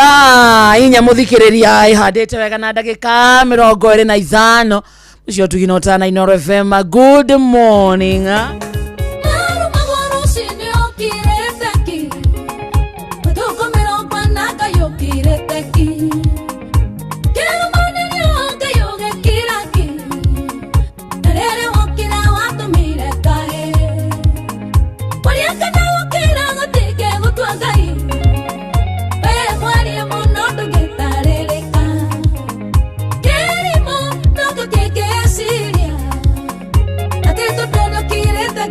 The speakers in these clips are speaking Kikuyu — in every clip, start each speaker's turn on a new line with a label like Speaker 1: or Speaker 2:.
Speaker 1: Thaa 4, mũthikĩrĩria, ĩhandĩte wega na ndagĩka 25. Ũcio tugina ũtana Inoro FM. Good morning.
Speaker 2: Marumagwo rũcinĩ ũkirĩte ki, matukũ 40 Ngai ũkirĩte ki, kĩrũmanĩrio Ngai ũgĩkira ki, na rĩrĩa wokĩra watũmire kaĩ kwaria kana gũkĩra gũtingĩgũtua Ngai. We mwaria mũno ndũngĩtarĩrĩka, kĩrimũ nokĩo kĩngĩciria atĩ tondũ nĩũkirĩte.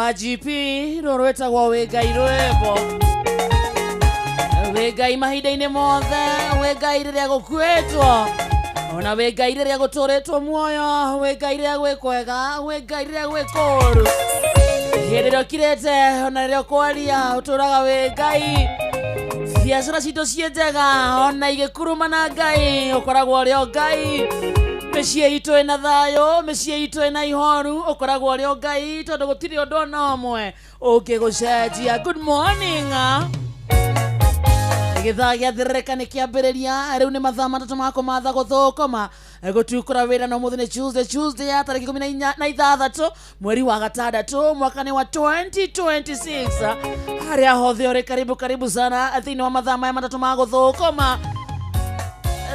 Speaker 1: Wa GP rũrũ rwĩtagwo Wĩ Ngai, rwĩmbo wĩ Ngai mahinda-inĩ mothe, wĩ Ngai rĩrĩa gũkuĩtwo, ona wĩ Ngai rĩrĩa gũtũrĩtwo muoyo, wĩ Ngai rĩrĩa gwĩ kwega, wĩ Ngai rĩrĩa gwĩ kũũru, hĩndĩ ĩrĩa ũkirĩte ona rĩrĩa ũkwaria, ũtũraga wĩ Ngai. Biacara citũ ciĩ njega ona igĩkurumana, Ngai ũkoragwo ũrĩ o Ngai. Mĩciĩ itũ ĩna thayũ, mĩciĩ itũ ĩna ihoru, ũkoragwo ũrĩ o Ngai, tondũ gũtirĩ ũndũ ona ũmwe ũngĩgũcenjia. Good morning. Gĩthaa gĩathĩrĩrĩka nĩ kĩambĩrĩria. Rĩu nĩ mathaa 3 ma kũmatha gũthũkũma gũtukũra wĩra, na ũmũthĩ nĩ Tuesday, Tuesday ya tarĩki 16 mweri wa gatandatũ, mwaka nĩ wa 2026. Harĩa hothe ũrĩ, karibu karibu sana thĩinĩ wa mathaa maya 3 ma gũthũkũma,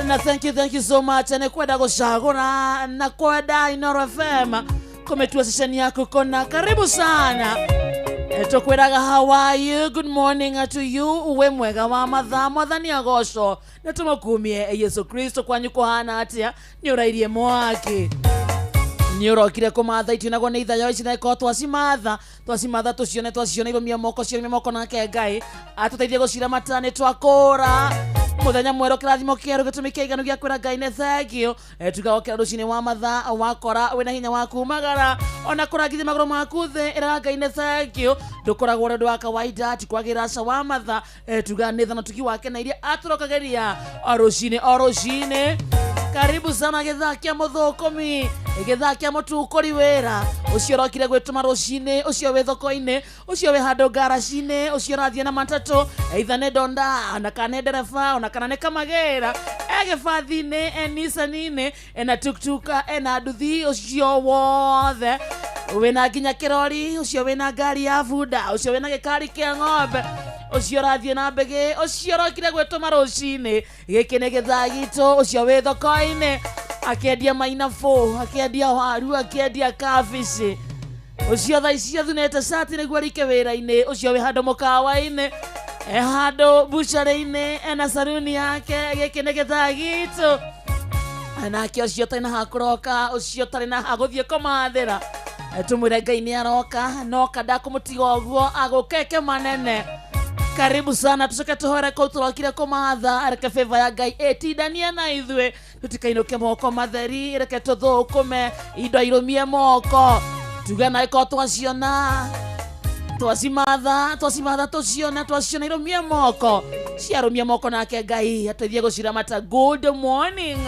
Speaker 1: na thank you, thank you so much nĩ kwenda gũcagũra na kwenda Inoro FM kũmĩtua ceceni yaku kona. Karibu sana. Tũkwĩraga how are you, good morning to you, wĩ mwega wa mathaa, Mwathani agocwo na tũmũkumie Yesu Kristo. Kwanyu kũhana atĩa? Nĩ ũrairie mwaki, nĩ ũrokire kũmatha itionagwo nĩ ithayo ici, na ĩkorwo twacimatha twacimatha tũcione, twaciona irũmia moko, ciarũmia moko, nake Ngai atũteithie gũciramata. Nĩ twakũra mũthenya mwerũ, kĩrathimo kĩerũ, gĩtũmi kĩiganu gĩa kwĩra Ngai nĩ thank you. Tuga wokĩra rũcinĩ wa mathaa, wakora wĩna hinya wa kumagara ona kũrangithia magũrũ maku thĩ, ĩraga Ngai nĩ thank you. Ndũkoragwo ũrĩ ũndũ wa kawaida, ti kwagĩra aca wa mathaa. Tuga nĩ thana tuki wake na iria atũrokagĩria o rũcinĩ o rũcinĩ. Karibu sana gĩthaa kĩa mũthũkũmi, gĩthaa kĩa mũtukũri wĩra, ũcio ũrokire gwĩtũma rũcinĩ, ũcio wĩ thoko-inĩ, ũcio wĩ handũ ngaraci-inĩ, ũcio ũrathiĩ na matatũ, either nĩ ndonda ona kana nĩ ndereba ona kana nĩ kamagĩra, e gĩbathi-inĩ, e nisani-inĩ, ena tuktuk, ena nduthi, ũcio wothe wĩna nginya kĩrori, ũcio wĩna ngari ya bunda, ũcio wĩna gĩkari kĩa ng'ombe, ũcio ũrathiĩ na mbĩgĩ, ũcio ũrokire gwĩtũma rũcinĩ, gĩkĩ nĩ gĩthaa gitũ. Ũcio wĩ thoko-inĩ akĩendia mainabũ, akĩendia waru, akĩendia kabici, ũcio thaa ici athunĩte cati nĩguo arike wĩra-inĩ, ũcio wĩ handũ mũkawa-inĩ, e handũ bucarĩ-inĩ, ena saruni yake, gĩkĩ nĩ gĩthaa gitũ. Nake ũcio ũtarĩ na hakũroka, ũcio ũtarĩ na hagũthiĩ kũmathĩra, tũmwĩre Ngai nĩ aroka, noka ndakũmũtiga ũguo agũkeke manene. Karibu sana, tucoke tũhore kũu tũrokire kũmatha. Reke favor ya Ngai ĩtindanie na ithuĩ, tũtikainũke moko matheri. Reke tũthũkũme indo irũmie moko, tuge na ĩkorwo twaciona, twacimatha twacimatha tũcione, twaciona irũmie moko, ciarũmie moko, nake Ngai ateithie gũciramata. Good morning,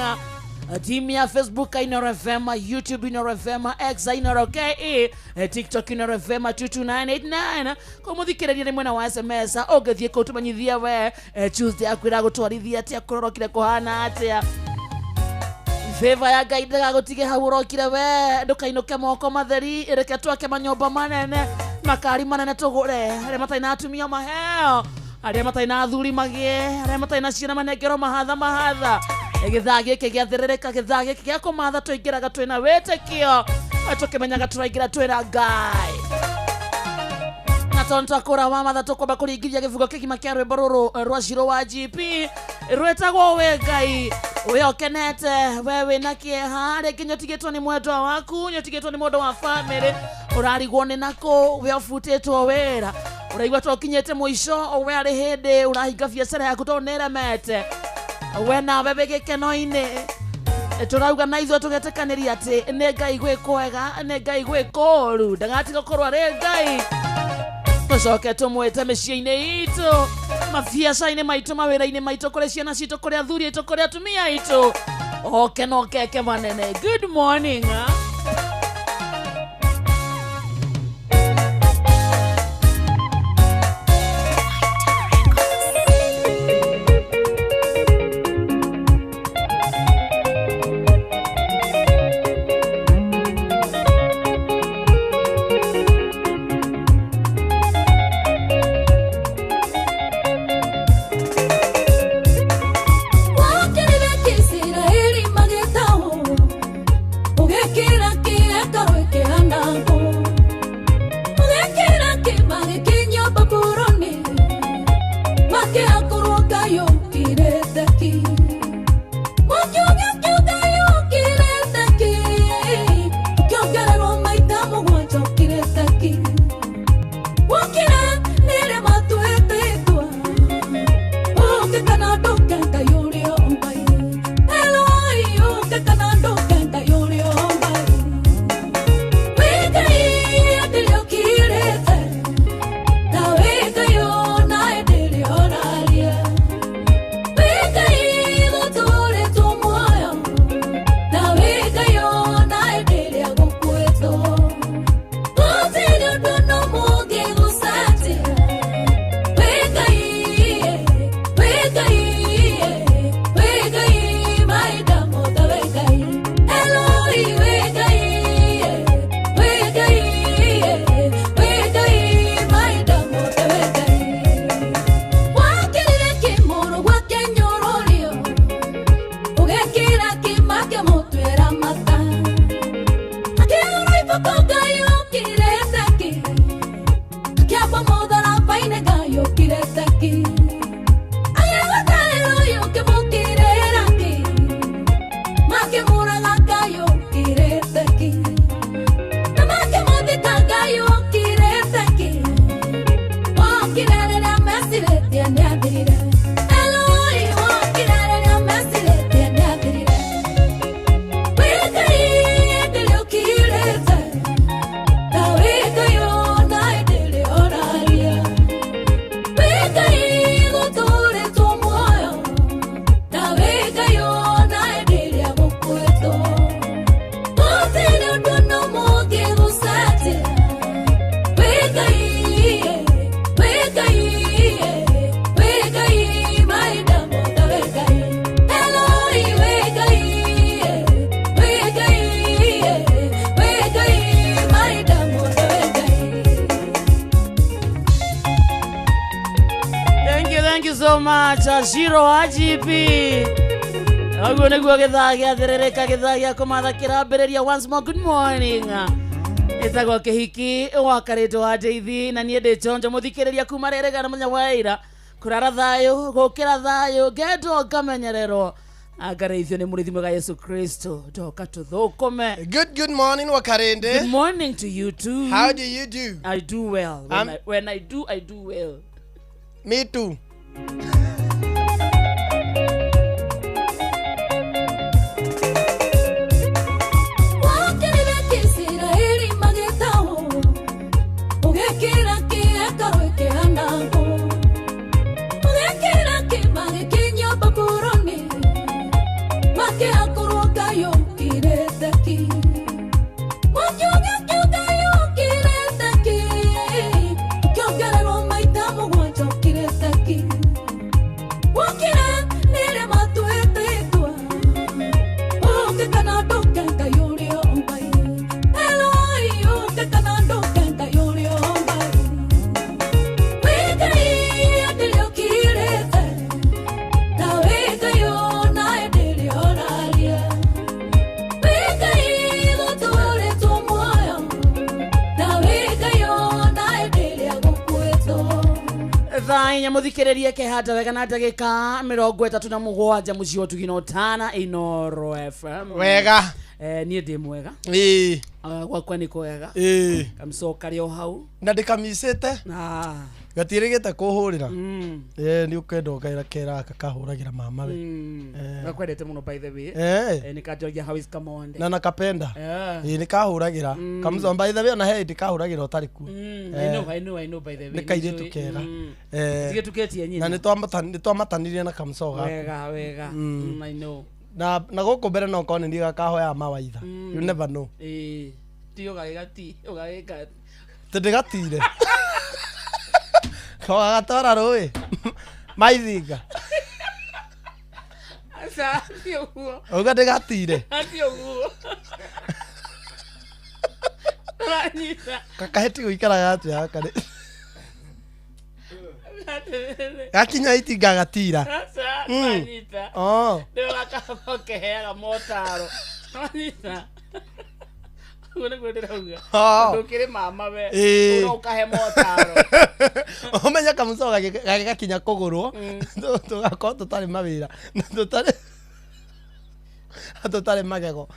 Speaker 1: timu ya Facebook Inoro FM, YouTube Inoro FM, X Inoro KE, TikTok Inoro FM 22989. Kũmũthikĩrĩria nĩ mwena wa SMS, ũngĩthiĩ kũu tũmenyithie we Tuesday akwĩra gũtwarithia atĩa, kũrorokire kũhana atĩa. Favor ya Ngai ndĩgagũtige hau ũrokire we, ndũkainũke moko matheri. Reke twake manyũmba manene, makari manene tũgũre, arĩa matarĩ na atumia maheo, arĩa matarĩ na athuri magĩe, arĩa matarĩ na ciana manengerwo mahatha mahatha. Gĩthaa gĩkĩ gĩathĩrĩrĩka, gĩthaa gĩkĩ gĩa kũmatha, tũingĩraga twĩna wĩtĩkio, tũkĩmenyaga tũraingĩra twĩna Ngai, na tondũ twakũra wa matha, tũkwamba kũringithia gĩbugo kĩgima kĩa rwĩmbo rũrũ rwa Ciro wa GP rwĩtagwo Wĩ Ngai. We ũkenete, we wĩna kĩeha, rĩngĩ nĩũtigĩtwo nĩ mwendwa waku, nĩũtigĩtwo nĩ mũndũ wa bamĩrĩ, ũrarigwo nĩ nakũ, we ũbutĩtwo wĩra, ũraigua ta ũkinyĩte mũico, we arĩ hĩndĩ ũrahinga biacara yaku tondũ nĩremete, we nawe wĩ gĩkeno-inĩ, tũrauga na ithuĩ tũgetĩkanĩria atĩ nĩ Ngai gwĩ kwega, nĩ Ngai gwĩ kũũru, ndagatiga gũkorwo arĩ Ngai. Tũcoke tũmwĩte mĩciĩ-inĩ itũ, mabiacara-inĩ maitũ, mawĩra-inĩ maitũ, kũrĩ ciana citũ, kũrĩ athuri aitũ, kũrĩ atumia aitũ, oke na okeke manene. Good morning, ah.
Speaker 2: Wakĩrire Kĩisiraeli magĩtahwo, ũgĩkira.
Speaker 1: so much, Shiro AGP. Ũguo nĩguo gĩthaa gĩathĩrĩrĩka, gĩthaa gĩa kũmatha kĩrambĩrĩria. Once more, good morning. Ĩtagwo Kĩhiki wa Karĩtũ wa Njeithi, na niĩ ndĩ chonjo mũthikĩrĩria kuma rĩrĩga na mũthenya wa ira, kũrara thayũ, gũkĩra thayũ, ngendwo ngamenyererwo, ngarĩithio nĩ mũrĩthi mwega Yesu Kristo. Ndoka tũthũkũme.
Speaker 3: Good morning, Wakarende.
Speaker 1: Good morning to you too.
Speaker 3: How do you do?
Speaker 1: I do well. When I do, I do well.
Speaker 3: Me too.
Speaker 2: Wakĩrire kĩisiraeli magĩtahwo, ũgĩkĩra kĩhekarũ ĩkĩanangwo, ũgĩkĩra kĩmagĩkinyio Babuloni, makĩakorwo Ngai ũkirĩte ki. Makiuga kĩu Ngai ũkirĩte ki, ũkĩongererwo maita mũgwanja ũkirĩte ki. Wokĩra rĩrĩa matuĩte itua, ũke kana ndũke Ngai ũrĩa Ngai. Eloi, ũke kana ndũke Ngai ũrĩa Ngai. Wĩ Ngai hĩndĩ ĩrĩa ũkirĩte, na wĩ Ngai ona hĩndĩ ĩrĩa ũraria. Wĩ Ngai gũtũũrĩtwo muoyo, na wĩ Ngai ona hĩndĩ ĩrĩa gũkuĩtwo.
Speaker 1: Thaa 4, mũthikĩrĩrie, kehanda wega na ndagĩka 37, mũciĩ wa Ũtugi na Ũtana, Inoro FM.
Speaker 3: Wega.
Speaker 1: Niĩ ndĩ mwega. Gwakwa nĩ kwega. Kamcoka rĩ o hau.
Speaker 3: Na ndĩkamicĩte.
Speaker 1: Ah.
Speaker 3: Gatirĩgĩte kũhũrĩra. Nĩ ũkwenda ũkaĩra kera gaka kahũragĩra mama we.
Speaker 1: Gakwendete mũno, by the way. Nĩ kanjoria, "How is Kamonde?"
Speaker 3: Na nakapenda. Ĩ, nĩ kahũragĩra. Kamũcomba ithe ona he hĩndĩ kahũragĩra ũtarĩ kuo.
Speaker 1: I know, I know, I know, by the way.
Speaker 3: Nĩ kairĩtu kega.
Speaker 1: Tigĩtukĩtie nyina.
Speaker 3: Na nĩ twamatanirie na kamũco gaku.
Speaker 1: Wega wega. I know.
Speaker 3: Na gũkũ mbere no korwo nĩ niĩ gakahoyaga mawaitha. You never know.
Speaker 1: Ĩĩ, ti ũgagĩgati ũgagĩka.
Speaker 3: Tĩ ndĩgatire. Kogagatwara rũĩ. Maithinga.
Speaker 1: Aca, ti ũguo.
Speaker 3: Uga ndĩgatire.
Speaker 1: Ti ũguo. Ũranyita.
Speaker 3: Kakahĩti gũikaraga atĩa gaka nĩ-
Speaker 1: Atĩrĩrĩ.
Speaker 3: Gakinya itinga gatira.
Speaker 1: Aca, ũranyita.
Speaker 3: Oh.
Speaker 1: Nĩwe gakaba ũkĩheaga motaro. Ũranyita. Ũguo nĩguo ndĩrauga.
Speaker 3: Oh.
Speaker 1: Tondũ ũkĩrĩ mama we.
Speaker 3: Ĩĩ.
Speaker 1: Ũroka ũkahe motaro.
Speaker 3: Ũmenye kamũco gagĩgakinya kũgũrwo, tũgakorwo tũtarĩ mawĩra na tũtarĩ magego,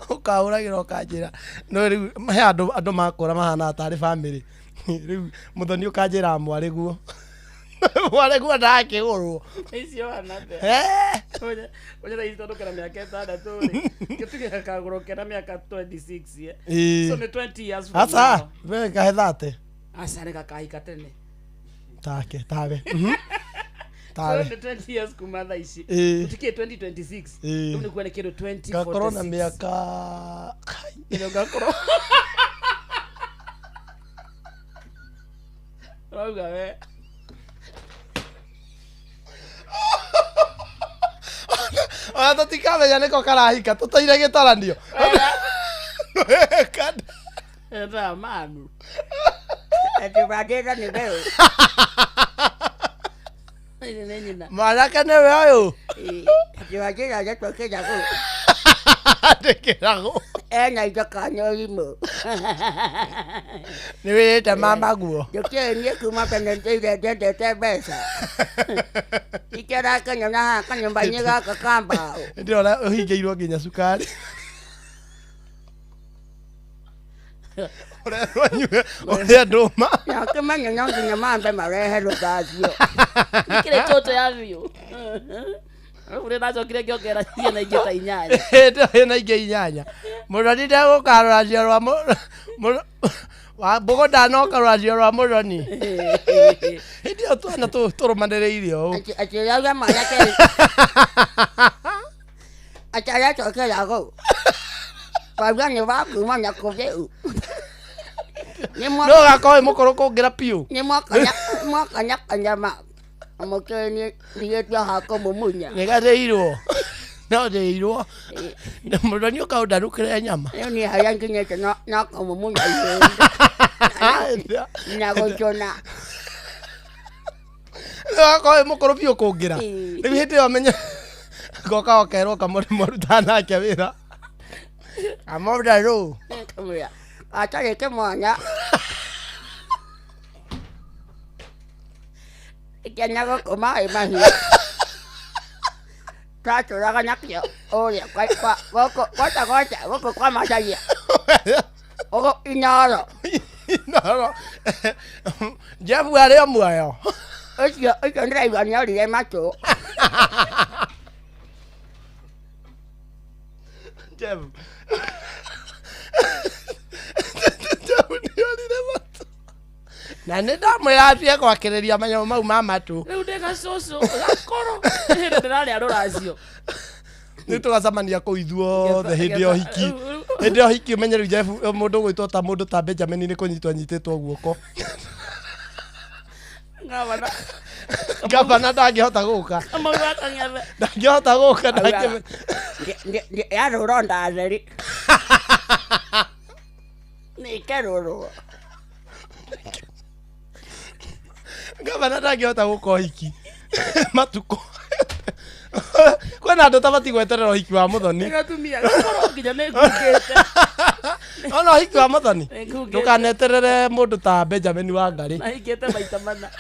Speaker 3: ũkahũragĩra ũkanjĩra, no rĩu he andũ makũra mahana tarĩ bamĩrĩ. Rĩu mũthoni ũkanjĩra mwarĩguo ndakĩgũrwo.
Speaker 1: Icio anate.
Speaker 3: Eh.
Speaker 1: Onya thaa ici tondũ kena mĩaka 6 rĩ, gĩtuge gakagũrwo kena mĩaka 26, eh.
Speaker 3: Ĩĩ.
Speaker 1: So nĩ 20 years from
Speaker 3: Aca
Speaker 1: now.
Speaker 3: we kahe thate.
Speaker 1: Aca, nĩ gakahika tene.
Speaker 3: Take tawe.
Speaker 1: So
Speaker 3: Tawe.
Speaker 1: nĩ 20 years kuma thaa ici.
Speaker 3: Ĩĩ.
Speaker 1: Tũtikĩĩ 2026.
Speaker 3: Ĩĩ.
Speaker 1: Rĩu nĩkuo nĩ kĩndũ 2046.
Speaker 3: Gakorwo na mĩaka
Speaker 1: Nĩrĩo ngakorwo ũrauga we.
Speaker 3: Ona tũtikamenya nĩko karahika tũtoire gĩtaranio.
Speaker 1: Endaga manu.
Speaker 4: Atĩ wangĩra nĩ weũ.
Speaker 1: Ĩĩ, nĩ nyina.
Speaker 3: Mwanake nĩwe ũyũ.
Speaker 4: Atĩ wangĩra ndeto kĩragũ.
Speaker 3: Ndĩkĩragwo.
Speaker 4: Ena indo kana ũrimũ.
Speaker 3: Nĩ wĩrĩte mama guo.
Speaker 4: Ndũkĩũĩ niĩ kuma tene ndũire ndendete mbeca. Ikĩra kanyona haha kanyũmba-inĩ gaka ka mbaũ.
Speaker 3: Ndĩrona ũhingĩirwo nginya cukari. Ũrerwo nyue ũrĩa ndũma.
Speaker 4: Na ũkĩmenye no nginya mambe marehe rũthacio.
Speaker 1: Nĩkĩrĩ tũtũ ya biũ. Rĩu nĩ ndacokire ngĩongerera ciana ingĩ ta 8.
Speaker 3: Hĩndĩ ĩna ingĩ 8. Mũrori ndegũka rũracio rwa wa mbũgũ ndanoka rũracio rwa mũroni. Hĩndĩ ĩyo twana tũrũmanĩrĩire ũũ.
Speaker 4: Atĩ atĩ ũrauga mwanake atĩ aretokera kũu. Wauga nĩ wa kuma na kũrĩu. Nĩ
Speaker 3: No gakorwo wĩ mũkũrũ kũngĩra biũ.
Speaker 4: Nĩ mwakanya kanyama. Mũkĩrĩ nĩ ndigĩtio ha kũmumunya.
Speaker 3: Nĩ gathĩirwo. No thĩirwo. Mũroni ũka ũndarukĩre nyama.
Speaker 4: Rĩu niĩ harĩa nginyĩte no kũmumunya ihĩndĩ na gũcũna.
Speaker 3: Akorwo wĩ mũkũrũ biũ kũngĩra.
Speaker 4: Ĩĩ.
Speaker 3: Rĩu hĩndĩ ĩyo menye goka okerwo kamũrĩ mwarutaga nake wĩra. Kamũra rũ.
Speaker 4: Kamwĩra atarĩ kĩmwanya kenya gũkũ maĩ mahiũ twatũraga nakĩo ũrĩa gũkũ goca goca gũkũ kwa macaria gũkũ Inoro.
Speaker 3: Inoro. Jeff arĩ o muoyo.
Speaker 4: Ũcio ũcio ndĩraigua nĩorire matũ.
Speaker 3: Jeff. Jeff nĩorire matũ. Na nĩ ndamwĩra athiĩ gwakĩrĩria manyamũ mau ma matũ.
Speaker 1: Rĩu ndĩ gacũcũ gakũrũ hĩndĩ ndĩrarĩa rũracio.
Speaker 3: Nĩ tũgacemania kũu ithuothe hĩndĩ ya ũhiki. Hĩndĩ ya ũhiki ũmenye rĩu Jeff mũndũ ũgwĩtwo ta mũndũ ta Benjamin nĩ kũnyitwo anyitĩtwo guoko.
Speaker 1: Ngabana.
Speaker 3: Gavana ndangĩhota gũka.
Speaker 1: Kamau wa Kang'ethe.
Speaker 3: Ndangĩhota gũka ndangĩhota.
Speaker 4: Yarũrwo ndatheri nĩkerũrwo.
Speaker 3: Gavana ndangĩhota gũka ũhiki. Matukũ. Kwĩna andũ tabatiĩ gweterera ũhiki wa mũthoni.
Speaker 1: Nĩ gatumia gakũrũ nginya nĩ ngungĩte.
Speaker 3: Ona ũhiki wa mũthoni.
Speaker 1: Nĩ ngungĩte.
Speaker 3: Ndũkaneterere mũndũ ta Benjamin Wangari.
Speaker 1: Na hingĩte maita mana.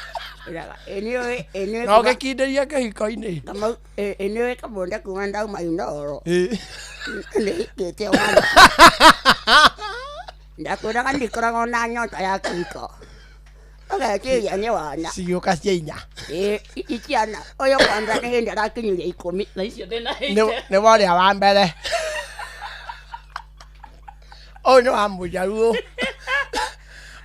Speaker 4: Ĩnĩũĩ
Speaker 3: Na ũgĩkindĩria kĩhiko-inĩ.
Speaker 4: Kamau ĩnĩũĩ kamũnda kuma ndauma Inoro
Speaker 3: Ĩ.
Speaker 4: nĩhikĩte wana ndakwĩraga ndikoragwo na nyota ya kĩhiko ũgeciria nĩ wana.
Speaker 3: Cigĩũka cia inya.
Speaker 4: Ĩ, ici ciana ũyũ kwanza nĩ hĩndĩ arakinyirie 10.
Speaker 1: Na icio ndĩna
Speaker 3: Nĩ nĩ wa ũrĩa wa mbere. Ũyũ nĩ wa mũjaruo.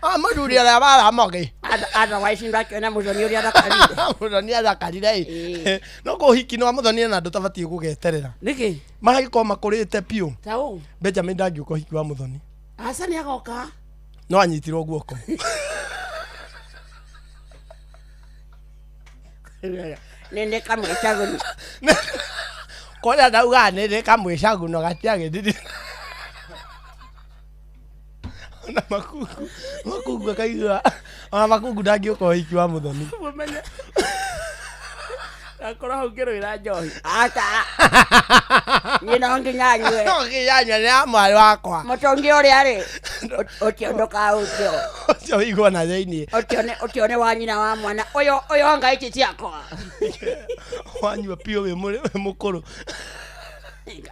Speaker 3: Ah, mũthuri ũrĩa wa Ramogi.
Speaker 4: Otherwise ndakĩona mũthoni ũrĩa athakarire.
Speaker 3: Mũthoni athakarire ĩ. No kũhiki nĩ wa mũthoni na andũ tabatiĩ gũgeterera.
Speaker 1: Nĩkĩ?
Speaker 3: Magĩkorwo makũrĩte biũ.
Speaker 1: Ta ũũ.
Speaker 3: Benjamin ndangĩũka ũhiki wa mũthoni.
Speaker 1: Aca nĩ agoka.
Speaker 3: No anyitirwo guoko.
Speaker 4: Nĩ nĩ kamwĩcagũri.
Speaker 3: Kũrĩa ndaugaga nĩ nĩ kamwĩcaguno gatiagĩthiri. Ona makungu makungu akaigua ona makungu ndangĩũka ũhiki wa mũthoni.
Speaker 1: Mũmenye. Gakorwo hau ngĩrwĩra njohi.
Speaker 4: Aca niĩ no nginya nyue.
Speaker 3: No nginya nyue nĩ ya mwarĩ wakwa.
Speaker 4: Mũtũngi ũrĩa rĩ ũcio ndũkaũtio.
Speaker 3: Ũcio wĩigua na thĩiniĩ.
Speaker 4: Ũcio nĩ wa nyina wa mwana ũyũ ũyũ anga ici ciakwa.
Speaker 3: Wanyua biũ wĩ wĩ mũkũrũ.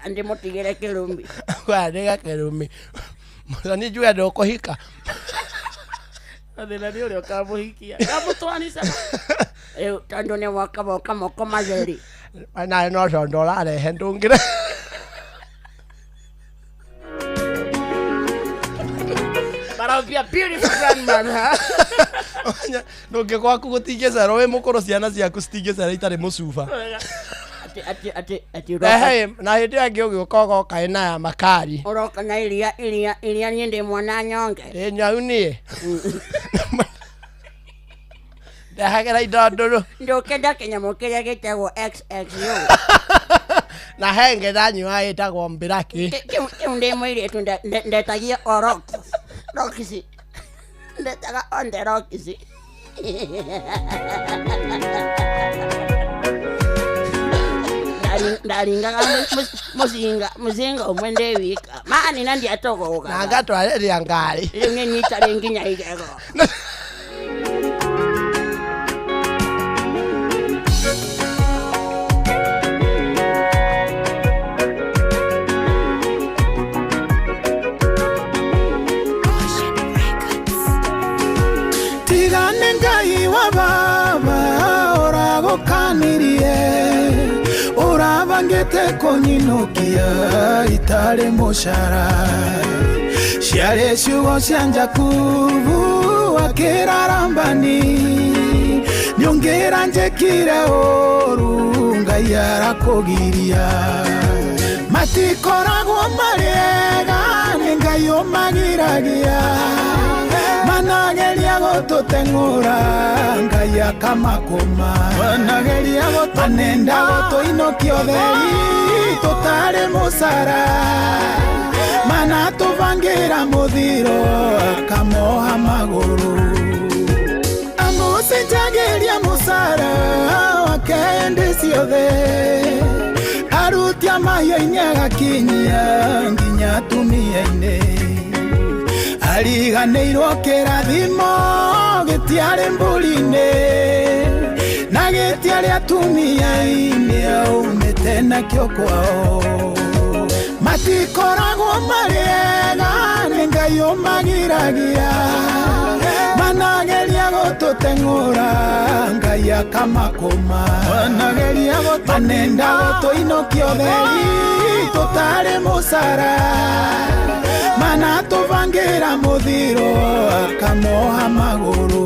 Speaker 4: Ndĩmũtigĩre kĩrumi.
Speaker 3: Kwaya nĩ gakĩrumi. Mũthoni njuge ndũkũhika.
Speaker 1: Thĩna nĩ ũrĩa ũkamũhikia. Kamũtwanica.
Speaker 4: Rĩu tondũ nĩ woka woka moko matheri.
Speaker 3: Nawe no condo ũrarehe ndũngĩre.
Speaker 1: But I'll be a beautiful grandmother.
Speaker 3: Ndũngĩ gwaku gũtingĩcerwo wĩ mũkũrũ ciana ciaku citingĩcera itarĩ mũcuba.
Speaker 4: Atĩ atĩ atĩ atĩ
Speaker 3: Rehe na hĩndĩ ĩyo ĩngĩ ũgĩũka ũgoka ĩna ya makari.
Speaker 4: ũroka na iria iria iria niĩ ndĩ mwana nyonge.
Speaker 3: Ndĩ nyau niĩ. Ndehagĩra indo ndũrũ.
Speaker 4: Ndũkĩenda kĩnyamũ kĩrĩa gĩtagwo XXU.
Speaker 3: Na he ĩngĩ ndanyua ĩtagwo mbiraki.
Speaker 4: Kĩu ndĩ mũirĩtu ndetagia o rock. Roxy. Ndetaga on the Roxy. Ndaringaga mũcinga mũcinga ũmwe ndĩ wika mani na
Speaker 3: Na
Speaker 4: ndiatũgũgaga
Speaker 3: ngatwarĩria ngari.
Speaker 4: rĩu nĩ nyitarĩ nginya igego.
Speaker 5: Tigane Ngai wa baba ũragũkanirie ũrabangĩte kũnyinũkia itarĩ mũcara ciarĩ ciugo cia Jakubu akĩra Labani nĩũngĩra njĩkire ũru Ngai arakũgiria matikoragwo marĩ ega nĩ Ngai ũmagiragia manageria gũtũteng'ũra Ngai akamakũma manageria manenda gũtũinũkia ũtheri tũtarĩ mũcara manatũbangĩra mũthiro akamoha magũrũ. Aminjagĩria mũcara wake hĩndĩ ciothe, arutia mahiũ-inĩ agakinyia nginya atumia-inĩ. Ariganĩirwo kĩrathimo gĩtiarĩ mbũri-inĩ na gĩtiarĩ atumia-inĩ, aumĩte nakĩo kwao. Matikoragwo marĩ ega, nĩ Ngai ũmagiragia, manageria gũtũteng'ũra, Ngai akamakũma. Manenda gũtũinũkia ũtheri tũtarĩ mũcara, manatũbangĩra mũthiro akamoha magũrũ.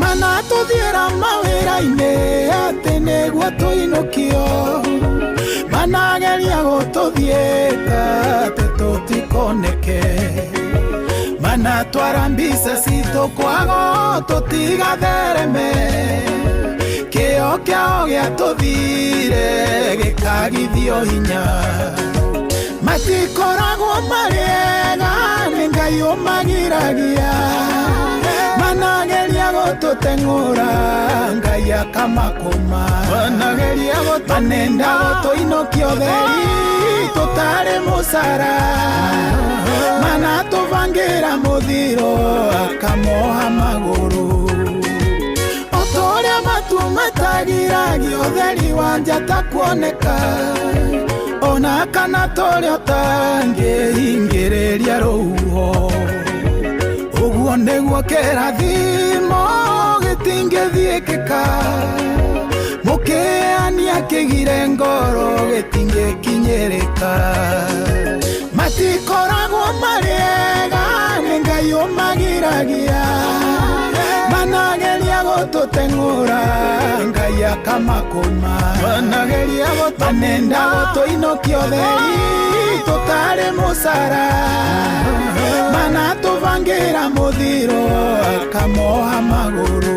Speaker 5: Manatũthiĩra mawĩra-inĩ atĩ nĩguo tũinũkio, manageria gũtũthiĩka atĩ tũtikoneke, manatwara mbica citũ kwago tũtigathereme, kĩo kĩao gĩatũthire gĩkagithio hinya. Matikoragwo marĩ ega, nĩ Ngai ũmagiragia, manageria gũtũteng'ũra, Ngai akamakũma. Manenda gũtũinũkia ũtheri tũtarĩ mũcara, manatũbangĩra mũthiro akamoha magũrũ. O ta ũrĩa matu matagiragia ũtheri wa njata kuoneka, ona kana tũrĩa ũtangĩhingĩrĩria rũhuho, ũguo nĩguo kĩrathimo gĩtingĩthiĩkĩka, mũkĩania kĩgire ngoro gĩtingĩkinyĩrĩka. Matikoragwo marĩ ega, nĩ Ngai ũmagiragia, manageria gũtũteng'ũra, Ngai akamakũma. Manenda gũtũinũkia ũtheri tũtarĩ mũcara, manatũbangĩra mũthiro akamoha magũrũ.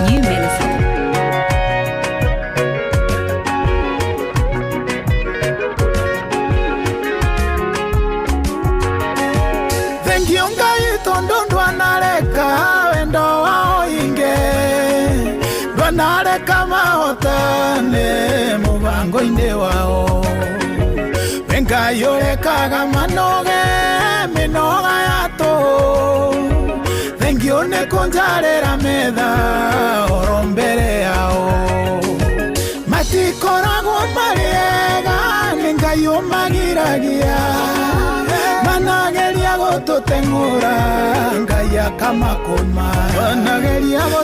Speaker 6: New Melody.
Speaker 5: Thengio Ngai tondũ ndwanareka wendo wao inge, ndwanareka mahotane mũbango-inĩ wao. We Ngai ũrekaga manoge mĩnoga ya tũhũ, thengio nĩ kũnjarĩra metha oro mbere yao. Matikoragwo marĩ ega, nĩ Ngai ũmagiragia, manageria gũtũteng'ũra, Ngai akamakũma.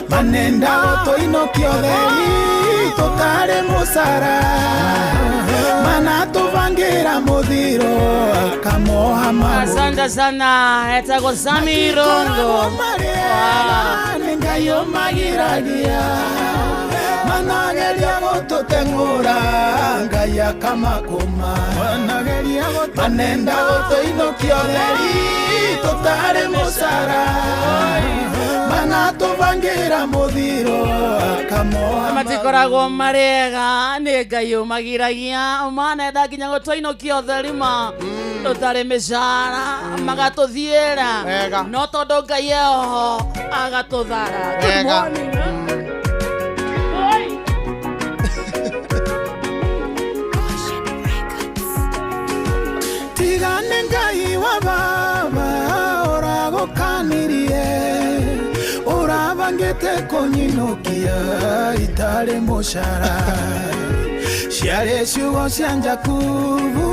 Speaker 5: Manenda gũtũinũkia ũtheri tũtarĩ mũcara, manatũbangĩra mũthiro akamoha magũrũ.
Speaker 1: Asante sana, etagwo Sami Rondo.
Speaker 5: Marĩ ega, nĩ Ngai ũmagiragia, manageria gũtũteng'ũra, Ngai akamakũma. Manenda gũtũinũkia ũtheri tũtarĩ mũcara, manatũbangĩra mũthiro akamoha.
Speaker 1: Matikoragwo marĩ ega, nĩ Ngai ũmagiragia, manenda nginya gũtũinũkia ũtherima tũtarĩ mĩcara, magatũthiĩra.
Speaker 3: Wega.
Speaker 1: No tondũ Ngai eho agatũthara. Good
Speaker 3: Wega.
Speaker 1: morning, eh? Oi.
Speaker 5: Tiga nĩ Ngai wa baba ũragũkanirie, ũrabangĩte kũnyinũkia itarĩ mũcara, ciarĩ ciugo cia Jakubu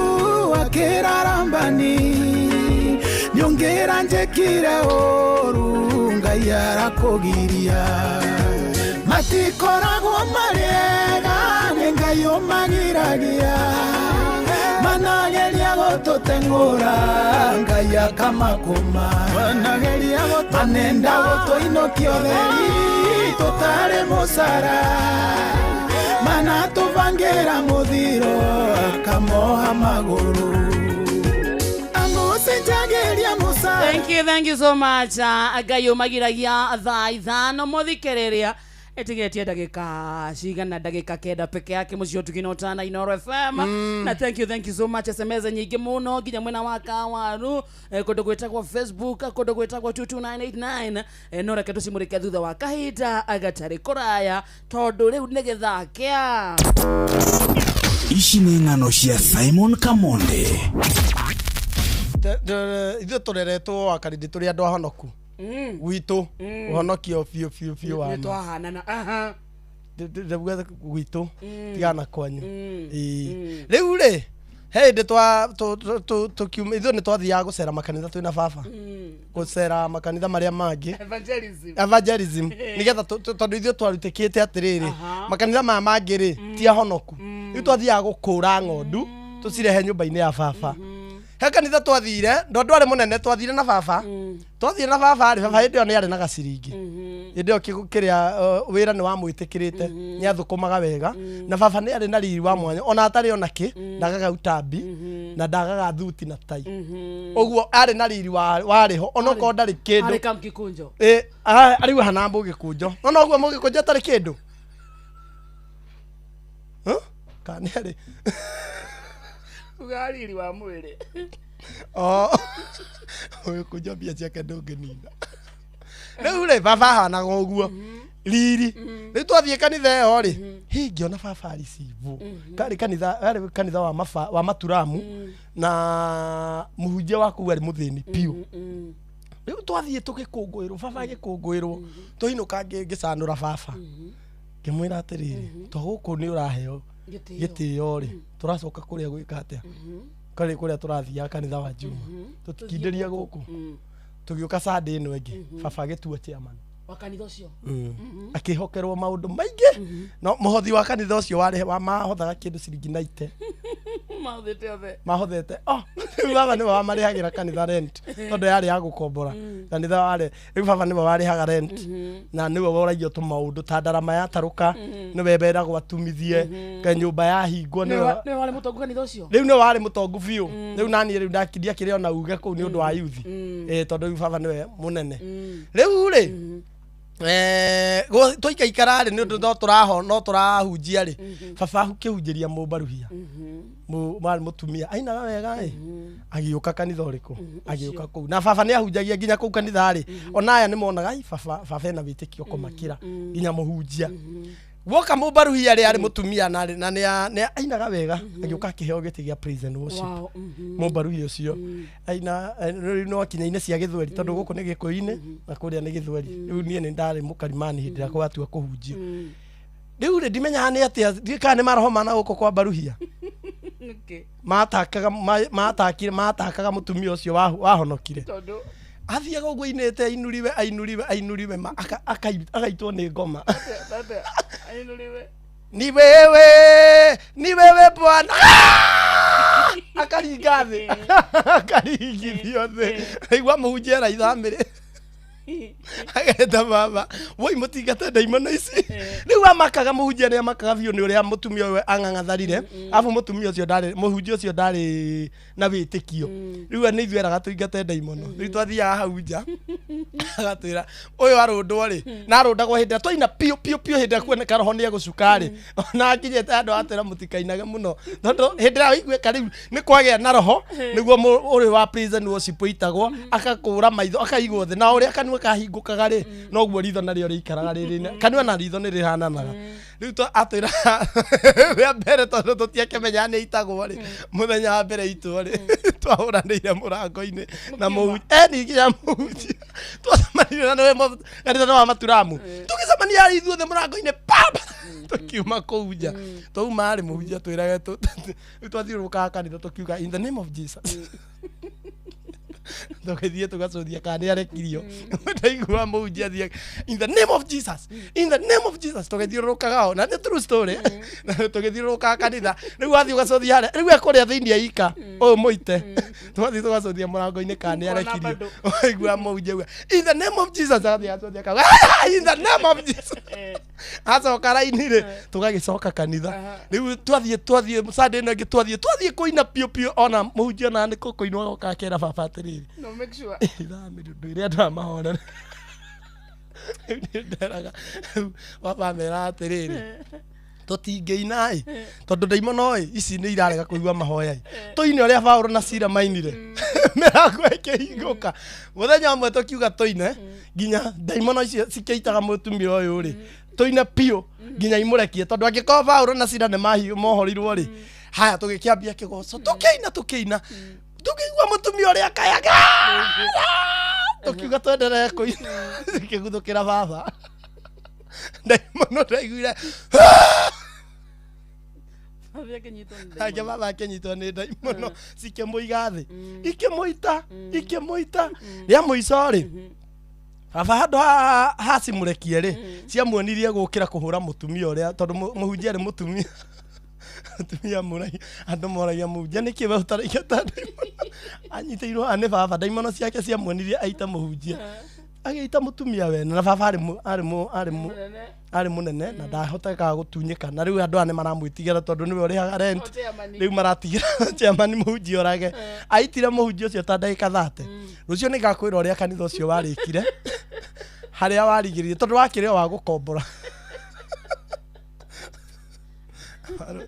Speaker 5: akĩrarambani, nyongera njĩkire ũru Ngai arakũgiria. Matikoragwo marĩ ega, nĩ Ngai ũmagiragia, manageria gũtũteng'ũra. Gũteng'ũra Ngai akamakũma manenda gũtũinũkia ũtheri tũtarĩ mũcara manatũbangĩra mũthiro akamoha magũrũ amũcenjagĩria mũcara.
Speaker 1: Thank you so much. Ngai ũmagiragia thaa 5 mũthikĩrĩria ĩtigĩtie ndagĩka cigana? Ndagĩka 9 peke yake. Mũciĩ ũtugi na ũtana Inoro FM. Na thank you so much. SMS nyingĩ mũno nginya mwena wa Kawaru, kũndũ gwĩtagwo Facebook, kũndũ gwĩtagwo 22989. No reke tũcimũrĩke thutha wa kahinda gatarĩ kũraya, tondũ rĩu nĩ gĩthaa kĩa
Speaker 6: Ici nĩ ng'ano cia Simon Kamonde.
Speaker 3: Ithuĩ tũreretwo wakarindi tũrĩ andũ ahonoku gwitũ, ũhonokio biũ biũ biũ wa
Speaker 1: nĩ
Speaker 3: ma.
Speaker 1: Twahanana, aha.
Speaker 3: Ndauga gwitũ, tigana kwanyu. Ĩĩ. Rĩu rĩ, he hĩndĩ twa tũkiuma, ithuĩ nĩ twathiaga gũcera makanitha twĩna baba, gũcera makanitha marĩa mangĩ.
Speaker 1: Evangelism.
Speaker 3: Evangelism, nĩgetha tondũ ithuĩ twarutĩkĩte atĩrĩrĩ, makanitha maya mangĩ rĩ, ti ahonoku. Rĩu twathiaga gũkũra ng'ondu tũcirehe nyũmba-inĩ ya baba. He kanitha twathire, ndo ndwarĩ mũnene, twathire na baba. Twathire na baba rĩ, baba hĩndĩ ĩyo nĩ arĩ na gaciringi hĩndĩ ĩyo kĩrĩa wĩra nĩ wamwĩtĩkĩrĩte, nĩ athũkũmaga wega, na baba nĩ arĩ na riri wa mwanya, ona atarĩ ona kĩ, ndagaga utambi na ndagaga thuti na tai. Ũguo arĩ na riri warĩ ho onokorwo ndarĩ kĩndũ.
Speaker 1: Arĩ kamkikunjo.
Speaker 3: Ĩ, arĩ hana mũgĩkũnjo, no noguo mũgĩkũnjo atarĩ kĩndũ. Huh? Kana nĩ arĩ
Speaker 1: Uga riri wa mwĩrĩ.
Speaker 3: Oh, mũgĩkũnjo mbia ciake ndũngĩnina. Rĩu rĩ, baba ahanaga ũguo riri. Rĩu twathiĩ kanitha ĩyo rĩ, hi ngĩona baba aricivwo. Karĩ kanitha, arĩ kanitha wa maba, wa maturamu, na mũhunjia wa kũu arĩ mũthĩni biũ. Rĩu twathiĩ tũgĩkũngũĩrwo, baba agĩkũngũĩrwo, twainũka ngĩcanũra baba, ngĩmwĩra atĩrĩrĩ, to gũkũ nĩ ũraheo
Speaker 1: Gĩtĩo.
Speaker 3: Gĩtĩo rĩ, tũracoka kũrĩa gwĩka atĩa? Karĩ kũrĩa tũrathiaga kanitha wa Juma, tũtikindĩria gũkũ. Tũgĩũka Sunday ĩno ĩngĩ, baba agĩtua chairman
Speaker 1: wa kanitha ũcio.
Speaker 3: Akĩhokerwo maũndũ maingĩ, no mũhothi wa kanitha ũcio warĩ wa mahothaga kĩndũ ciringi 90.
Speaker 1: Maũthĩte othe.
Speaker 3: Mahothete, oh, rĩu baba nĩwe wamarĩhagĩra kanitha rent, tondũ yarĩ ya gũkombora kanitha warĩ. Rĩu baba nĩwe warĩhaga rent na nĩwe woragio tũmaũndũ ta ndarama yatarũka, nĩwe beragwo atumithie ka nyũmba yahingwo, nĩwe.
Speaker 1: Nĩwe warĩ mũtongu kanitha ũcio.
Speaker 3: Rĩu nĩwe warĩ mũtongu biũ. Rĩu naniĩ rĩu ndiakĩrĩ ona uge kũu nĩ ũndũ wa yuthi. Tondũ rĩu baba nĩwe mũnene. Rĩu rĩ, twaikaikara rĩ, nĩ ũndũ no tũraho no tũrahunjia rĩ, baba kĩhunjĩria mũmbaruhia warĩ mũtumia ainaga wega ĩ, agĩũka kanitha ũrĩkũ, agĩũka kũu, na baba nĩ ahunjagia nginya kũu kanitha rĩ, ona aya nĩ monaga, "Ai, baba ena wĩtĩkio kũmakĩra nginya mũhunjia." Guoka mũmbaruhia rĩ, arĩ mũtumia na nĩ ainaga wega, agĩũka akĩheo gĩtĩ gĩa praise and worship. Mũmbaruhi ũcio aina rĩu no kinya-inĩ cia gĩthweri, tondũ gũkũ nĩ gĩkũyũ-inĩ na kũrĩa nĩ gĩthweri. Rĩu niĩ nĩ ndarĩ mũkarimani hĩndĩ ĩrĩa gwatua kũhunjio. Rĩu rĩ, ndimenyaga nĩ atĩa, ndiũĩ kana nĩ maroho mana gũkũ kwa mbaruhia matakaga matakaga mũtumia ũcio wahonokire.
Speaker 1: Tondũ
Speaker 3: Athiaga ũguo ainĩte, ainuriwe, ainuriwe, ainuriwe, akaitwo nĩ ngoma.
Speaker 1: Tata ainũrĩwe.
Speaker 3: "Ni wewe, ni wewe Bwana." Ah! Akaringa thĩ, akaringithio thĩ. Aigua mũhunjia araithamĩrĩ, ageta baba, "Woi, mũtingate ndaimono ici." Rĩu amakaga, mũhunjia nĩ amakaga biũ nĩ ũrĩa mũtumia ũyũ ang'ang'atharire, arabu mũtumia ũcio ndarĩ, mũhunjia ũcio ndarĩ na wĩtĩkio. Rĩu nĩ ithuĩ eraga tũingate ndaimono. Rĩu twathiaga hau nja, agatwĩra ũyũ arũndwo rĩ, na arũndagwo hĩndĩ ĩrĩa twaina piũ piũ piũ, hĩndĩ ĩrĩa kuoneka roho nĩ egũcuka rĩ, ona akinyĩte andũ atwĩra mũtikainage mũno, tondũ hĩndĩ ĩrĩa waiguĩka rĩu nĩ kwagĩa na roho, nĩguo ũrĩ wa praise and worship ĩitagwo, akakũra maitho, akaigwo thĩ, na ũrĩa kanua kahingũkaga rĩ, noguo ritho narĩo rĩikaraga rĩrĩ kanua na ritho nĩ rĩhananaga. Rĩu atwĩra rĩa mbere, tondũ tũtiakĩmenyaga nĩ itagwo rĩ, mũthenya wa mbere itwo rĩ, twahũranĩire mũrango-inĩ na mũhunjia nginya mũhunjia twacemanirie na nĩwe kanitha nĩ wa maturamu, tũgĩcemania ithuothe mũrango-inĩ papa, tũkiuma kũu nja. Twauma rĩ, mũhunjia twĩrage rĩu twathiũrũrũkaga kanitha tũkiuga, "In the name of Jesus." Tũgĩthiĩ tũgacũthia kana nĩ arekirio. Ndaigua mũhunjia athiĩ, in the name of Jesus, in the name of Jesus, tũgĩthiũrũrũkaga ho na nĩ true story. Tũgĩthiũrũrũkaga kanitha, rĩu wathiĩ ũgacũthia harĩa rĩu ekũrĩa thĩinĩ aika ũyũ mũite, twathiĩ tũgacũthia mũrango-inĩ kana nĩ arekirio. Waigua mũhunjia auga in the name of Jesus, agathiĩ agacũthia akauga in the name of Jesus, acoka raini rĩ, tũgagĩcoka kanitha. Rĩu twathiĩ Sunday ĩno ĩngĩ, twathiĩ kũina piũ piũ, ona mũhunjia ona nĩ kũinwo agoka akera baba atĩrĩrĩ,
Speaker 1: No make sure.
Speaker 3: Ithamĩrio ndwĩre andũ aya mahorere. Rĩu nĩ nderaga, rĩu baba ameraga atĩrĩrĩ, tũtingĩina ĩ tondũ ndaimono ĩ ici nĩ irarega kũigua mahoya ĩ, tũine ũrĩa Paũlũ na Sila mainire, mĩrango ĩkĩhingũka. Mũthenya ũmwe tũkiuga tũine nginya ndaimono icio cikĩitaga mũtumia ũyũ rĩ, tũine piũ nginya imũrekie, tondũ angĩkorwo Paũlũ na Sila nĩ mohorirwo rĩ, haya tũgĩkĩambia kĩgoco, tũkĩina tũkĩina, tũkĩigua mũtumia ũrĩa akayaga, tũkiuga twenderee kũina, cikĩguthũkĩra baba. Ndaimono ndaiguire ake baba akĩnyitwo nĩ ndaimono, cikĩmũiga thĩ, ikĩmũita ikĩmũita. Rĩa mũico rĩ, baba handũ hacimũrekie rĩ, ciamuonirie gũkĩra kũhũra mũtumia ũrĩa, tondũ mũhunjia arĩ mũtumia mũtumia mũrai. Andũ moragia mũhunjia nĩkĩ we ũtaraingata ndaimono, anyitĩirwo haha nĩ baba. Ndaimono ciake ciamuonirie aita mũhunjia, agĩita mũtumia wene, na baba arĩ arĩ arĩ arĩ mũnene na ndahotekaga gũtunyĩka, na rĩu andũ aya nĩ maramwĩtigĩra tondũ nĩwe ũrĩhaga rent. Rĩu maratigĩra chairman mũhunjia orage. Aitire mũhunjia ũcio ta ndagĩka 30. Rũciũ nĩ ngakwĩra ũrĩa kanitha ũcio warĩkire, harĩa warigĩrĩrie, tondũ wakĩrĩ o wa gũkombora,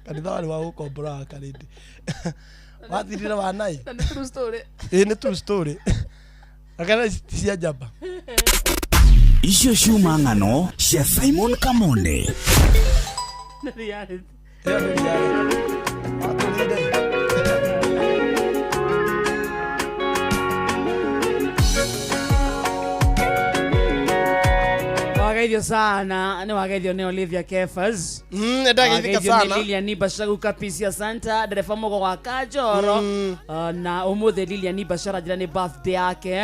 Speaker 3: kanitha warĩ wa gũkombora wa Karĩndĩ, wathirire wa nai.
Speaker 1: Na nĩ true story.
Speaker 3: Ĩĩ, nĩ true story. Akana ici ti cia njamba.
Speaker 6: Icio ciuma ng'ano cia Simon Kamonde.
Speaker 1: Nĩ reality.
Speaker 3: Ĩyo nĩ reality. Watũrire.
Speaker 1: Wageithio sana, nĩ wageithio nĩ Olivia Kefas.
Speaker 3: Nĩndageithĩka
Speaker 1: Wageithio nĩ
Speaker 3: sana.
Speaker 1: Lilian Bashagu Kapisia Santa, ndereba mũgo wa Kanjoro. Na ũmũthĩ Lilian Bashara njĩra nĩ birthday yake.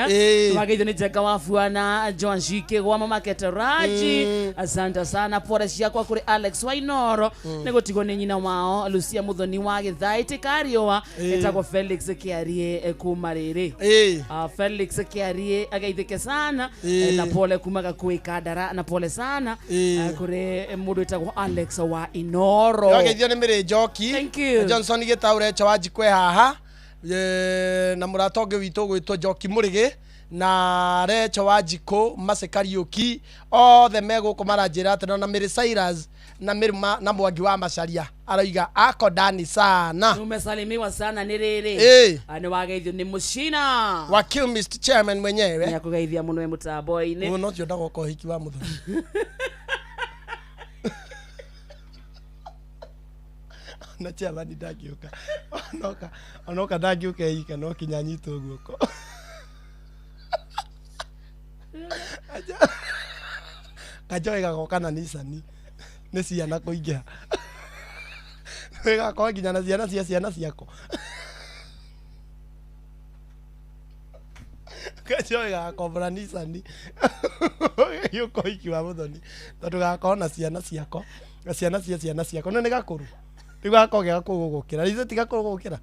Speaker 1: Wageithio nĩ Njenga wa Buana Joan Shikĩgwa mama Keteraji. Asante sana, pole ciakwa kũrĩ Alex Wainoro nĩ gũtigwo nĩ nyina wao Lucia Muthoni wa Gĩthaitĩ Kariũa, ĩtagwo Felix Kĩarie kuma rĩrĩ. Felix Kĩarie ageithĩke sana. Na pole kumaga kwĩ Kandara, na pole sana kũrĩ mũndũ wĩtagwo Alex wa Inoro.
Speaker 3: Wageithio nĩ Mĩrĩ Njoki.
Speaker 1: Thank you.
Speaker 3: Johnson Gĩtaũre wa Njikwe haha, na mũrata ũngĩ witũ ũgwĩtwo Njoki Mũrĩgĩ na Recho wa Njikũ Mace Kariũki, othe me gũkũ maranjĩra atĩ na Mary Cyrus na Mary na Mwangi wa Macaria aroiga ako ndani sana.
Speaker 1: Umesalimiwa sana nĩ rĩrĩ. Nĩ wageithio nĩ Mũcina
Speaker 3: wa Kill Mr. Chairman mwenyewe.
Speaker 1: Nĩ akũgeithia mũno e mũtambo-inĩ.
Speaker 3: Mũno ũcio ndagoka ũhiki wa mũthoni na chairman ndangĩũka, onoka onoka ndangĩũka ika, no kinya nyitwo guoko. Kanjoe gagoka na Nissan nĩ ciana kũingĩha, gakorwo nginya na ciana cia ciana ciako. Kanjoe gagakombora Nissan gĩũka ũhiki wa mũthoni, tondũ gakorwo na ciana ciako na ciana cia ciana ciako, no nĩ gakũrũ rĩu, gakorwo ge gakũrũ gũgũkĩra. Ithe ti gakũrũ gũgũkĩra,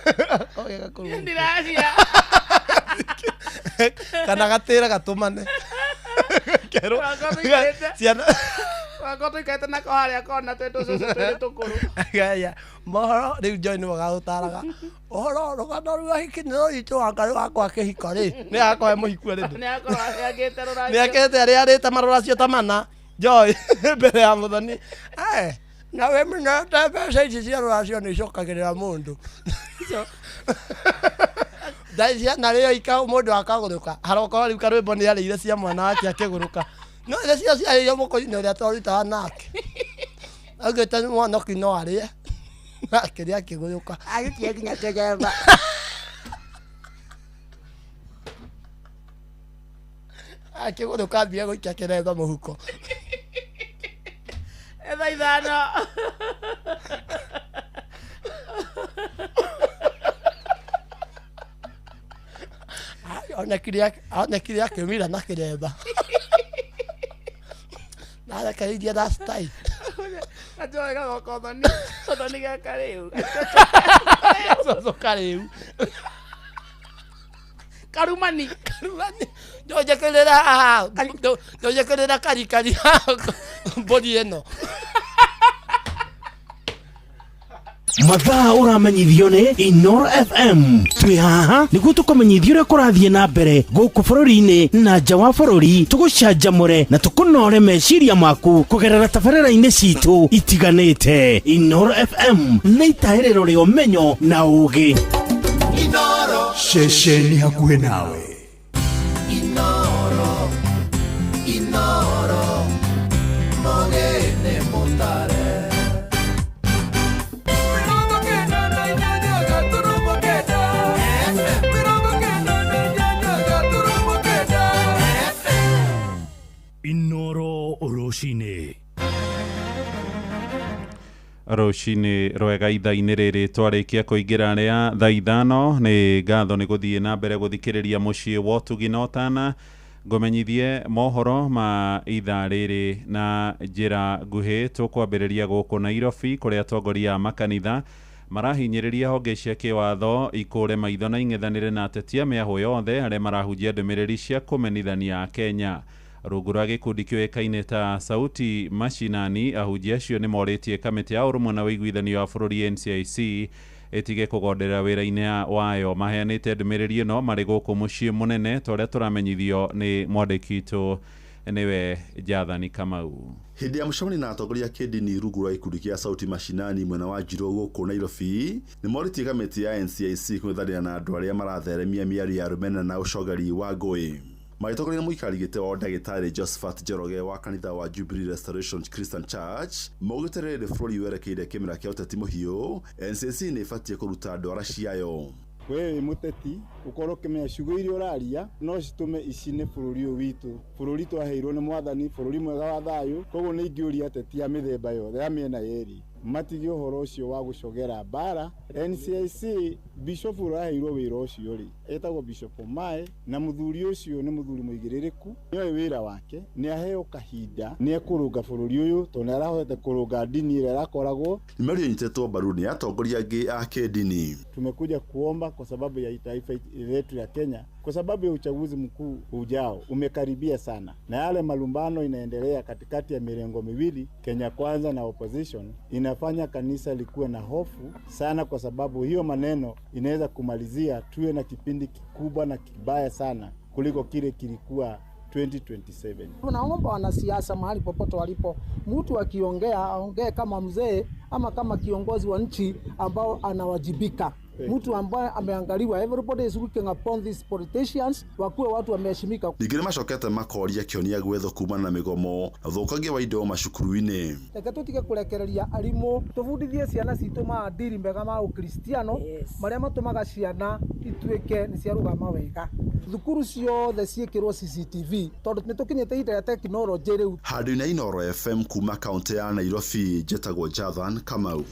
Speaker 3: gakorwo ge gakũrũ gũgũkĩra.
Speaker 1: Ndiracia.
Speaker 3: Kana gatĩra gatũmane kerwo.
Speaker 1: Gakorwo tũikarĩte.
Speaker 3: Ciana.
Speaker 1: Wakorwo tũikarĩte nako harĩa kona twĩ tũcũcũ twĩrĩ tũkũrũ.
Speaker 3: Gaya, mohoro rĩu Joy nĩwe gagũtaraga ũhoro rũgano rwa hiki nĩ rũritũ wa Ngai wakwa kĩhiko rĩ, nĩ agakorwo e mũhiku already.
Speaker 1: Nĩ akorwo akĩte rũracio.
Speaker 3: Nĩ akĩte arĩa arĩte marũracio ta mana Joy mbere ya mũthoni. Eh, na we mũno mbeca ici cia rũracio nĩ icokagĩrĩra mũndũ na rĩo ika mũndũ akagũrũka harokorwo rĩu karwĩmbo nĩ arĩire cia mwana wake akĩgũrũka, no ĩrĩa cio ciarĩire mũkũrinĩ ũrĩa twarutaga nake augĩte mwanaki no arĩe, akĩrĩa akĩgũrũka.
Speaker 4: Arutire nginya kĩremba.
Speaker 3: Akĩgũrũka ambia gũikia kĩremba mũhuko.
Speaker 1: Thaa 5.
Speaker 3: Aonekire akĩmira na kĩremba. Na arekereirie last time.
Speaker 4: Gachoe gagoka ũthoni. Ũthoni gaka rĩu.
Speaker 3: Cũcũ karĩu.
Speaker 1: Karumani.
Speaker 3: Karumani. Ndũnjĩkĩrĩra haha. Ndũnjĩkĩrĩra karikari haha mbũri ĩno.
Speaker 6: Mathaa ũramenyithio nĩ Inoro FM. Twĩ haha nĩguo tũkũmenyithie ũrĩa kũrathiĩ na mbere gũkũ bũrũri-inĩ na nja wa bũrũri, tũgũcanjamũre na tũkũnore meciria maku kũgerera tabarĩra-inĩ citũ itiganĩte. Inoro FM nĩ itahĩrĩro rĩa ũmenyo na ũũgĩ.
Speaker 5: Ceceni hakuhĩ nawe.
Speaker 7: Inoro, Inoro, mogene mutare.
Speaker 6: Inoro rũcinĩ.
Speaker 8: Rũcinĩ rwega ithaa-inĩ rĩrĩ twarĩkia kũingĩra rĩa thaa 5 nĩ ngatho nĩ gũthiĩ na mbere gũthikĩrĩria mũciĩ wa ũtugi na ũtana. Ngũmenyithie mohoro ma ithaa rĩrĩ na njĩra nguhĩ. Tũkwambĩrĩria gũkũ Nairobi kũrĩa atongoria a makanitha marahinyĩrĩria honge cia kĩwatho ikũre maitho na ing'ethanĩre na ateti a mĩahũ yothe arĩa marahunjia ndũmĩrĩri cia kũmenithania Akenya. Rungu rwa gĩkundi kĩũĩkaine ta Sauti Mashinani, ahunjia acio nĩ morĩtie kamĩtĩ ya ũrũmwe na ũiguithanio wa bũrũri NCIC ĩtige kũgonderera wĩra-inĩ wayo. Maheanĩte ndũmĩrĩri ĩno marĩ gũkũ mũciĩ mũnene ta ũrĩa tũramenyithio nĩ mwandĩki witũ nĩwe Jathani Kamau.
Speaker 9: Hĩndĩ ya mũcemanio na atongoria a kĩndini rungu rwa gĩkundi kĩa Sauti Mashinani mwena wa Njirũ gũkũ Nairobi, nĩ morĩtie kamĩtĩ ya NCIC kũng'ethanĩra na andũ arĩa maratheremia mĩario ya rũmena na ũcogeri wa ngũĩ. Magĩtongoria na mũikari gĩtĩ wa ndagĩtarĩ Josephat Njoroge wa kanitha wa Jubilee Restoration Christian Church, maugĩte rĩrĩ bũrũri werekeire kĩmera kĩa ũteti mũhiũ, NCIC nĩ ĩbatiĩ kũruta ndwara ciayo.
Speaker 10: We wĩ mũteti ũkorwo ũkĩmenya ciugo iria ũraria no citũme icine bũrũri ũyũ witũ, bũrũri twaheirwo nĩ mwathani, bũrũri mwega wa thayũ. Koguo nĩ ingĩũria ateti a mĩthemba yothe ya mĩena yerĩ matige ũhoro ũcio wa gũcogera mbara. NCIC bishop ũraheirwo wĩra ũcio rĩ, etagwo Bishop Omae, na mũthuri ũcio nĩ mũthuri mũigĩrĩrĩku, nĩoĩ wĩra wake, nĩ aheo kahinda, nĩ ekũrũnga bũrũri ũyũ tondũ nĩ arahotete kũrũnga ndini ĩrĩa ĩrakoragwo.
Speaker 9: Nĩ mĩario ĩnyitĩtwo mbaru nĩ atongoria angĩ a kĩndini.
Speaker 10: Tumekuja kuomba kwa sababu ya taifa letu ya Kenya, kwa sababu ya uchaguzi mkuu ujao umekaribia sana, na yale malumbano inaendelea katikati ya mirengo miwili, Kenya Kwanza na opposition, inafanya kanisa likuwe na hofu sana, kwa sababu hiyo maneno inaweza kumalizia tuwe na kipindi kikubwa na kibaya sana kuliko kile kilikuwa 2027.
Speaker 11: Tunaomba wanasiasa mahali popote walipo, mtu akiongea aongee kama mzee ama kama kiongozi wa nchi ambao anawajibika, mtu ambaye ameangaliwa. Everybody is looking upon these politicians, wakuwe watu wameheshimika.
Speaker 9: Ningĩ nĩ macokete makoria kĩonia gwethwo kumana na mĩgomo na ũthũkangia wa indo macukuru-inĩ.
Speaker 11: Reke tũtige kũrekereria arimũ, tũbundithie ciana citũ maadili mega ma ũkristiano marĩa matũmaga ciana ituĩke nĩ ciarũgama wega. Thukuru ciothe ciĩkĩrwo CCTV tondũ nĩ tũkinyĩte ihinda rĩa tekinoronjĩ rĩu.
Speaker 9: Handũ-inĩ Inoro FM kuma kaũntĩ ya Nairobi, njĩtagwo Jathan Kamau.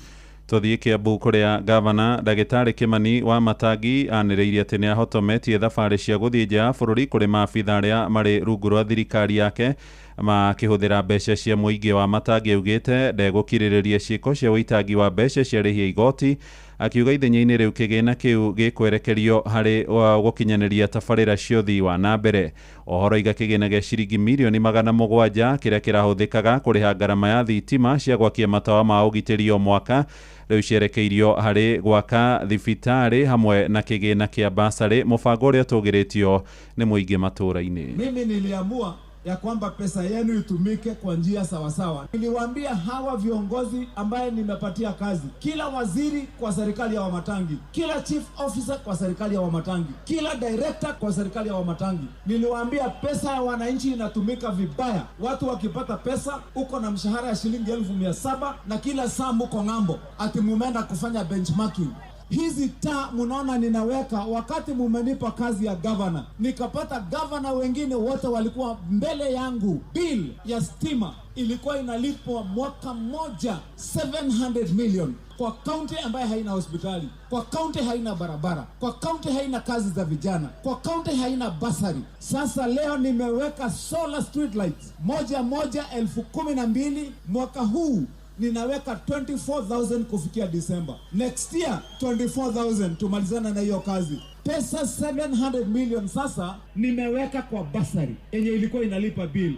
Speaker 8: Tũthiĩ Kiambu kũrĩa gavana ndagĩtarĩ Kimani wa Matangi anĩrĩirie atĩ nĩ ahotometie thabarĩ cia gũthiĩ nja ya bũrũri kũrĩ maabitha arĩa marĩ rungu rwa thirikari yake makĩhũthĩra mbeca cia mũingĩ wa Matangi. Augĩte ndegũkirĩrĩria ciĩko cia ũitangi wa mbeca cia arĩhi a igoti, akiuga ithenya-inĩ rĩu kĩgĩna kĩu gĩkwerekerio harĩ gũkinyanĩria tabarĩra cia ũthii wa na mbere. Ohoro iga kĩgĩna gĩa ciringi mirioni 700 kĩrĩa kĩrahũthĩkaga kũrĩha ngarama ya thitima cia gwakia matawa ma ũgitĩri o mwaka rĩu cierekeirio harĩ gwaka thibitarĩ hamwe na kĩgĩna kĩa basarĩ, mũbango ũrĩa ũtũgĩrĩtio nĩ mũingĩ matũũra-inĩ.
Speaker 12: Mimi niliamua ya kwamba pesa yenu itumike kwa njia sawasawa. Niliwaambia hawa viongozi ambaye nimepatia kazi, kila waziri kwa serikali ya Wamatangi, kila chief officer kwa serikali ya Wamatangi, kila director kwa serikali ya Wamatangi, niliwaambia pesa ya wananchi inatumika vibaya. Watu wakipata pesa, uko na mshahara ya shilingi 700,000 na kila saa muko ng'ambo, ati mumeenda kufanya benchmarking. Hizi taa munaona ninaweka wakati mumenipa kazi ya governor, nikapata governor wengine wote walikuwa mbele yangu. Bill ya stima ilikuwa inalipwa mwaka mmoja 700 million kwa kaunti ambaye haina hospitali, kwa kaunti haina barabara, kwa kaunti haina kazi za vijana, kwa kaunti haina basari. Sasa leo nimeweka solar street lights moja moja 12,000. Mwaka huu ninaweka 24,000 kufikia December. Next year 24,000 tumalizana na hiyo kazi. Pesa 700 million sasa nimeweka kwa basari yenye ilikuwa inalipa bill.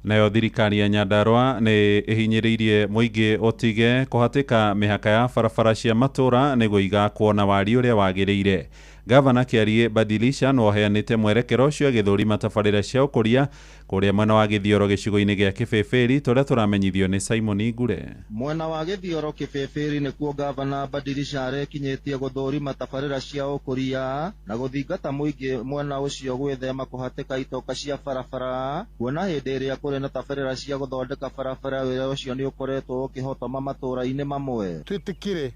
Speaker 8: Nayo thirikari ya Nyandarua nĩ ĩhinyĩrĩirie mũingĩ ũtige kũhatĩka mĩhaka ya barabara cia matũra nĩguo igakwo na wariĩ ũrĩa wagĩrĩire. Gavana Kĩarie Badilisha no aheanĩte mwerekero ũcio agĩthũrima tabarĩra cia ũkũria kũrĩa mwena wa Gĩthioro gĩcigo-inĩ gĩa Kĩbĩbĩri tũrĩa tũramenyithio nĩ Simon Ngure.
Speaker 13: Mwena wa Gĩthioro Kĩbĩbĩri nĩkuo Gavana Badilisha arekinyĩtie gũthũrima tabarĩra cia ũkũria na gũthingata mũingĩ mwena ũcio gwĩthema kũhatĩka itoka cia barabara, kuona hĩndĩ ĩrĩa kũrĩ na tabarĩra cia gũthondeka barabara wĩra ũcio nĩ ũkoretwo ũkĩhotoma matũra-inĩ mamwe.
Speaker 14: Twĩtĩkĩre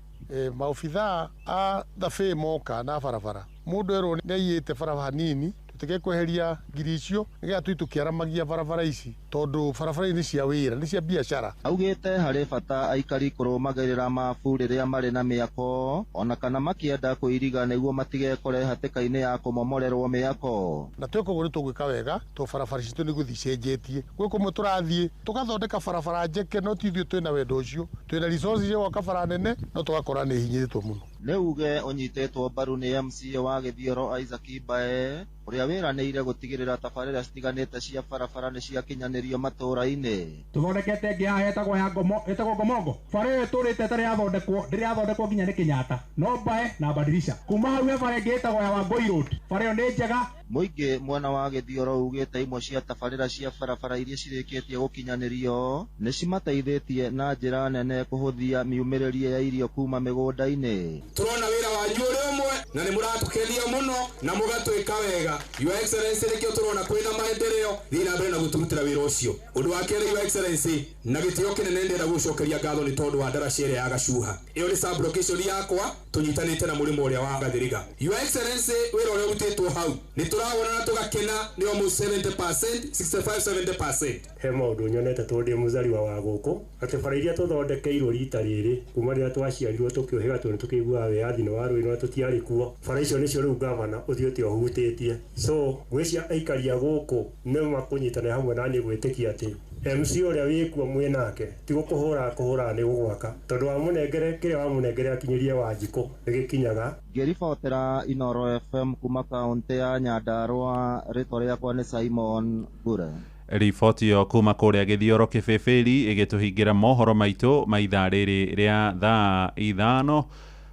Speaker 14: maobithaa a thabĩ moka na barabara mũndũ erwo nĩ aiyĩte barabara hanini tũtige kweheria ngiri icio nĩgetha tũthiĩ tũkĩaramagia barabara ici tondũ barabara nĩ cia wĩra, nĩ cia biacara.
Speaker 13: Augĩte harĩ bata aikari kũrũmagĩrĩra mabu rĩrĩa marĩ na mĩako ona kana makĩenda kũiriga nĩguo matigekore hatĩka-inĩ ya kũmomorerwo mĩako.
Speaker 14: Na tweka ũguo nĩ tũgwĩka wega tondũ barabara citũ nĩ gũthiĩ icenjetie. Gwĩ kũmwe tũrathiĩ tũgathondeka barabara njeke, no ti ithuĩ twĩna wendo ũcio, twĩna resources cia gwaka bara nene no tũgakora nĩ hinyĩrĩtwo mũno.
Speaker 13: Nĩ uge ũnyitĩtwo mbaru nĩ MCA wa Gĩthioro Isaac Mbae ũrĩa wĩranĩire gũtigĩrĩra tabarĩra citiganĩte cia barabara nĩ ciakinyanĩrio matũra-inĩ.
Speaker 15: Tũthondekete ĩngĩ haha ĩtagwo ya Ngomo, ĩtagwo Ngomongo. Bara ĩyo ĩtũrĩte ĩtarĩ yathondekwo, ndĩrĩ yathondekwo nginya nĩ Kenyatta, no Mbae na Badilisha. Kuma hau he bara ĩngĩ ĩtagwo ya Wangũi Road, bara ĩyo nĩ njega.
Speaker 13: Mũingĩ mwena wa Gĩthioro ugĩte imwe cia tabarĩra cia barabara iria cirĩkĩtie gũkinyanĩrio nĩ cimateithĩtie na njĩra nene kũhũthia miumĩrĩrie ya irio kuma mĩgũnda-inĩ.
Speaker 16: Tũrona wĩra wanyu ũrĩ ũmwe na nĩ mũratũkenia mũno na mũgatwĩka wega. Your Excellency, nĩkĩo tũrona kwĩna maendeleo, thiĩ na mbere na gũtũrutĩra wĩra ũcio. Ũndũ wa kerĩ, Your Excellency, na gĩtĩo kĩnene ndĩrenda gũcokeria ngatho nĩ tondũ wa ndaraca ĩrĩa ya Gacuha. Ĩyo nĩ sub-location yakwa tũnyitanĩte na mũrĩmo ũrĩa wa Gathiriga. Your Excellency, wĩra ũrĩa ũrutĩtwo hau nĩ tũrawona na tũgakena nĩ almost 70%, 65-70%.
Speaker 17: He maũndũ nyonete tondũ ndĩ mũzaliwa wa gũkũ atĩ bara iria tũthondekeirwo rita rĩrĩ kuma rĩrĩa twaciarirwo tũkĩũhĩga tondũ tũkĩiguaga wĩyathi nĩ warũĩ no tũtiarĩ kuo. Bara icio nĩcio rĩu gavana ũthiĩte ũhutĩtie, so ngwĩciria aikari a gũkũ nĩ makũnyitanĩra hamwe na niĩ gwĩtĩkia atĩ MC ũrĩa wĩkuo mwĩ nake ti gũkũhũra kũhũra nĩ gũgwaka tondũ wamũnengere kĩrĩa wamũnengere akinyĩrie Wanjikũ nĩgĩkinyaga.
Speaker 13: Ngĩribotera Inoro FM kuma kaũntĩ ya Nyandarua, rĩtwa rĩakwa nĩ Simon Ngure.
Speaker 8: Riboti ĩyo kuma kũrĩa Gĩthioro Kĩbĩbĩri ĩgĩtũhingĩra mohoro maitũ ma ithaa rĩrĩ rĩa thaa 5.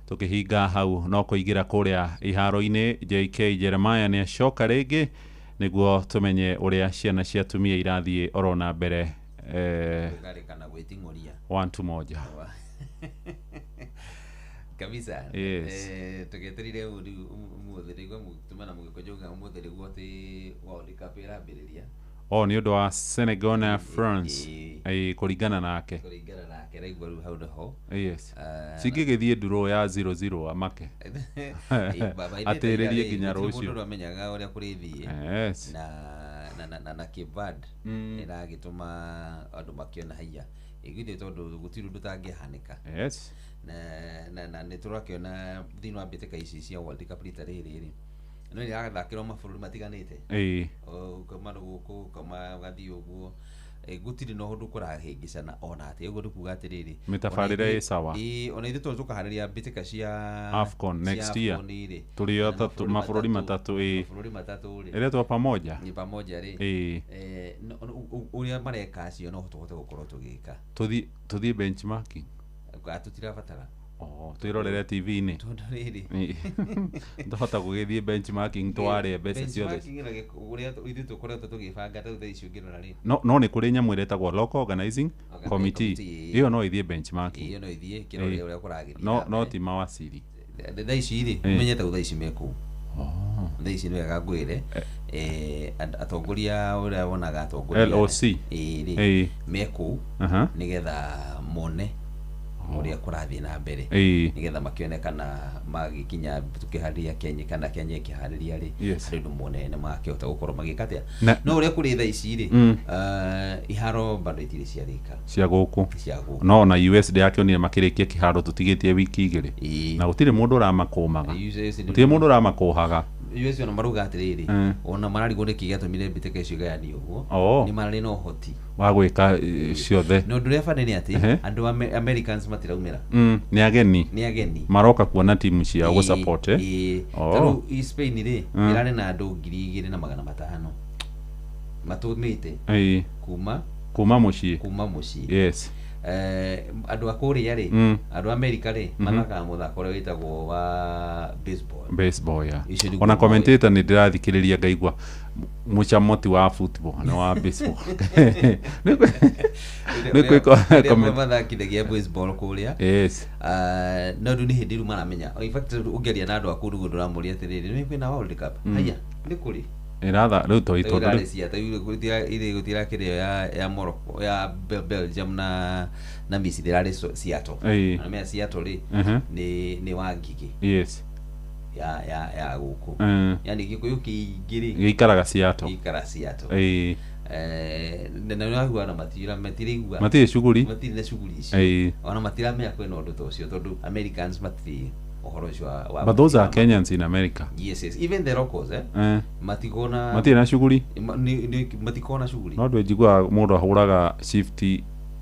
Speaker 8: Tũkĩhinga hau no kũingĩra kũrĩa iharo-inĩ, JK Jeremiah nĩ acoka rĩngĩ nĩguo tũmenye ũrĩa ciana cia atumia irathiĩ oro na mbere. 1-1
Speaker 18: kabisa.
Speaker 8: Yes.
Speaker 18: Tũgeterire rĩu ũmũthĩ rĩu mũgĩtũmana mũgĩkũnjũga ũmũthĩ rĩu atĩ World Cup ĩrambĩrĩria.
Speaker 8: O nĩ ũndũ wa Senegal na France kũringana nake.
Speaker 18: Kũringana nake raigua rĩu hau nĩho.
Speaker 8: Yes. Cingĩgĩthiĩ nduro ya 0-0 amake. Atĩrĩrie nginya rũciũ.
Speaker 18: Mũndũ ndamenyaga ũrĩa kũrĩthiĩ.
Speaker 8: Yes.
Speaker 18: Na Cape Verde ĩragĩtũma andũ makĩona haiya. Ĩgithĩ tondũ gũtirĩ ũndũ ũtangĩhanĩka.
Speaker 8: Yes.
Speaker 18: Na nĩ tũrakĩona thĩinĩ wa mbĩtĩka ici cia World Cup rita rĩrĩ rĩ no ĩrathakĩrwo mabũrũri matiganĩte. Ukauma gũkũ ukauma ũgathiĩ ũguo gũtirĩ na ũndũ kũrahĩngĩcana ona atĩa. Ũguo nĩ kuga atĩrĩrĩ,
Speaker 8: mĩtabarĩre ĩ sawa.
Speaker 18: Ona ithuĩ tondũ tũkaharĩria mbĩtĩka cia
Speaker 8: AFCON next year tũrĩ atatũ mabũrũri matatũ
Speaker 18: mabũrũri matatũ rĩ
Speaker 8: ĩretwo pamoja
Speaker 18: ni pamoja rĩ ũrĩa mareka acio no tũhote gũkorwo tũgĩka
Speaker 8: tũthiĩ benchmarking
Speaker 18: tũtirabatara
Speaker 8: twĩrorere TV-inĩ
Speaker 18: tondũ rĩrĩ
Speaker 8: ndahota gũgĩthiĩ benchmarking twarĩe mbeca ciothe.
Speaker 18: Ũrĩa ithuĩ tũkoretwo tũgĩbanga ta thaa ici ũngĩrora rĩ
Speaker 8: no nĩ kũrĩ nyamũ ĩrĩa ĩtagwo local organizing committee ĩyo no ĩthiĩ benchmarking
Speaker 18: ĩyo no ĩthiĩ kĩrore ũrĩa kũragĩthiĩ
Speaker 8: no ti mawaciri
Speaker 18: thaa ici rĩ ũmenyete thaa ici me kũu thaa ici nĩ wega ngwĩre atongoria ũrĩa wonaga atongoria
Speaker 8: LOC
Speaker 18: rĩ me kũu nĩgetha mone ũrĩa ũrĩa kũrathiĩ na mbere, nĩgetha makĩone kana magĩkinya tũkĩharĩria Kenya kana Kenya ĩkĩharĩria rĩ, harĩ ũndũ monene nĩ makĩhota gũkorwo magĩka atĩa. No ũrĩa kũrĩ thaa ici rĩ, iharo bado itirĩ ciarĩka
Speaker 8: cia gũkũ.
Speaker 18: Cia gũkũ.
Speaker 8: No ona US ndĩrakĩonire makĩrĩkia kĩharo tũtigĩtie wiki 2, na gũtirĩ mũndũ ũramakũmaga,
Speaker 18: US
Speaker 8: gũtirĩ mũndũ ũramakũhaga.
Speaker 18: US ona marauga atĩrĩrĩ, ona mararigwo nĩkĩ gĩatũmire mbĩtĩka icio igayanio ũguo, nĩ mararĩ na ũhoti
Speaker 8: wa gwĩka ciothe.
Speaker 18: Na ũndũ ũrĩa bani nĩ atĩ andũ Americans matiraumĩra.
Speaker 8: Nĩ ageni.
Speaker 18: Nĩ ageni.
Speaker 8: Maroka kuona timu ciao gũ support, eh?
Speaker 18: Ta rĩu i Spain rĩ, ĩrarĩ na andũ 2500 matũmĩte kuma
Speaker 8: kuma mũciĩ.
Speaker 18: Kuma mũciĩ. Andũ a kũrĩa rĩ, andũ a America rĩ, mathakaga mũthako ũrĩa wĩtagwo wa baseball.
Speaker 8: Baseball, yeah.
Speaker 18: Icio nĩguo
Speaker 8: Ona
Speaker 18: moĩ.
Speaker 8: commentator nĩ ndĩrathikĩrĩria ngaigua mũcamo ti wa football, nĩ wa baseball. Nĩ
Speaker 18: Ũrĩa mathakithagia baseball kũrĩa. No rĩu nĩ hĩndĩ rĩu maramenya. In fact, rĩu ũngĩaria na andũ a kũu nĩguo ndũramũria atĩrĩrĩ, nĩ kwĩna World Cup? Haya, nĩ kũrĩ.
Speaker 8: Ĩratha rĩu
Speaker 18: Rĩu
Speaker 8: tondũ
Speaker 18: ĩrarĩ cia, ta rĩu gũtira gũtirakĩrĩ ya Morocco, ya Belgium na Misiri ĩrarĩ Seattle. Na mea Seattle rĩ, nĩ wa ngigĩ. Ya gũkũ. Yani gĩkũyũ kĩingĩ rĩ,
Speaker 8: gĩikaraga Seattle.
Speaker 18: Gĩikara Seattle. Na nĩ ũraigua ona matiraigua.
Speaker 8: Matirĩ shughuli.
Speaker 18: Matirĩ na shughuli icio. Ona matiramenya kwĩna ũndũ ta ũcio tondũ Americans matirĩ ũhoro ũcio wa
Speaker 8: But those are Kenyans in America.
Speaker 18: Yes. Even the locals, eh? Matikona
Speaker 8: Matirĩ na shughuli.
Speaker 18: Matikona shughuli.
Speaker 8: No ndũ njiguaga mũndũ ahũraga shift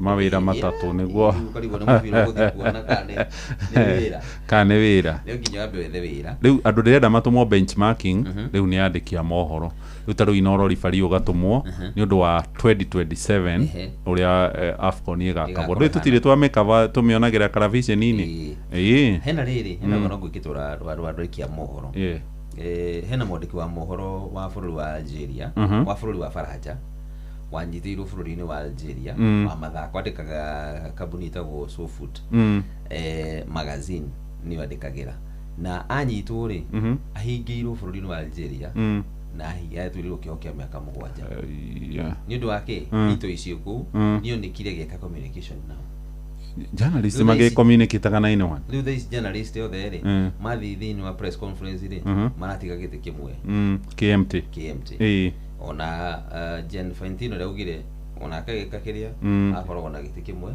Speaker 8: mawĩra matatũ nĩguo
Speaker 18: Ũkarigwo nĩ mũbira ũgũthiĩ kuona kana nĩ wĩra.
Speaker 8: Kana nĩ wĩra.
Speaker 18: Rĩu nginya wambe wethe wĩra.
Speaker 8: Rĩu andũ ndĩrenda matũmwo benchmarking, rĩu nĩ andĩki a mohoro. Rĩu ta rĩu Inooro ribari ũgatũmwo nĩ ũndũ wa 2027, ũrĩa AFCON ĩgakabwo.
Speaker 18: Ĩgakorwo
Speaker 8: Ndũĩ tũtirĩ twamĩkaba tũmĩonagĩra karaviceni-inĩ.
Speaker 18: Hena rĩrĩ, hena rũgano ngwĩkĩtwo rwa andũ aikia mohoro. Hena mwandĩki wa mohoro wa bũrũri wa Algeria, wa bũrũri wa Faranja, wanyitĩirwo bũrũri-inĩ wa Algeria, wa mathako, andĩkaga kambuni ĩtagwo SoFoot. Magazine nĩyo andĩkagĩra. Na anyitwo rĩ, ahingĩirwo bũrũri-inĩ wa Algeria, na atuĩrĩirwo kĩoho kĩa mĩaka 7. Nĩ ũndũ wa kĩ? Ito icio kũu, nĩonekire agĩka communication nao.
Speaker 8: Journalist
Speaker 18: Rĩu thaa ici-
Speaker 8: magĩcommunicataga na anyone.
Speaker 18: Rĩu thaa ici journalist othe rĩ, mathiĩ thĩinĩ wa press conference rĩ, maratiga gĩtĩ kĩmwe.
Speaker 8: KMT.
Speaker 18: KMT. Ona Jen Fantino ũrĩa augire onake agĩka kĩrĩa, akoragwo na gĩtĩ kĩmwe,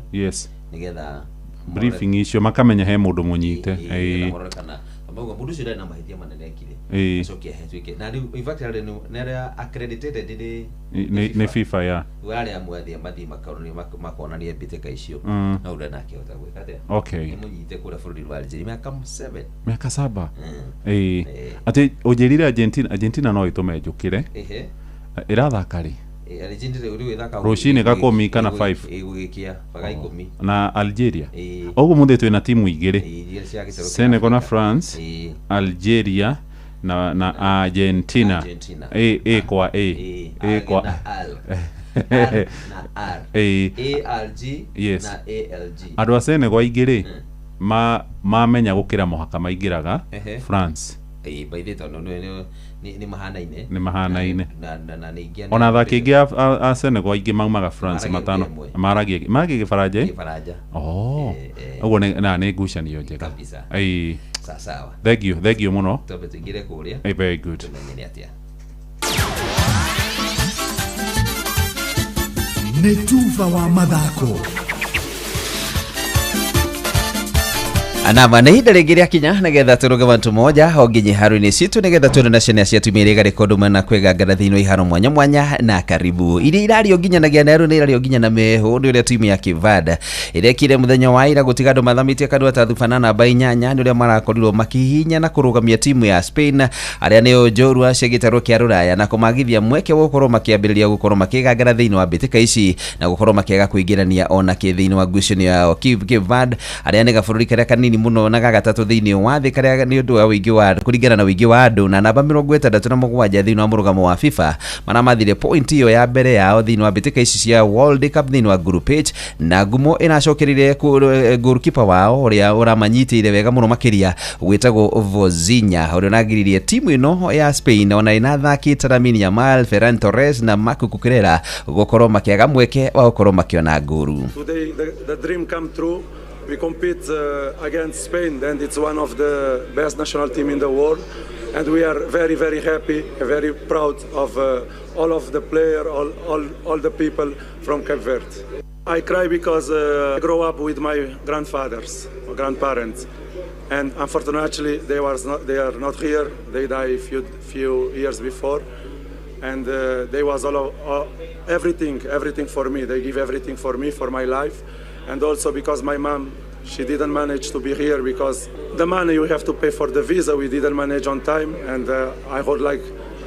Speaker 18: nĩgetha
Speaker 8: Briefing icio makamenya he mũndũ mũnyite.
Speaker 18: Nĩgetha marore kana mauga mũndũ ũcio ndarĩ na mahĩtia manene ekire. Acoke ahĩtũke. Na rĩu in fact arĩ nĩ arĩa accredited nĩ
Speaker 8: Nĩ FIFA ya.
Speaker 18: Rĩu arĩa amwe athiĩ mathiĩ makonania mbĩtĩka icio. No ũrĩa nake ahota gwĩka atĩa? Nĩ mũnyite kũrĩa bũrũri wa Algeria mĩaka 7.
Speaker 8: Mĩaka 7. Atĩ ũnjĩrire Argentina no ĩtũme njũkĩre. Ĩrathaka rĩ?
Speaker 18: Argentina rĩu ĩthakaga
Speaker 8: Rũcinĩ gakũmi kana 5.
Speaker 18: Ĩgũgĩkĩa baga 10.
Speaker 8: Na Algeria. Ũguo mũthĩ twĩna timu igĩrĩ.
Speaker 18: Igĩrĩ cia gĩtarũ kĩa
Speaker 8: Senegal na France, Algeria na Argentina.
Speaker 18: Argentina.
Speaker 8: A kwa A. A kwa
Speaker 18: na R. R na R. ARG na ALG.
Speaker 8: Andũ a Senegal aingĩ rĩ, mamenya gũkĩra mũhaka maingĩraga France.
Speaker 18: By the way, tondũ nĩ mahanaine.
Speaker 8: Nĩ mahanaine.
Speaker 18: Na nĩ ingĩ
Speaker 8: Ona athaki aingĩ a Senegal aingĩ maumaga France
Speaker 18: Maragia
Speaker 8: matano.
Speaker 18: ĩmwe.
Speaker 8: Maragia Gĩbaranja?
Speaker 18: Gĩbaranja.
Speaker 8: Ũguo na nĩ ngucanio njega.
Speaker 18: Kabisa. Sawa sawa.
Speaker 8: Thank you, thank you mũno.
Speaker 18: Twambe tũingĩre kũrĩa.
Speaker 8: Very good.
Speaker 18: Tũmenye nĩ atĩa.
Speaker 7: Nĩ tuba wa mathako.
Speaker 18: Anama nĩ ihinda rĩngĩ rĩakinya nĩgetha tũrũge bantu moja o nginya iharo-inĩ citũ nĩgetha tuone na ciana cia tumia iria igarekondo mana kwĩgangara thĩinĩ wa iharo mwanya mwanya na karibu iria irario nginyanagia na nĩ irario nginya na meho nĩ ũrĩa timu ya Kivada ĩrekire mũthenya wa ira gũtiga andũ mathamĩtie kanua ta thuba na namba 8 nĩ ũrĩa marakorirwo makĩhihinya na kũrũgamia timu ya Spain arĩa nĩo njorua cia gĩtarũ kĩa rũraya na kũmagithia mweke wa gũkorwo makĩambĩrĩria gũkorwo makĩgangara thĩinĩ wa mbĩtĩka ici na gũkorwo makĩaga kũingĩrania ona kĩ thĩinĩ wa ngucanio yao. Kivada arĩa nĩ gabũrũri karĩa kanini mũno na ga gatatũ thĩinĩ wa thĩ karĩa nĩ ũndũ wa ũingĩ wa kũringana na ũingĩ wa andũ na namba 67 thĩinĩ wa mũrũgamo wa FIFA maramathire point ĩyo ya mbere yao thĩinĩ wa mbĩtĩka ici cia World Cup thĩinĩ wa Group H na ngumo ĩracokereire goalkeeper wao ũrĩa ũramanyitĩire wega mũno makĩria gwĩtagwo Vozinha ũrĩa ũragiririe timu ĩno ya Spain ona ĩnathakĩte Lamine Yamal, Ferran Torres na Marc Cucurella gũkorwo makĩaga mweke wa gũkorwo makĩona ngũru.
Speaker 19: Today the dream come true. We compete against Spain, and it's one of the best national team in the world. And we are very, very happy, very proud of all of the player, all the people from Cape Verde. I cry because I grow up with my grandfathers, or grandparents, and unfortunately they are not here. They die a few years before, and they was all everything for me. They give everything for me, for my life, and also because my mom, she didn't manage to be here because the money you have to pay for the visa, we didn't manage on time, and I would like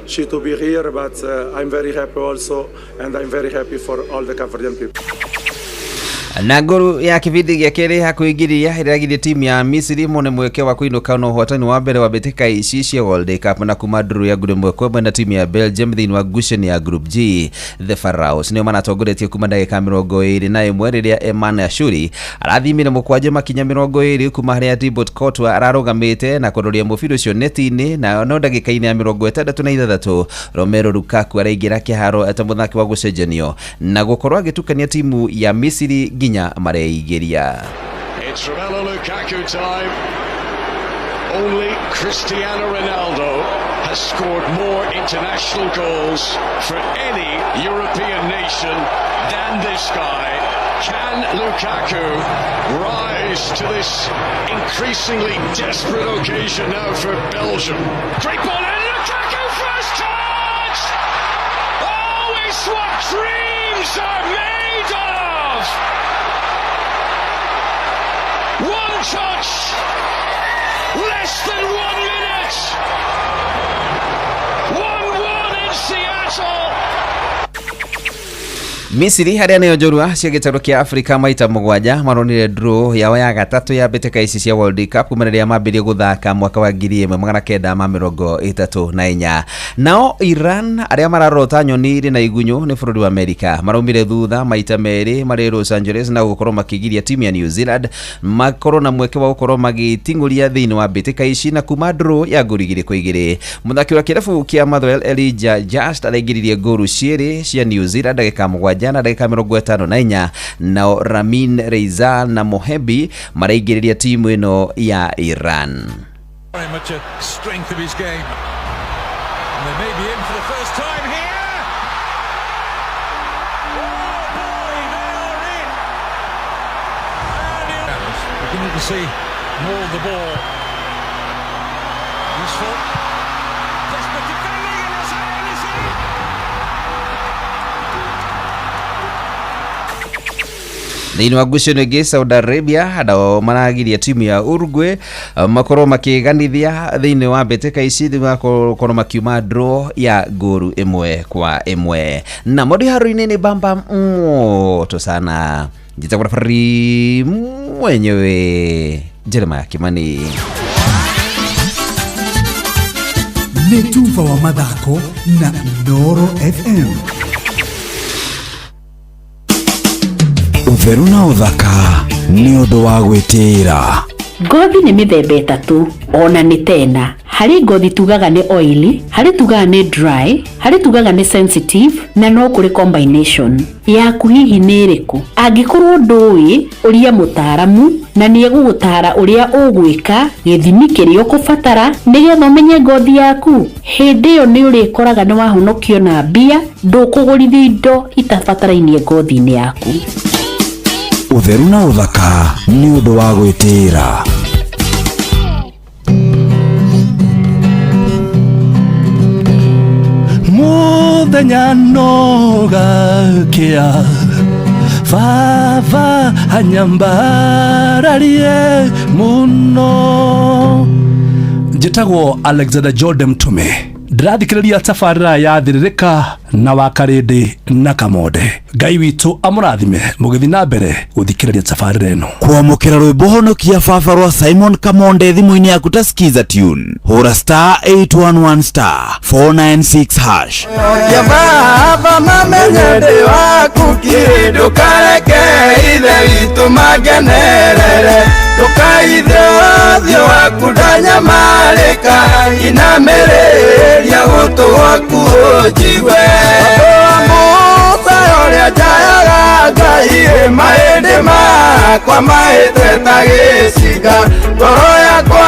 Speaker 19: she to be here, but I'm very happy also, and I'm very happy for all the Cape Verdean people.
Speaker 18: Na nguru ya kibindi gĩa kerĩ hakuingĩria ĩragirie timu ya Misiri mone mweke wa kũinũka na ũhotani wa mbere wa mbĩtĩka ici cia World Cup na kuma nduru ya nguru 1-1 na timu ya Belgium thĩinĩ wa ngucanio ya Group G. The Pharaohs nĩo maratongoretie kuma ndagĩka 21 rĩrĩa Eman Ashuri arathimire mũkwanja makinya 20 kuma harĩa Thibaut Courtois ararũgamĩte na kũroria mũbira ũcio neti-inĩ, na no ndagĩka-inĩ ya 66 Romelu Lukaku araingĩra kĩharo ta mũthaki wa gũcenjanio na gũkorwo agĩtukania timu ya Misiri nginya mareigĩria.
Speaker 20: It's Romelu Lukaku time. Only Cristiano Ronaldo has scored more international goals for any European nation than this guy. Can Lukaku rise to this increasingly desperate occasion now for Belgium? Great ball in, Lukaku first touch! Oh, it's what dreams are made of! One touch, less than 1 minute. 1-1 in Seattle.
Speaker 18: Misiri harĩa nĩyo njorua cia gĩtarũ kĩa Afrika maita 7 maronire draw yao ya gatatũ ya mbĩtĩka ici cia World Cup kuma rĩrĩa mambĩrĩrie gũthaka mwaka wa 1934. Nao Iran arĩa mararota nyoni irĩ na igunyũ nĩ bũrũri wa Amerika maraumire thutha maita merĩ marĩ Los Angeles na gũkorwo makĩgiria timu ya New Zealand makorwo na mweke wa gũkorwo magĩting'ũria thĩinĩ wa mbĩtĩka ici na kuma draw ya ngũru 2-2. Mũthaki wa kĩrabu kĩa Motherwell Elijah Just araingĩririe ngũru cierĩ cia New Zealand ndagĩka 7 na ndagĩka 54, nao Ramin Reza na Mohebi maraingĩrĩria timu ĩno ya Iran.
Speaker 20: Very much a strength of his game. And they may be in for the first time here. Oh boy, they are in. And beginning to see more of the ball. Useful. Desperate defending, and it's in.
Speaker 18: Thĩinĩ wa ngucanio ĩngĩ, Saudi Arabia nao maragiria timu ya Uruguay makorwo makĩganithia thĩinĩ wa mbĩtĩka ici makorwo makiuma draw ya ngũru 1-1. Na modi haru-inĩ nĩ bamba moto sana. Njĩtagwo referee mwenyewe Jeremiah Kimani.
Speaker 7: Nĩ tuba wa mathako na Inooro FM.
Speaker 21: Ũtheru na ũthaka nĩ ũndũ wa gwĩtĩĩra.
Speaker 22: Ngothi nĩ mĩthemba ĩtatũ ona nĩ tena. Harĩ ngothi tugaga nĩ oily, harĩ tugaga nĩ dry, harĩ tugaga nĩ sensitive, na no kũrĩ combination. Yaku hihi nĩ ĩrĩkũ? Angĩkorwo ndũĩ, ũria mũtaaramu na nĩ egũgũtaara ũrĩa ũgwĩka, gĩthimi kĩrĩa ũkũbatara nĩgetha ũmenye ngothi yaku. Hĩndĩ ĩyo nĩ ũrĩkoraga nĩ wahonokio na mbia, ndũkũgũrithia indo itabatarainie ngothi-inĩ yaku.
Speaker 21: Ũtheru na ũthaka nĩ ũndũ wa gwĩtĩĩra.
Speaker 23: Mũthenya no gakĩa baba anyambararie mũno. Njĩtagwo Alexander Jordan Mtume, ndĩrathikĩrĩria tabarĩra ya Thĩrĩrĩka na Wakarĩndĩ na Kamonde. Ngai witũ amũrathime mũgĩthiĩ na mbere gũthikĩrĩria tabarĩra ĩno.
Speaker 21: Kwamũkĩra rwĩmbo honokia baba rwa Simon Kamonde thimũ-inĩ yaku ta Skiza tune, hũra star 811 star 496 hash.
Speaker 5: Baba mamenye ndĩ waku kĩ, ndũkareke ithe witũ mangenerere, ndũkaithe ũthiũ waku ndanyamarĩka, inamĩrĩria gũtũ gwaku ũnjigue. Mũcayo ũrĩa njayaga Ngai
Speaker 1: Ngai maende makwa maete ta gĩcinga ngoro yakwa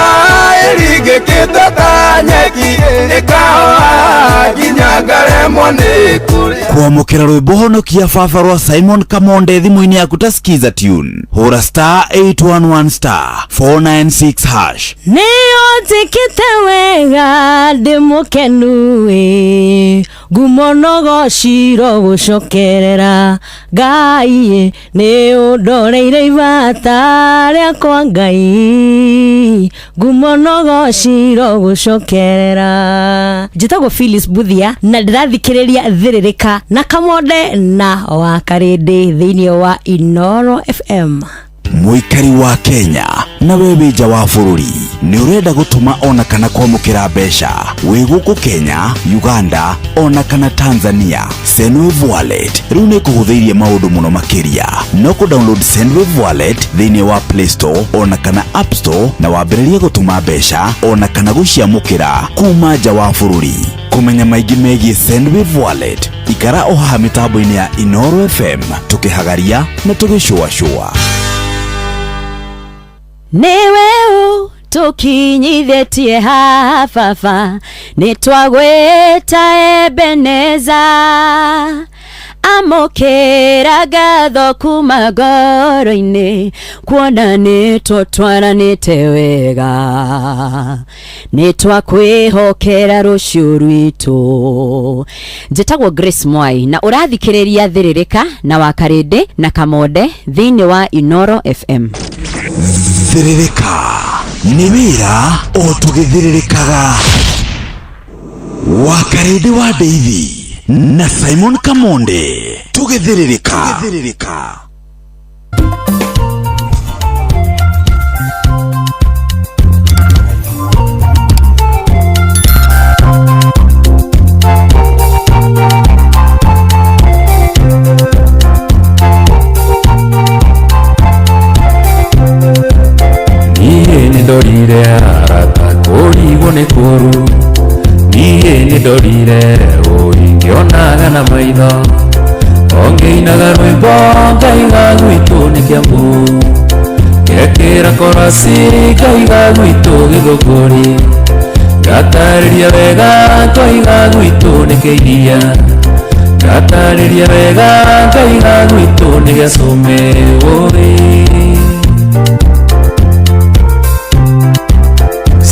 Speaker 1: ĩringĩkĩte ta nyeki ĩkahoa nginya ngaremwo nĩ kũrĩa.
Speaker 21: Kwamũkĩra rwĩmbo honokia baba rwa Simon Kamonde thimũ-inĩ yaku ta skiza tune, hũra star 811 star 496 hash.
Speaker 2: Nĩũnjĩkĩte wega ndĩ mũkenu ĩ ngumo no gociro gũcokerera Ngai nĩ ũndoreire ibata rĩakwa Ngai ngumo no gociro gũcokerera. Njĩtagwo Phyllis Buthia na ndĩrathikĩrĩria Thĩrĩrĩka na Kamonde na Wakarĩndĩ thĩinĩ wa Inoro FM.
Speaker 21: Mũikari wa Kenya na we wĩ nja wa bũrũri nĩ ũrenda gũtũma ona kana kwamũkĩra mbeca wĩ gũkũ Kenya, Uganda ona kana Tanzania, Sendwave Wallet rĩu nĩ ĩkũhũthĩirie maũndũ mũno makĩria. No kũ download Sendwave Wallet thĩinĩ wa Play Store ona kana App Store na wambĩrĩrie gũtũma mbeca ona kana gũciamũkĩra kuma nja wa bũrũri. Kũmenya maingĩ megiĩ Sendwave Wallet, ikara o haha mĩtambo-inĩ ya Inoro FM tũkĩhagaria na tũgĩcũacũa.
Speaker 2: Nĩwe ũtũkinyithĩtie haha baba, nĩtwagwĩta Ebeneza, amũkĩra ngatho kuma ngoro-inĩ, kuona nĩtũtwaranĩte wega, nĩtwakwĩhokera rũciũ rwitũ. Njĩtagwo Grace Mwai na ũrathikĩrĩria Thĩrĩrĩka na Wakarĩndĩ na Kamonde thĩinĩ wa Inoro FM.
Speaker 21: Thĩrĩrĩka nĩ wĩra o tũgĩthĩrĩrĩkaga. Wakarĩndĩ wa Ndeithi na Simon Kamonde tũgĩthĩrĩrĩka.
Speaker 4: Niĩ nĩndorire arata kũrigwo nĩ kũru, niĩ nĩndorire ũingĩonaga na maitho, ongĩinaga rwĩmbo ngaiga gwitũ nĩ Kĩambu, ngekĩra korasi ngaiga gwitũ Gĩthũngũri, ngatarĩria wega ngaiga gwitũ nĩ Kĩiria, ngatarĩria wega ngaiga gwitũ nĩ Gĩcũmĩ ũĩ.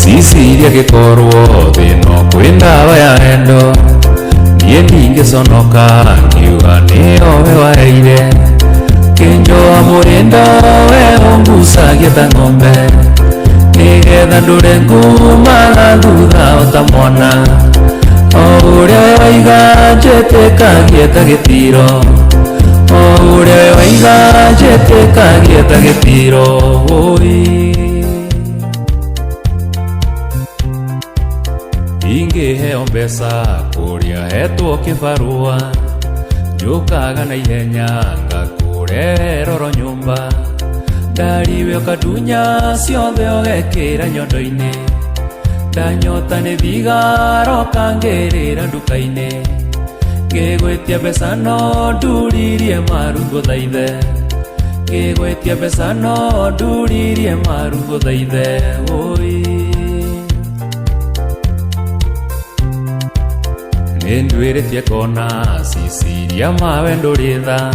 Speaker 4: Ciciria gĩkorwo thĩ no kwĩ ndawa ya endo, niĩ ndingĩconoka ngiuga nĩyo we waheire, kĩnjoa mũrĩndo we ũngucagia ta ng'ombe, nĩgetha ndũre ngumaga thutha o ta mwana, o ũrĩa we waiga njĩtĩkagie ta gĩtiro, o ũrĩa we waiga njĩtĩkagie ta gĩtiro ũi. Ingĩheo mbeca kũrĩa hetwo kĩbarũa, njũkaga na ihenya ngakũrehe roro nyũmba, ndariwe ũkandunya ciothe ũgekĩra nyondo-inĩ, ndanyota nĩ thigara ũkangĩrĩra nduka-inĩ, ngĩgwĩtia mbeca no nduririe maru ngũthaithe, ngĩgwĩtia mbeca no nduririe maru ngũthaithe ũi. Nĩnduĩrĩtie kona ciciria mawe ndũrĩ tha,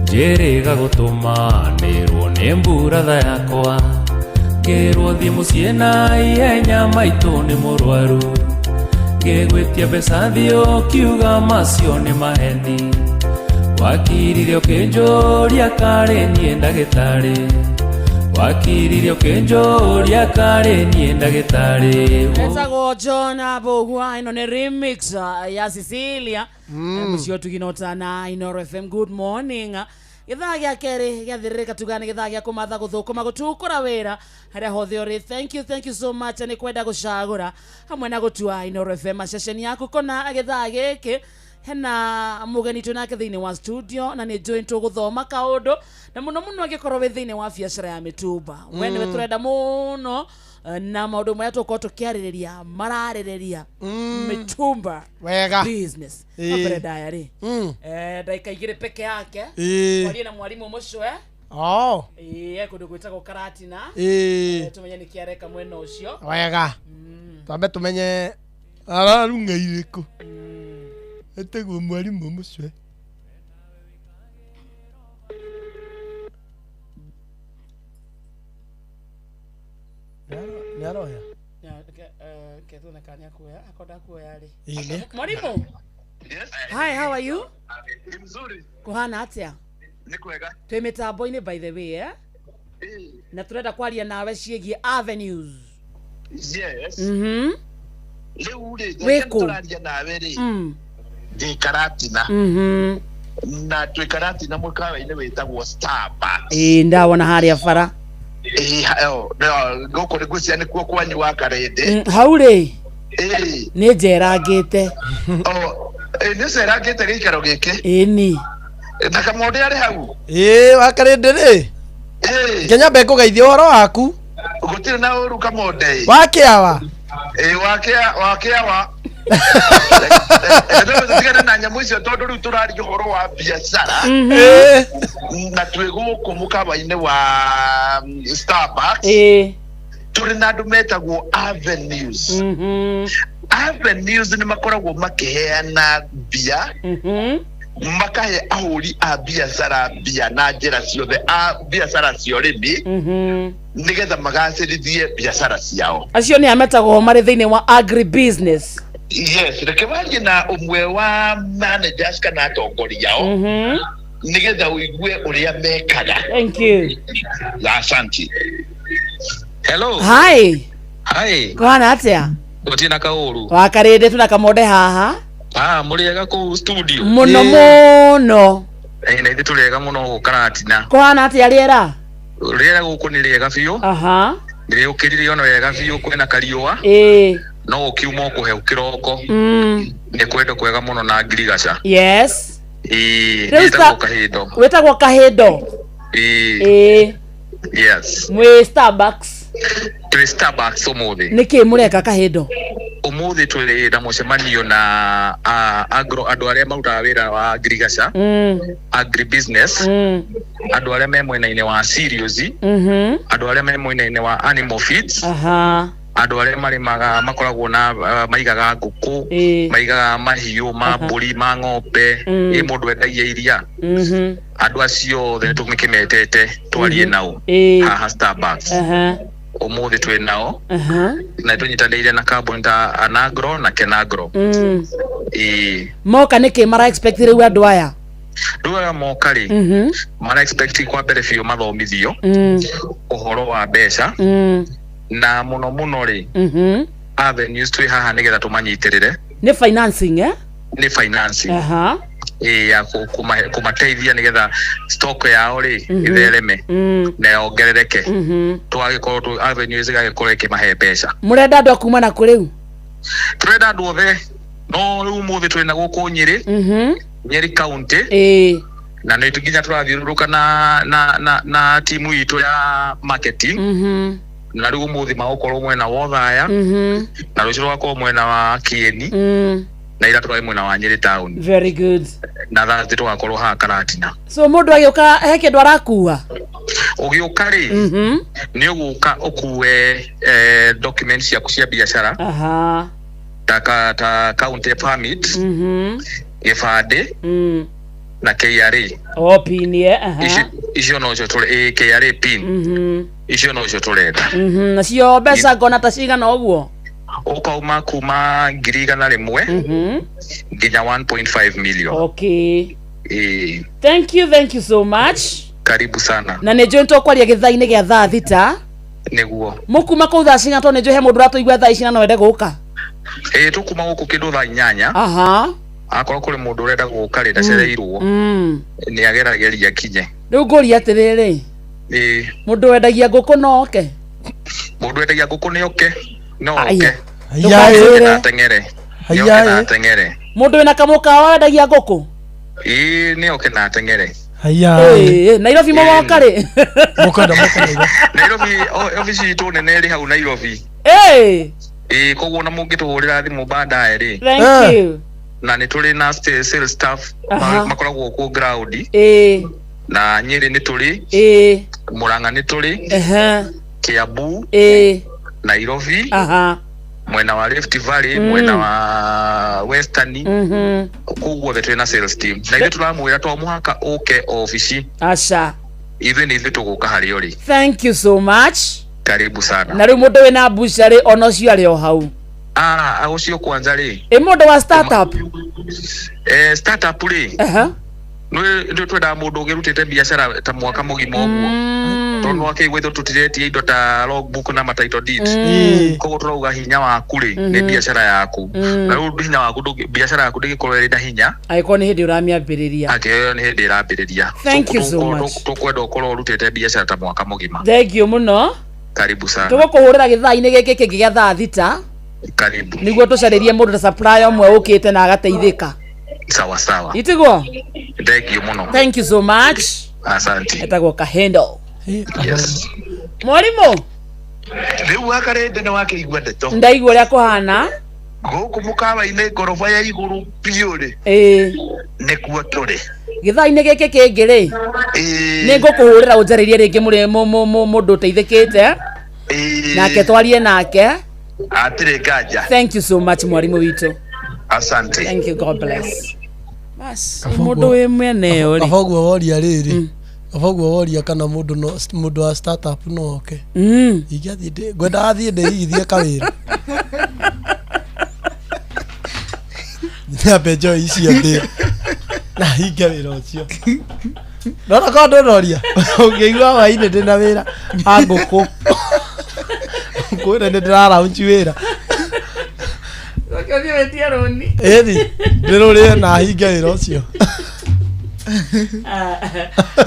Speaker 4: njĩrĩga gũtũma nĩrwo nĩ mburatha yakwa, ngĩrwo thiĩ mũciĩ na ihenya maitũ nĩ mũrwaru, ngĩgwĩtia mbeca thiĩ ũkiuga macio nĩ maheni, wakirire ũkĩnjũria karĩ niĩ ndagĩtarĩ, wakirire ũkĩnjũria karĩ niĩ ndagĩtarĩ.
Speaker 24: Etagwo John Abogwa, ĩno nĩ remix ya Cecilia. Mũciĩ ũtuginota na Inoro FM. Good morning. Gĩthaa gĩa kerĩ gĩathĩrĩrĩka tuga nĩ gĩthaa gĩa kũmatha gũthũkũma gũtukũra wĩra harĩa hothe ũrĩ. Thank you, thank you so much nĩ kwenda gũcagũra hamwe na gũtua Inoro FM ceceni yaku kona gĩthaa gĩkĩ Hena mũgeni twĩ nake thĩinĩ wa studio na nĩ njũĩ tũgũthoma kaũndũ na mũno mũno angĩkorwo wĩ thĩinĩ wa biacara ya mĩtumba. We nĩwe tũrenda mũno na maũndũ marĩa tũgũkorwo tũkĩarĩrĩria mararĩrĩria mĩtumba
Speaker 3: Wega.
Speaker 24: business.
Speaker 3: Ĩĩ.
Speaker 24: Mbere ndaya rĩ, ndagĩka 2 peke yake
Speaker 3: Ĩĩ.
Speaker 24: twarie na mwarimũ mũcwe.
Speaker 3: Oh.
Speaker 24: Ĩĩ, kũndũ gwĩtagwo Karatina.
Speaker 3: Ĩĩ.
Speaker 24: Tũmenye nĩkĩ areka mwena ũcio.
Speaker 3: Wega. Twambe tumenye ararung'a irĩkũ. Etagwo mwarimũ mũcwe. Nĩ aroya?
Speaker 24: Ke tuone kana nĩakuoya, akorwo ndakuoya rĩ.
Speaker 3: Ĩĩ, nĩ-
Speaker 24: Mwalimu. Hi, how are you?
Speaker 6: Ni mzuri.
Speaker 24: Kuhana atia?
Speaker 6: Ni kwega.
Speaker 24: Twĩ mĩtambo-inĩ by the way, eh? Na tũrenda kwaria nawe ciĩgiĩ avenues.
Speaker 6: Yes. Rĩu rĩ,
Speaker 24: Wĩ kũ?
Speaker 6: tũraria nawe rĩ, ndĩ Karatina. Na twĩ Karatina mũkawa-inĩ wĩtagwo Starbucks.
Speaker 24: Ĩĩ, ndawona harĩa bara.
Speaker 6: Ĩĩ, gũkũ nĩ ngwĩciria nĩkuo kwanyu wa Karĩndĩ.
Speaker 24: Hau rĩ,
Speaker 6: Ĩĩ.
Speaker 24: nĩ njerangĩte.
Speaker 6: Ĩĩ, nĩ ũcerangĩte gĩikaro gĩkĩ.
Speaker 24: Ĩni.
Speaker 6: Na Kamonde arĩ hau.
Speaker 3: Ĩĩ, wa Karĩndĩ rĩ. Kenya ngũgeithie ũhoro waku.
Speaker 6: Gũtirĩ na ũru Kamonde.
Speaker 3: Wa kĩawa.
Speaker 6: Ĩĩ, wa kĩawa. Tigana na nyamũ icio tondũ rĩu tũraria ũhoro wa biacara. Na twĩ gũkũ mũkawa-inĩ wa Starbucks. Tũrĩ na andũ metagwo Avenues. Avenues nĩ makoragwo makĩheana mbia, makahe ahũri a biacara mbia na njĩra ciothe a biacara cia ũrĩmi, nĩgetha magacĩrithie biacara ciao.
Speaker 24: Acio nĩ ametagwo marĩ thĩinĩ wa agri business.
Speaker 6: Yes, reke warie na ũmwe wa managers kana atongoria ao, nĩgetha ũigue ũrĩa mekaga.
Speaker 24: Thank you.
Speaker 6: Asante.
Speaker 10: Hello.
Speaker 24: Hi.
Speaker 10: Hi.
Speaker 24: Kuhana atia?
Speaker 10: Gũtirĩ na kaũru.
Speaker 24: Wa Karĩndĩ tuna Kamonde haha.
Speaker 10: Ah, mũrĩ ega kũu studio.
Speaker 24: Mũno mũno.
Speaker 10: Eh, na ithuĩ tũrĩ ega mũno gũkũ Karatina.
Speaker 24: Kuhana atia rĩera?
Speaker 10: Rĩera gũkũ nĩ rĩega biũ.
Speaker 24: Aha.
Speaker 10: Nĩrĩũkĩrire ona wega biũ, kwĩna kariũa.
Speaker 24: Ĩĩ.
Speaker 10: No ũkiuma ũkũhe kĩroko. Nĩ kwendo kwega mũno na ngirigaca.
Speaker 24: Yes.
Speaker 10: Ĩĩ,
Speaker 24: Rĩu
Speaker 10: nĩtagwo Kahĩndo.
Speaker 24: Wĩtagwo Kahĩndo.
Speaker 10: Ĩĩ.
Speaker 24: Ĩĩ.
Speaker 10: Yes.
Speaker 24: Mwĩ Starbucks.
Speaker 10: Twĩ Starbucks ũmũthĩ.
Speaker 24: Nĩkĩ mũreka Kahĩndo?
Speaker 10: Ũmũthĩ tũrĩ na mũcemanio na agro, andũ arĩa marutaga wĩra wa ngirigaca, agri business, andũ arĩa me mwena-inĩ wa cereals, andũ arĩa me mwena-inĩ wa animal feeds,
Speaker 24: Aha.
Speaker 10: andũ arĩa marĩmaga, makoragwo na maigaga ngũkũ, maigaga mahiũ ma mbũri, ma ng'ombe, ĩ mũndũ endagia iria. Andũ acio othe nĩ tũmĩkĩmetete twarie nao haha Starbucks. Ũmũthĩ twĩ nao na tũnyitanĩire na kambuni ta Anagro na Kenagro. Ĩĩ.
Speaker 24: Moka nĩkĩ mara expect rĩu andũ aya?
Speaker 10: Rĩu aya moka rĩ, mara expect kwa mbere biũ mathomithio ũhoro wa mbeca, na mũno mũno rĩ, Avenues twĩ haha nĩgetha tũmanyitĩrĩre.
Speaker 24: Nĩ financing, eh?
Speaker 10: Nĩ financing.
Speaker 24: Aha.
Speaker 10: Ĩĩ, ya kũmateithia nĩgetha stock yao rĩ ĩthereme na yongerereke. Tũgagĩkorwo Avenues ĩgagĩkorwo ĩkĩmahe mbeca.
Speaker 24: Mũrenda andũ a kuma na kũ rĩu?
Speaker 10: Tũrenda andũ othe, no rĩu ũmũthĩ twĩ na gũkũ Nyĩrĩ, Nyeri County. Na nĩ nginya tũrathiũrũrũka na timu itũ ya marketing. Na rĩu ũmũthĩ magũkorwo mwena wa Othaya, na rũciũ rũgakorwo mwena wa Kieni, na ira tũrarĩ mwena wa Nyĩrĩ town.
Speaker 24: Very good.
Speaker 10: Na Thursday tũgakorwo haha Karatina.
Speaker 24: So mũndũ agĩũka he kĩndũ arakua?
Speaker 10: Ũgĩũka rĩ, nĩ ũgũka ũkue documents ciaku cia biacara.
Speaker 24: Aha.
Speaker 10: Ta county permit, gĩbandĩ na KRA.
Speaker 24: O pin, eh? Aha.
Speaker 10: Icio nocio tũre KRA pin. Icio nocio tũrenda.
Speaker 24: Nacio mbeca ngona ta cigana ũguo?
Speaker 10: Ũkauma kuma 100,000 nginya 1.5 million.
Speaker 24: Okay.
Speaker 10: Ĩĩ.
Speaker 24: Thank you, thank you so much.
Speaker 10: Karibu sana.
Speaker 24: Na nĩ njũĩ tũkwaria gĩthaa-inĩ gĩa thaa 6.
Speaker 10: Nĩguo.
Speaker 24: Mũkuma kũu thaa cigana, tondũ nĩ njũĩ he mũndũ ũratũigua thaa ici na no ende gũka?
Speaker 10: Ĩĩ, tũkuma gũkũ kĩndũ thaa 8.
Speaker 24: Aha.
Speaker 10: Akorwo kũrĩ mũndũ ũrenda gũka rĩ, ndacereirwo, nĩ agerageria kinye.
Speaker 24: Rĩu ngũria atĩrĩrĩ,
Speaker 10: Ĩĩ.
Speaker 24: mũndũ wendagia ngũkũ no oke?
Speaker 10: Mũndũ wendagia ngũkũ nĩ oke, no
Speaker 24: Aya.
Speaker 10: oke.
Speaker 24: Ndũkanjĩre.
Speaker 10: Na ateng'ere. Nĩ oke na ateng'ere.
Speaker 24: Mũndũ wĩna kamũkawa wendagia ngũkũ?
Speaker 10: Ĩĩ, nĩ oke na ateng'ere.
Speaker 3: Haya.
Speaker 24: Ĩĩ, Nairobi mũgoka rĩ?
Speaker 3: Mũkwenda mũkwenda.
Speaker 10: Nairobi, obici itũ nene ĩrĩ hau Nairobi.
Speaker 24: Ĩĩ.
Speaker 10: Ĩĩ, koguo na mũngĩtũhũrĩra thimũ baadaye rĩ.
Speaker 24: Thank you.
Speaker 10: Na nĩ tũrĩ na sales staff makoragwo kũ ground.
Speaker 24: Ĩĩ.
Speaker 10: Na Nyĩrĩ nĩ tũrĩ.
Speaker 24: Ĩĩ.
Speaker 10: Murang'a nĩ tũrĩ. Kiambu.
Speaker 24: Ĩĩ.
Speaker 10: Nairobi. Mwena wa Rift Valley, mwena wa Western. Kũu guothe twĩ na sales team. Na ithuĩ tũramwĩra to mũhaka ũke obici.
Speaker 24: Aca.
Speaker 10: Ithuĩ nĩ ithuĩ tũgũka harĩa ũrĩ.
Speaker 24: Thank you so much.
Speaker 10: Karibu sana.
Speaker 24: Na rĩu mũndũ wĩna mbuca rĩ, ona ũcio arĩ o hau.
Speaker 10: Ah, ũcio kwanza rĩ.
Speaker 24: Ĩ mũndũ wa startup?
Speaker 10: Startup rĩ. Nĩ twendaga mũndũ ũgĩrutĩte biacara ta mwaka mũgima ũguo. Tondũ wakĩigua ithuĩ tũtiretia indo ta logbook na ma title deeds. Koguo tũrauga hinya waku rĩ nĩ biacara yaku. Na rĩu hinya waku biacara yaku ndĩngĩkorwo ĩrĩ na hinya
Speaker 24: Angĩkorwo nĩ hĩndĩ ũramĩambĩrĩria.
Speaker 10: Angĩkorwo nĩ hĩndĩ ĩrambĩrĩria.
Speaker 24: Thank you so much.
Speaker 10: Tũkwenda ũkorwo ũrutĩte biacara ta mwaka mũgima.
Speaker 24: Thank you mũno.
Speaker 10: Karibu sana.
Speaker 24: Tũgũkũhũrĩra gĩthaa-inĩ gĩkĩ kĩngĩ gĩa thaa 6.
Speaker 10: Karibu.
Speaker 24: Nĩguo tũcarĩrie mũndũ ta supplier ũmwe ũkĩte na agateithĩka.
Speaker 10: Sawa sawa.
Speaker 24: Itiguo?
Speaker 10: Thank you mũno.
Speaker 24: Thank you so much.
Speaker 10: Asante.
Speaker 24: Etagwo Kahendo.
Speaker 10: Yes.
Speaker 24: Mwarimu.
Speaker 6: Rĩu wakarĩndĩ nĩ wakĩigua ndeto.
Speaker 24: Ndaigua ũrĩa kũhana.
Speaker 6: Gũkũ mũkawa-inĩ ngoroba ya igũrũ biũ rĩ.
Speaker 24: Ĩĩ.
Speaker 6: Nĩkuo tũrĩ.
Speaker 24: Gĩthaa-inĩ gĩkĩ kĩngĩ rĩ. Nĩ ngũkũhũrĩra ũnjarĩrie rĩngĩ mũndũ ũteithĩkĩte. Nake twarie nake.
Speaker 6: Hatirĩ nganja.
Speaker 24: Thank you so much mwarimu witũ.
Speaker 6: Asante.
Speaker 24: Thank you, God bless. Bas, mũndũ wĩ mwene ũyũ rĩ.
Speaker 3: Kaba ũguo woria rĩrĩ. Kaba ũguo woria kana mũndũ no mũndũ wa startup no oke. Ingĩathiĩ ngwendaga thiĩ ndĩigithie kawĩra. Nyambe njoe icio ndĩe. Na hinge wĩra ũcio. Nona korwo ndũnoria ũngĩigua hwainĩ ndĩna wĩra wa ngũkũ. Ngwĩre nĩ ndĩraraunji wĩra. Ĩni ndĩrũrĩe na hinge wĩra ũcio.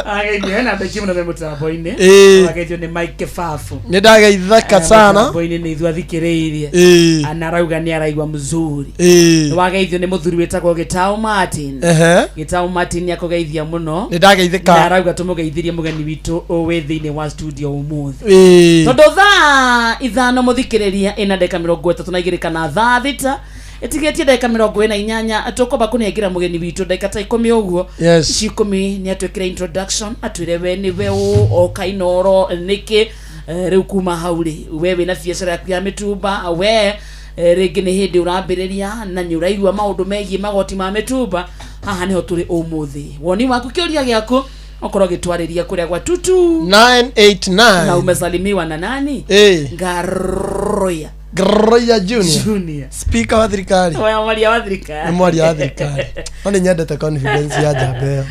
Speaker 24: Ageithio hena andũ aingĩ mũno me mũtambo-inĩ.
Speaker 3: Ĩĩ.
Speaker 24: Ageithio nĩ Mike Kebabu.
Speaker 3: Nĩ ndageithĩka sana.
Speaker 24: Mũtambo-inĩ nĩ ithuĩ athikĩrĩirie.
Speaker 3: Ĩĩ.
Speaker 24: Na arauga nĩ araigua mzuri.
Speaker 3: Ĩĩ.
Speaker 24: Nĩ wageithio nĩ mũthuri wĩtagwo Gĩtaũ Martin.
Speaker 3: Ehe.
Speaker 24: Gĩtaũ Martin nĩ akũgeithia mũno.
Speaker 3: Nĩ ndageithĩka.
Speaker 24: Na arauga tũmũgeithirie mũgeni witũ wĩ thĩinĩ wa studio ũmũthĩ.
Speaker 3: Ĩĩ.
Speaker 24: Tondũ thaa 5 mũthikĩrĩria ĩna ndagĩka 32 kana thaa 6 ĩtigĩtie ndagĩka 48 tũkwamba kũnengera mũgeni witũ ndagĩka ta 10 ũguo.
Speaker 3: Yes.
Speaker 24: Ici 10 nĩ atwĩkĩre introduction atwĩre we nĩwe ũ oka Inooro nĩkĩ. Rĩu kuma hau rĩ we wĩna biacara yaku ya mĩtumba we rĩngĩ nĩ hĩndĩ ũrambĩrĩria na nĩ ũraigua maũndũ megiĩ magoti ma mĩtumba. Haha nĩho tũrĩ ũmũthĩ. Woni waku kĩũria gĩaku okorwo gĩtwarĩria kũrĩa gwa tutu
Speaker 3: 989
Speaker 24: na umesalimiwa na nani? Ngaroya.
Speaker 3: Ngaroya Junior.
Speaker 24: Junior.
Speaker 3: Speaker wa thirikari.
Speaker 24: Oya mwaria wa thirikari.
Speaker 3: Nĩ mwaria wa thirikari. No nĩ nyendete confidence ya njamba ĩyo.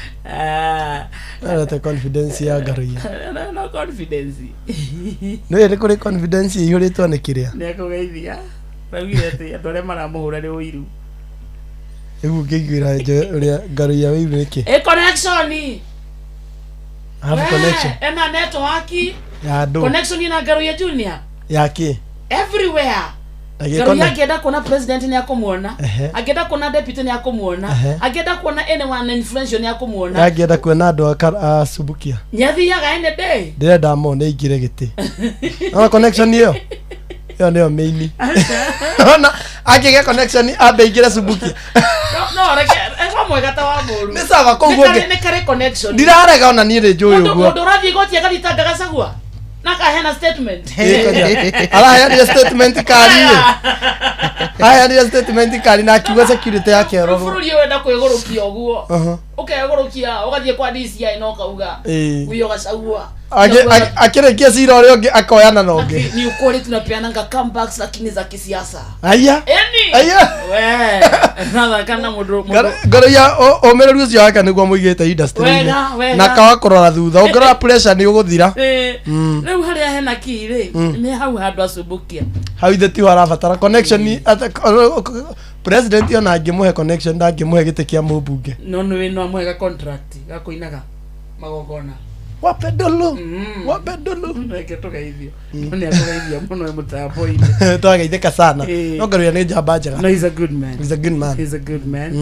Speaker 3: Nyendete confidence ya Ngaroya.
Speaker 24: No confidence.
Speaker 3: Nĩ nĩ kũrĩ confidence ĩihũrĩtwo nĩ kĩrĩa.
Speaker 24: Nĩ akũgeithia. Raugire atĩ andũ arĩa maramũhũra nĩ ũiru.
Speaker 3: Rĩu ngĩiguĩra ũrĩa Ngaroya wĩiru nĩkĩ?
Speaker 24: Ĩ connection.
Speaker 3: Have connection.
Speaker 24: Ena network.
Speaker 3: Ya andũ.
Speaker 24: Connection ina Ngaroya Junior.
Speaker 3: Ya kĩ?
Speaker 24: Everywhere. Ngaroya angĩenda kuona president nĩ akũmuona. Angĩenda kuona deputy nĩ akũmuona. Angĩenda kuona anyone influential nĩ akũmuona.
Speaker 3: Angĩenda kuona andũ a Subukia.
Speaker 24: Nĩ athiaga any day.
Speaker 3: Ndĩrenda mone aingĩre gĩtĩ. Ona connection ĩyo. Ĩyo nĩyo main. Ona angĩgĩa connection ambe aingĩre Subukia.
Speaker 24: No reke eko mwega ta wa mũru.
Speaker 3: Nĩ sawa koguo
Speaker 24: Nĩ karĩ connection.
Speaker 3: Ndirarega ona niĩ nĩ njũĩ ũguo.
Speaker 24: Mũndũ ũrathiĩ igoti agathitanga Gachagua. Na kaheana statement.
Speaker 3: Araheanire statement kari. Araheanire statement kari na akiuga security yake ĩrorwo.
Speaker 24: Bũrũri ũyũ wenda kwĩgũrũkia ũguo. Ũkegũrũkia ũgathiĩ kwa DCI na ũkauga. Huyo Gachagua.
Speaker 3: Akĩrĩkia cira ũrĩa ũngĩ akoyana na ũngĩ.
Speaker 24: Ni ukweli tunapeananga comebacks lakini za kisiasa.
Speaker 3: Aya.
Speaker 24: Eni.
Speaker 3: Aya.
Speaker 24: We. Nathaka na mũndũ.
Speaker 3: Ngaroya ũmĩrĩru ũcio wake nĩguo mũigĩte industry-inĩ. Na kawa kũrora thutha. Ũngĩrora pressure nĩ ũgũthira.
Speaker 24: Rĩu harĩa hena key rĩ nĩ hau handũ acumbukia.
Speaker 3: Hau ithe tiho arabatara connection. President ona angĩmũhe connection ndangĩmũhe gĩtĩ kĩa mũmbunge.
Speaker 24: No nĩ no amũhe ga contract ga kũinaga magongona.
Speaker 3: Wape ndũlũ, wape ndũlũ.
Speaker 24: Reke tũgeithio. No nĩ akũgeithia mũno e mũtambo-inĩ.
Speaker 3: Twageithĩka sana.
Speaker 24: Ĩĩ.
Speaker 3: No Ngaruiya nĩ njamba njega.
Speaker 24: No, he's a good man.
Speaker 3: He's a good man.
Speaker 24: He's a good man.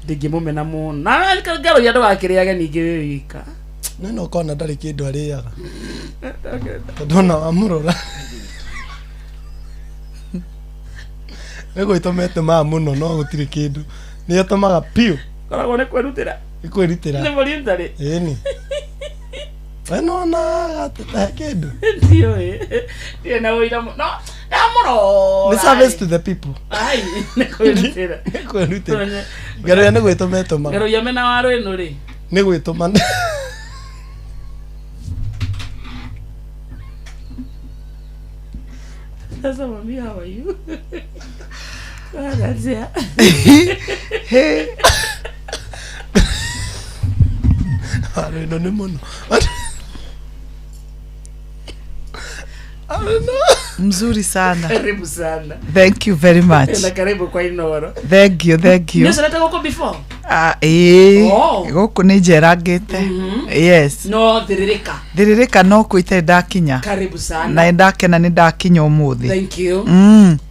Speaker 24: Ndingĩmũmena mũno. Na Ngaruiya ndũgakĩrĩage ningĩ wĩ wika.
Speaker 3: No no kona ndarĩ kĩndũ arĩaga. Tondũ ona wamũrora. Nĩ gwĩtũma etũmaga mũno no gũtirĩ kĩndũ. Nĩ etũmaga piũ.
Speaker 24: Koragwo nĩ kwĩrutĩra.
Speaker 3: Nĩ kwĩrutĩra.
Speaker 24: Nĩ voluntary.
Speaker 3: Ĩni. We nĩwonaga atĩ ta he kĩndũ.
Speaker 24: Ndiũĩ. Ndirĩ na ũira mũno. No, ndamũrora.
Speaker 3: Nĩ service to the people.
Speaker 24: Ai, nĩ kwĩrutĩra.
Speaker 3: Nĩ kwĩrutĩra. Ngaruiya nĩ gwĩtũma etũmaga.
Speaker 24: Ngaruiya mena waru ĩno rĩ.
Speaker 3: Nĩ gwĩtũma.
Speaker 24: Sasa mami, how are you? Grazie.
Speaker 3: Waru ĩno nĩ mũno.
Speaker 9: Mzuri sana.
Speaker 24: Karibu sana.
Speaker 9: Thank you very much.
Speaker 24: Na karibu kwa Inoro.
Speaker 9: Thank you, thank you.
Speaker 24: Nĩ ũcerete gũkũ before?
Speaker 9: Ah, ĩĩ.
Speaker 24: Oh.
Speaker 9: Gũkũ nĩ njerangĩte. Yes.
Speaker 24: No thĩrĩrĩka.
Speaker 9: Thĩrĩrĩka no kũ itarĩ ndakinya.
Speaker 24: Karibu sana.
Speaker 9: Na nĩndakena nĩ ndakinya ũmũthĩ.
Speaker 24: Thank you.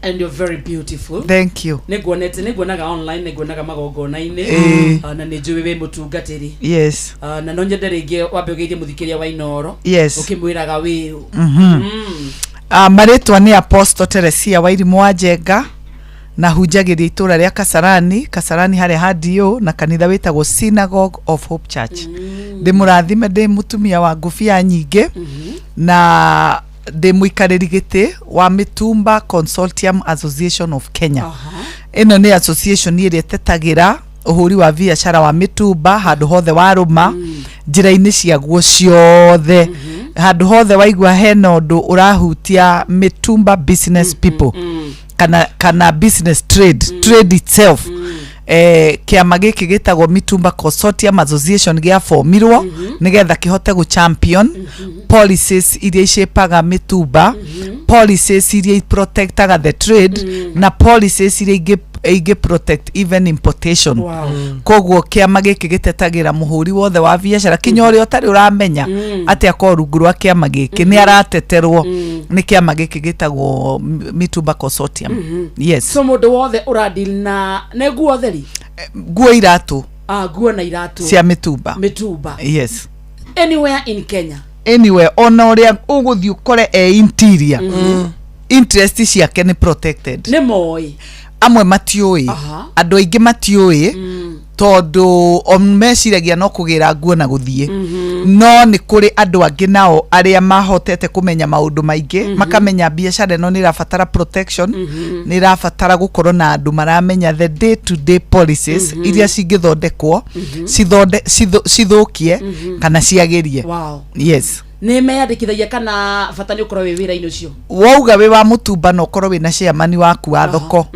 Speaker 24: And you're very beautiful.
Speaker 9: Thank you.
Speaker 24: Nĩnguonete nĩnguonaga online nĩnguonaga magongona-inĩ.
Speaker 9: Ĩĩ.
Speaker 24: Ah, na nĩnjũĩ wĩ mũtungatĩri.
Speaker 9: Yes.
Speaker 24: Ah, na no nyende rĩngĩ wambe ũgeithie mũthikĩria wa Inoro.
Speaker 9: Yes.
Speaker 24: Ũkĩmwĩraga wĩ ũ.
Speaker 9: Ah, marĩtwa nĩ Apostle Teresia Wairimũ wa Njenga na hunjagĩria itũra rĩa Kasarani, Kasarani harĩa ha DO na kanitha wĩtagwo Synagogue of Hope Church. Ndĩ mũrathime ndĩ mũtumia wa ngũbia nyingĩ na ndĩ mũikarĩri gĩtĩ wa Mitumba Consortium Association of Kenya. Ĩno nĩ association ĩrĩa ĩtetagĩra ũhũri wa biacara wa mĩtumba handũ hothe warũma njĩra-inĩ ciaguo ciothe handũ hothe waigua hena ũndũ ũrahutia mĩtumba business people kana business trade trade itself kĩama gĩkĩ gĩtagwo Mitumba Consortium Association gĩabomirwo nĩgetha kĩhote gũ champion policies iria icĩpaga mĩtumba policies iria protectaga the trade na policies iria ingĩ protect even importation.
Speaker 24: Wow.
Speaker 9: Koguo kĩama gĩkĩ gĩtetagĩra mũhũri wothe wa biacara kinya ũrĩa ũtarĩ ũramenya atĩ akorwo rungu rwa kĩama gĩkĩ nĩ arateterwo nĩ kĩama gĩkĩ gĩtagwo Mitumba Consortium. Yes.
Speaker 24: So mũndũ wothe ũradeal na nĩ nguo theri?
Speaker 9: Nguo iratũ.
Speaker 24: Ah, nguo na iratũ.
Speaker 9: Cia mĩtumba.
Speaker 24: Mĩtumba.
Speaker 9: Yes.
Speaker 24: Anywhere in Kenya.
Speaker 9: Anywhere ona ũrĩa ũgũthiĩ ũkore e interior interest ciake nĩ protected.
Speaker 24: Nĩ moĩ.
Speaker 9: Amwe matiũĩ. Andũ aingĩ matiũĩ tondũ o meciragia no kũgĩra nguo na gũthiĩ no nĩ kũrĩ andũ angĩ nao arĩa mahotete kũmenya maũndũ maingĩ makamenya biacara ĩno nĩ ĩrabatara protection nĩ ĩrabatara gũkorwo na andũ maramenya the day to day policies iria cingĩthondekwo cithũkie kana ciagĩrie.
Speaker 24: Wow.
Speaker 9: Yes.
Speaker 24: Nĩ meyandĩkithagia kana bata nĩ ũkorwo wĩ wĩra-inĩ ũcio?
Speaker 9: Wauga wĩ wa mũtumba na ũkorwo wĩna chairman waku wa thoko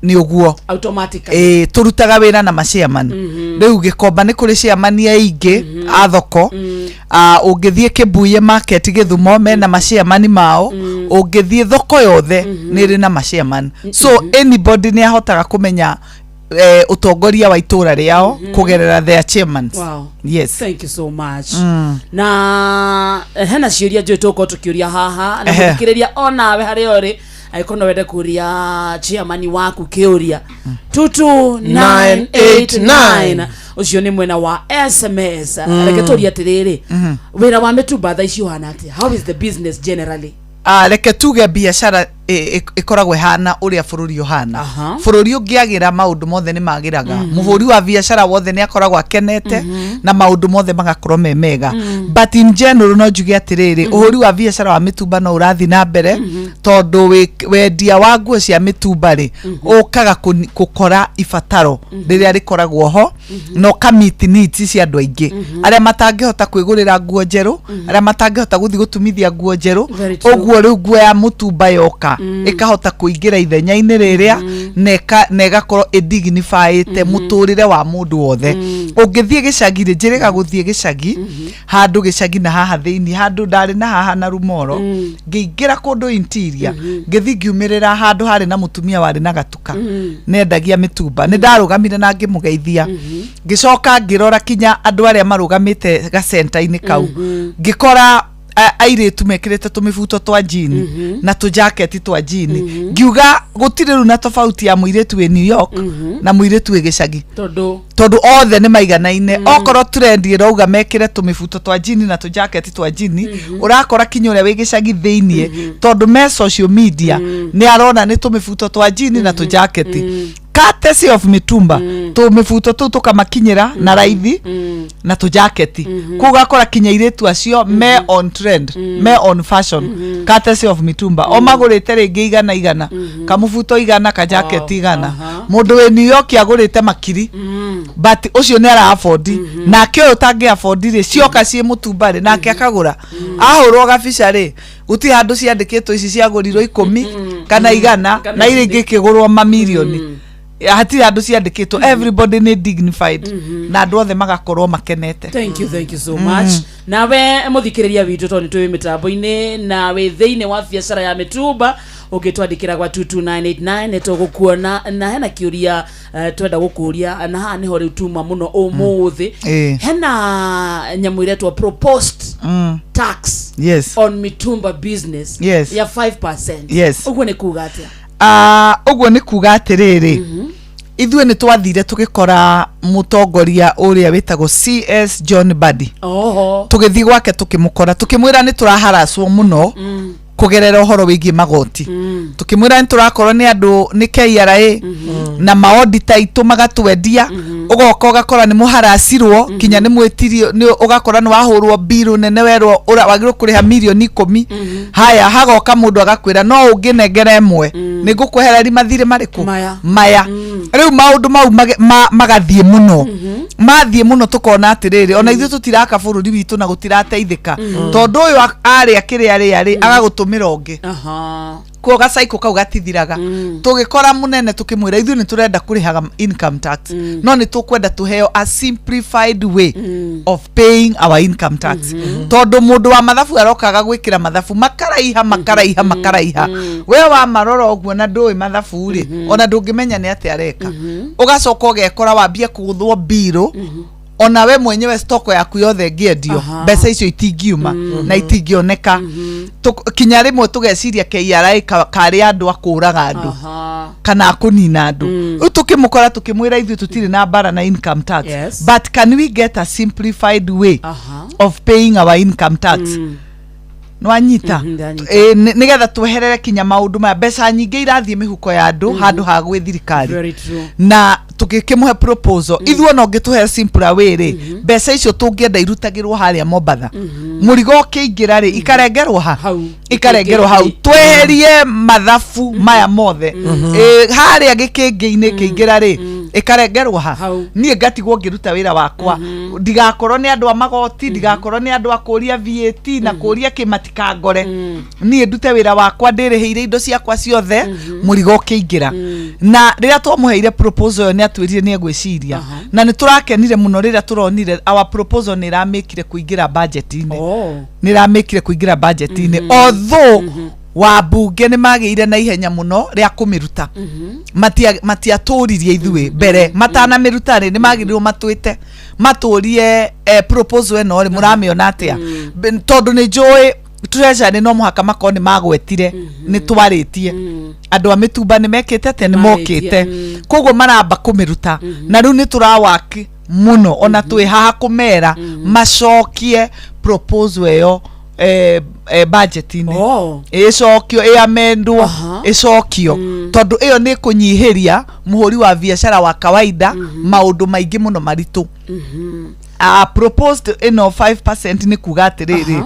Speaker 9: nĩ ũguo
Speaker 24: automatically.
Speaker 9: Ĩĩ, tũrutaga wĩra na machairman. Rĩu Gĩkomba nĩ kũrĩ chairman aingĩ a thoko. Ũngĩthiĩ Kĩbuye market Gĩthumo mena machairman mao. Ũngĩthiĩ thoko yothe nĩ ĩrĩ na machairman. So anybody nĩ ahotaga kũmenya ũtongoria wa itũra rĩao kũgerera their chairmans.
Speaker 24: Wow.
Speaker 9: Yes.
Speaker 24: Thank you so much. Na hena ciũria njũĩ tũgũkorwo tũkĩũria haha na mũthikĩrĩria onawe harĩa ũrĩ angĩkorwo no wende kũria chairman waku kĩũria 22989 ũcio nĩ mwena wa SMS. Reke tũrie atĩrĩrĩ, wĩra wa mĩtumba thaa ici ũhana atĩa? How is the business generally?
Speaker 9: Reke tuge biacara ĩkoragwo ĩhana ũrĩa bũrũri ũhana. Bũrũri ũngĩagĩra maũndũ mothe nĩ magĩraga. Mũhũri wa biacara wothe nĩ akoragwo akenete na maũndũ mothe magakorwo me mega. But in general no njuge atĩrĩrĩ, ũhũri wa biacara wa mĩtumba no ũrathiĩ na mbere tondũ wendia wa nguo cia mĩtumba rĩ ũkaga gũkora ibataro rĩrĩa rĩkoragwo ho na ũka meet needs cia andũ aingĩ arĩa matangĩhota kwĩgũrĩra nguo njerũ, arĩa matangĩhota gũthiĩ gũtumithia nguo njerũ. Ũguo rĩu nguo ya mũtumba yoka Ĩkahota kũingĩra ithenya-inĩ rĩrĩa na ĩgakorwo ĩdignifyĩte mũtũrĩre wa mũndũ wothe. Ũngĩthiĩ gĩcagi rĩ, njĩrĩga gũthiĩ gĩcagi handũ, gĩcagi na haha thĩinĩ handũ ndarĩ na haha na Rumoro, ngĩingĩra kũndũ interior, ngĩthiĩ ngiumĩrĩra handũ harĩ na mũtumia warĩ na gatuka nendagia mĩtumba. Nĩ ndarũgamire na ngĩmũgeithia, ngĩcoka ngĩrora kinya andũ arĩa marũgamĩte gacenta-inĩ kau, ngĩkora airĩtu mekĩrĩte tũmĩbuto twa jini na tũjaketi twa jini. Ngiuga gũtirĩ rĩu na tofauti ya mũirĩtu wĩ New York na mũirĩtu wĩ gĩcagi,
Speaker 24: tondũ
Speaker 9: tondũ othe nĩ maiganaine. Okorwo trend ĩrauga mekĩre tũmĩbuto twa jini na tũjaketi twa jini, ũrakora kinya ũrĩa wĩ gĩcagi thĩiniĩ, tondũ me social media, nĩ arona nĩ tũmĩbuto twa jini na tũjaketi, courtesy of mitumba, tũmĩbuto tũu tũkamakinyĩra na raithi na tũjaketi. Kũu ũgakora kinya airĩtu acio me on trend, me on fashion, courtesy of mitumba. O magũrĩte rĩngĩ igana igana, kamũbuto 100, kajaketi 100. Mũndũ wĩ New York agũrĩte makiri, but ũcio nĩ ara afford. Nake ũyũ ũtangĩ afford rĩ, cioka ciĩ mũtumba rĩ, nake akagũra. Ahũrwo gabica rĩ, gũtirĩ handũ ciandĩkĩtwo ici ciagũrirwo 10 kana 100 na iria ingĩ ikĩgũrwo mamirioni. Hatirĩ handũ ciandĩkĩtwo. Everybody nĩ dignified na andũ othe magakorwo makenete.
Speaker 24: Thank you, thank you so much. Nawe mũthikĩrĩria witũ, tondũ nĩ twĩ mĩtambo-inĩ na wĩ thĩinĩ wa biacara ya mĩtumba, ũngĩtwandĩkĩra gwa 22989 nĩ tũgũkuona. Na hena kĩũria twenda gũkũria, na haha nĩho rĩu tuma mũno ũmũthĩ. Hena nyamũ iretwo proposed tax on mitumba business ya 5%. Ũguo nĩ kuga atĩa?
Speaker 9: Ah, ũguo nĩ kuga atĩrĩrĩ, ithuĩ nĩ twathire tũgĩkora mũtongoria ũrĩa wĩtagwo CS John Mbadi. Tũgĩthiĩ gwake, tũkĩmũkora, tũkĩmwĩra nĩ tũraharacwo mũno kũgerera ũhoro wĩgiĩ magoti. Tũkĩmwĩra nĩ tũrakorwo nĩ andũ nĩ KRA na maodita aitũ magatwendia, ũgoka ũgakora nĩ mũharacirwo kinya nĩ mwĩtirio, nĩ ũgakora nĩ wahũrwo mbirũ nene, werwo wagĩrĩirwo kũrĩha mirioni 10. Haya, hagoka mũndũ agakwĩra no ũngĩnengera ĩmwe nĩ ngũkwehereria mathirĩ marĩkũ.
Speaker 24: Maya.
Speaker 9: Maya. Rĩu maũndũ mau magathiĩ mũno, mathiĩ mũno, tũkona atĩrĩrĩ, ona ithuĩ tũtiraka bũrũri witũ na gũtirateithĩka, tondũ ũyũ arĩa kĩrĩa arĩa rĩ agagũtũmĩra ũngĩ. Kuo gacaikũ kau gatithiraga. Tũgĩkora mũnene, tũkĩmwĩra ithuĩ nĩ tũrenda kũrĩhaga income tax, no nĩ tũkwenda tũheo a simplified way of paying our income tax, tondũ mũndũ wa mathabu arokaga gwĩkĩra mathabu makaraiha, makaraiha, makaraiha. We wamarora ũguo na ndũĩ mathabu rĩ, ona ndũngĩmenya nĩ atĩa areka. Ũgacoka ũgekora wambia kũgũthwo mbirũ, ona we mwenyewe stock yaku yothe ĩngĩendio, mbeca icio itingiuma na itingĩoneka. Kinya rĩmwe tũgeciria KRA karĩ andũ a kũraga andũ kana a kũnina andũ. Rĩu tũkĩmũkora, tũkĩmwĩra ithuĩ tũtirĩ na mbara na income tax, but can we get a simplified way of paying our income tax? Nwanyita?
Speaker 24: Ndanyita.
Speaker 9: Nĩgetha tweherere kinya maũndũ maya, mbeca nyingĩ irathiĩ mĩhuko ya andũ handũ ha gwĩ thirikari.
Speaker 24: Very true.
Speaker 9: Na tũgĩkĩmũhe proposal, ithuĩ ona ũngĩtũhe simpler way rĩ, mbeca icio tũngĩenda irutagĩrwo harĩa Mombatha. Mũrigo ũkĩingĩra rĩ, ikarengerwo ha, ikarengerwo hau, tweherie mathabu maya mothe. Harĩa gĩkĩngĩ-inĩ kĩingĩra rĩ, ĩkarengerwo ha, niĩ ngatigwo ngĩruta wĩra wakwa, ndigakorwo nĩ andũ a magoti, ndigakorwo nĩ andũ a kũria VAT na kũria kĩ, matikangore. Niĩ ndute wĩra wakwa ndĩrĩhĩire indo ciakwa ciothe, mũrigo ũkĩingĩra. Na rĩrĩa twamũheire proposal ĩyo, nĩ atwĩrire nĩ egwĩciria, na nĩ tũrakenire mũno rĩrĩa tũronire our proposal nĩ ĩramĩkire kũingĩra budget-inĩ, nĩ ĩramĩkire kũingĩra budget-inĩ, although wambunge nĩ magĩire na ihenya mũno rĩa kũmĩruta. Matiatũririe ithuĩ mbere matanamĩruta rĩ, nĩ magĩrĩirwo matwĩte matũrie proposal ĩno rĩ, mũramĩona atĩa? Tondũ nĩ njũĩ treasury no mũhaka makorwo nĩ magwetire nĩ twarĩtie andũ a mĩtumba nĩ mekĩte atĩa, nĩ mokĩte, koguo maramba kũmĩruta. Na rĩu nĩ tũrawaki mũno ona twĩ haha kũmera macokie proposal ĩyo budget-inĩ, ĩcokio, ĩamendwo, ĩcokio, tondũ ĩyo nĩ ĩkũnyihĩria mũhũri wa biacara wa kawaida maũndũ maingĩ mũno maritũ. Proposed ĩno 5% nĩ kuga atĩrĩrĩ,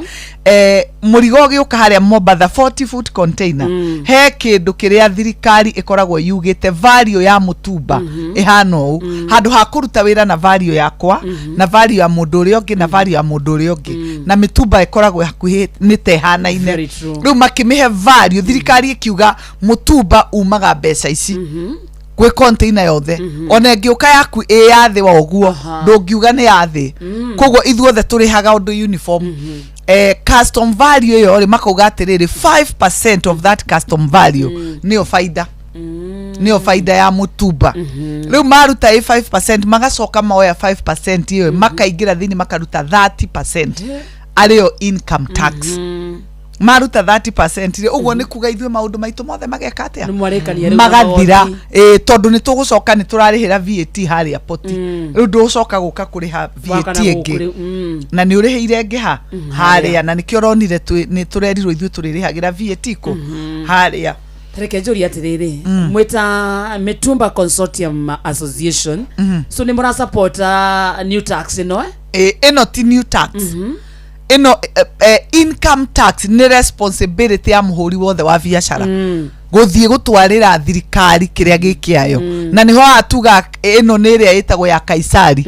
Speaker 9: mũrigo ũgĩũka harĩa Mombatha, 40 foot container, he kĩndũ kĩrĩa thirikari ĩkoragwo yugĩte value ya mũtumba ĩhana ũũ, handũ ha kũruta wĩra na value yakwa na value ya mũndũ ũrĩa ũngĩ na value ya mũndũ ũrĩa ũngĩ, na mĩtumba ĩkoragwo hakuhĩ nĩ ta ĩhanaine.
Speaker 24: Very true.
Speaker 9: Rĩu makĩmĩhe value, thirikari ĩkiuga mũtumba umaga mbeca ici gwĩ container yothe, ona ĩngĩũka yaku ĩ ya thĩ wa ũguo, ndũngiuga nĩ ya thĩ. Koguo ithuothe tũrĩhaga ũndũ uniform. Custom value ĩyo rĩ, makauga atĩrĩrĩ, 5% of that custom value nĩyo faida, nĩyo faida ya mũtumba. Rĩu maruta ĩ 5%, magacoka moya 5% ĩyo, makaingĩra thĩinĩ, makaruta 30% arĩyo income tax. Maruta 30% rĩ, ũguo nĩ kuga ithuĩ maũndũ maitũ mothe mageka atĩa?
Speaker 24: Nĩ mwarĩkania rĩu na
Speaker 9: Magathira.
Speaker 24: magoti.
Speaker 9: Ĩ, tondũ nĩ tũgũcoka nĩ tũrarĩhĩra VAT harĩa poti, rĩu ndũgũcoka gũka kũrĩha VAT
Speaker 24: Waka na gũkũ
Speaker 9: ĩngĩ
Speaker 24: rĩu,
Speaker 9: na nĩ ũrĩhĩire ĩngĩ ha harĩa, na nĩkĩo ũronire nĩ tũrerirwo ithuĩ tũrĩrĩhagĩra VAT kũ harĩa.
Speaker 24: Reke njũrie atĩrĩrĩ, mwĩta Mitumba Consortium Association, so nĩ mũra support new tax ĩno, eh?
Speaker 9: Ĩ, ĩno ti new tax ĩno. Income tax nĩ responsibility ya mũhũri wothe wa biacara gũthiĩ gũtwarĩra thirikari kĩrĩa gĩkĩayo, na nĩho haha tuga ĩno nĩ ĩrĩa ĩtagwo ya Kaisari,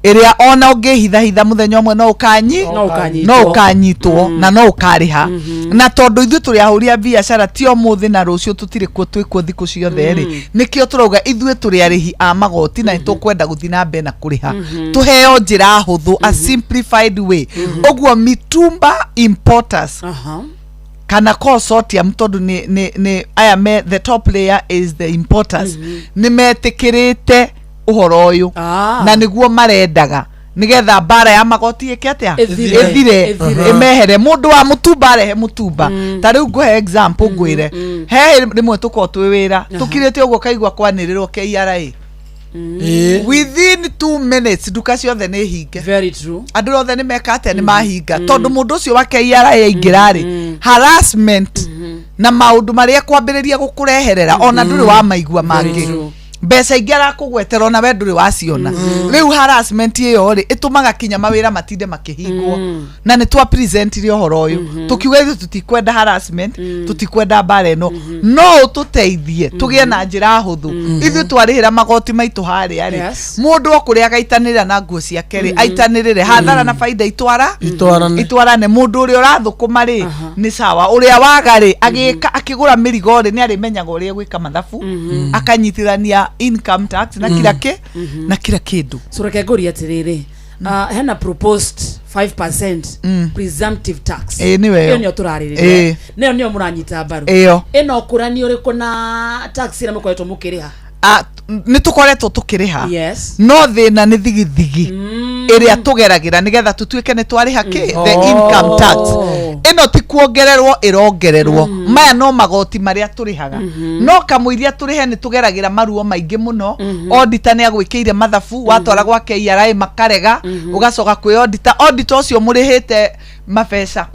Speaker 9: ĩrĩa ona ũngĩhithahitha mũthenya ũmwe no ũkanyi
Speaker 24: No ũkanyitwo.
Speaker 9: No ũkanyitwo na no ũkarĩha. Na tondũ ithuĩ tũrĩ ahũri a biacara, ti ũmũthĩ na rũciũ tũtirĩ kuo, twĩkuo thikũ ciothe rĩ, nĩkĩo tũrauga ithuĩ tũrĩ arĩhi a magoti na nĩtũkwenda gũthiĩ na mbere na kũrĩha, tũheo njĩra hũthũ, a simplified way. Ũguo Mitumba Importers kana consortium, tondũ nĩ aya me the top layer is the importers, nĩ metĩkĩrĩte ũhoro ũyũ na nĩguo marendaga nigetha mbara ya magoti ĩke atĩa?
Speaker 24: Ĩthire.
Speaker 9: Ĩthire.
Speaker 24: Ĩthire.
Speaker 9: Ĩmehere. Mũndũ wa mũtumba arehe mũtumba. Ta rĩu ngũhe example, ngwĩre he rĩmwe tũkorwo twĩ wĩra tũkirĩte ũguo, kaigua kwanĩrĩrwo KRA, within 2 minutes nduka ciothe nĩ hinge.
Speaker 24: Very true.
Speaker 9: Andũ othe nĩ meka atĩa? Nĩ mahinga, tondũ mũndũ ũcio wa KRA aingĩra rĩ, harassment na maũndũ marĩa kwambĩrĩria gũkũreherera ona ndũrĩ wa maigua mangĩ,
Speaker 24: True.
Speaker 9: Mbeca ingĩ arakũgwetera ona we ndũrĩ waciona. Rĩu harassment ĩyo rĩ, ĩtũmaga kinya mawĩra matinde makĩhingwo, na nĩ twa presentire ũhoro ũyũ tũkiuga ithuĩ tũtikwenda harassment, tũtikwenda mbara ĩno, no ũtũteithie tũgĩe na njĩra hũthũ ithuĩ twarĩhĩra magoti maitũ harĩa rĩ, mũndũ o kũrĩa agaitanĩrĩra na nguo ciake rĩ, aitanĩrĩre hathara na baida itwara
Speaker 3: Itwarane.
Speaker 9: Itwarane. Mũndũ ũrĩa ũrathũkũma rĩ, nĩ sawa, ũrĩa waga rĩ, agĩka akĩgũra mĩrigo rĩ, nĩ arĩmenyaga ũrĩa gwĩka mathabu, akanyitithania income tax na kila kĩ na kila kĩndũ.
Speaker 24: So reke ngũrie atĩrĩrĩ, hena proposed 5% presumptive tax.
Speaker 9: Ĩĩ, nĩwe ĩyo.
Speaker 24: Ĩyo nĩyo tũrarĩrĩria. Nĩyo nĩyo mũranyita mbaru?
Speaker 9: Ĩyo.
Speaker 24: Ĩno ũkũrani ũrĩkũ na tax ĩrĩa mũkoretwo mũkĩrĩha?
Speaker 9: Ah, nĩ tũkoretwo tũkĩrĩha, no thĩna nĩ thigithigi ĩrĩa tũgeragĩra nĩgetha tũtuĩke nĩ twarĩha kĩ the income tax. Ĩno ti kuongererwo ĩrongererwo, maya no magoti marĩa tũrĩhaga, no kamũiria tũrĩhe nĩ tũgeragĩra maruo maingĩ mũno. Auditor nĩ agwĩkĩire mathabu, watwara gwa KRA makarega, ũgacoka kwĩ auditor, auditor ũcio mũrĩhĩte mabeca,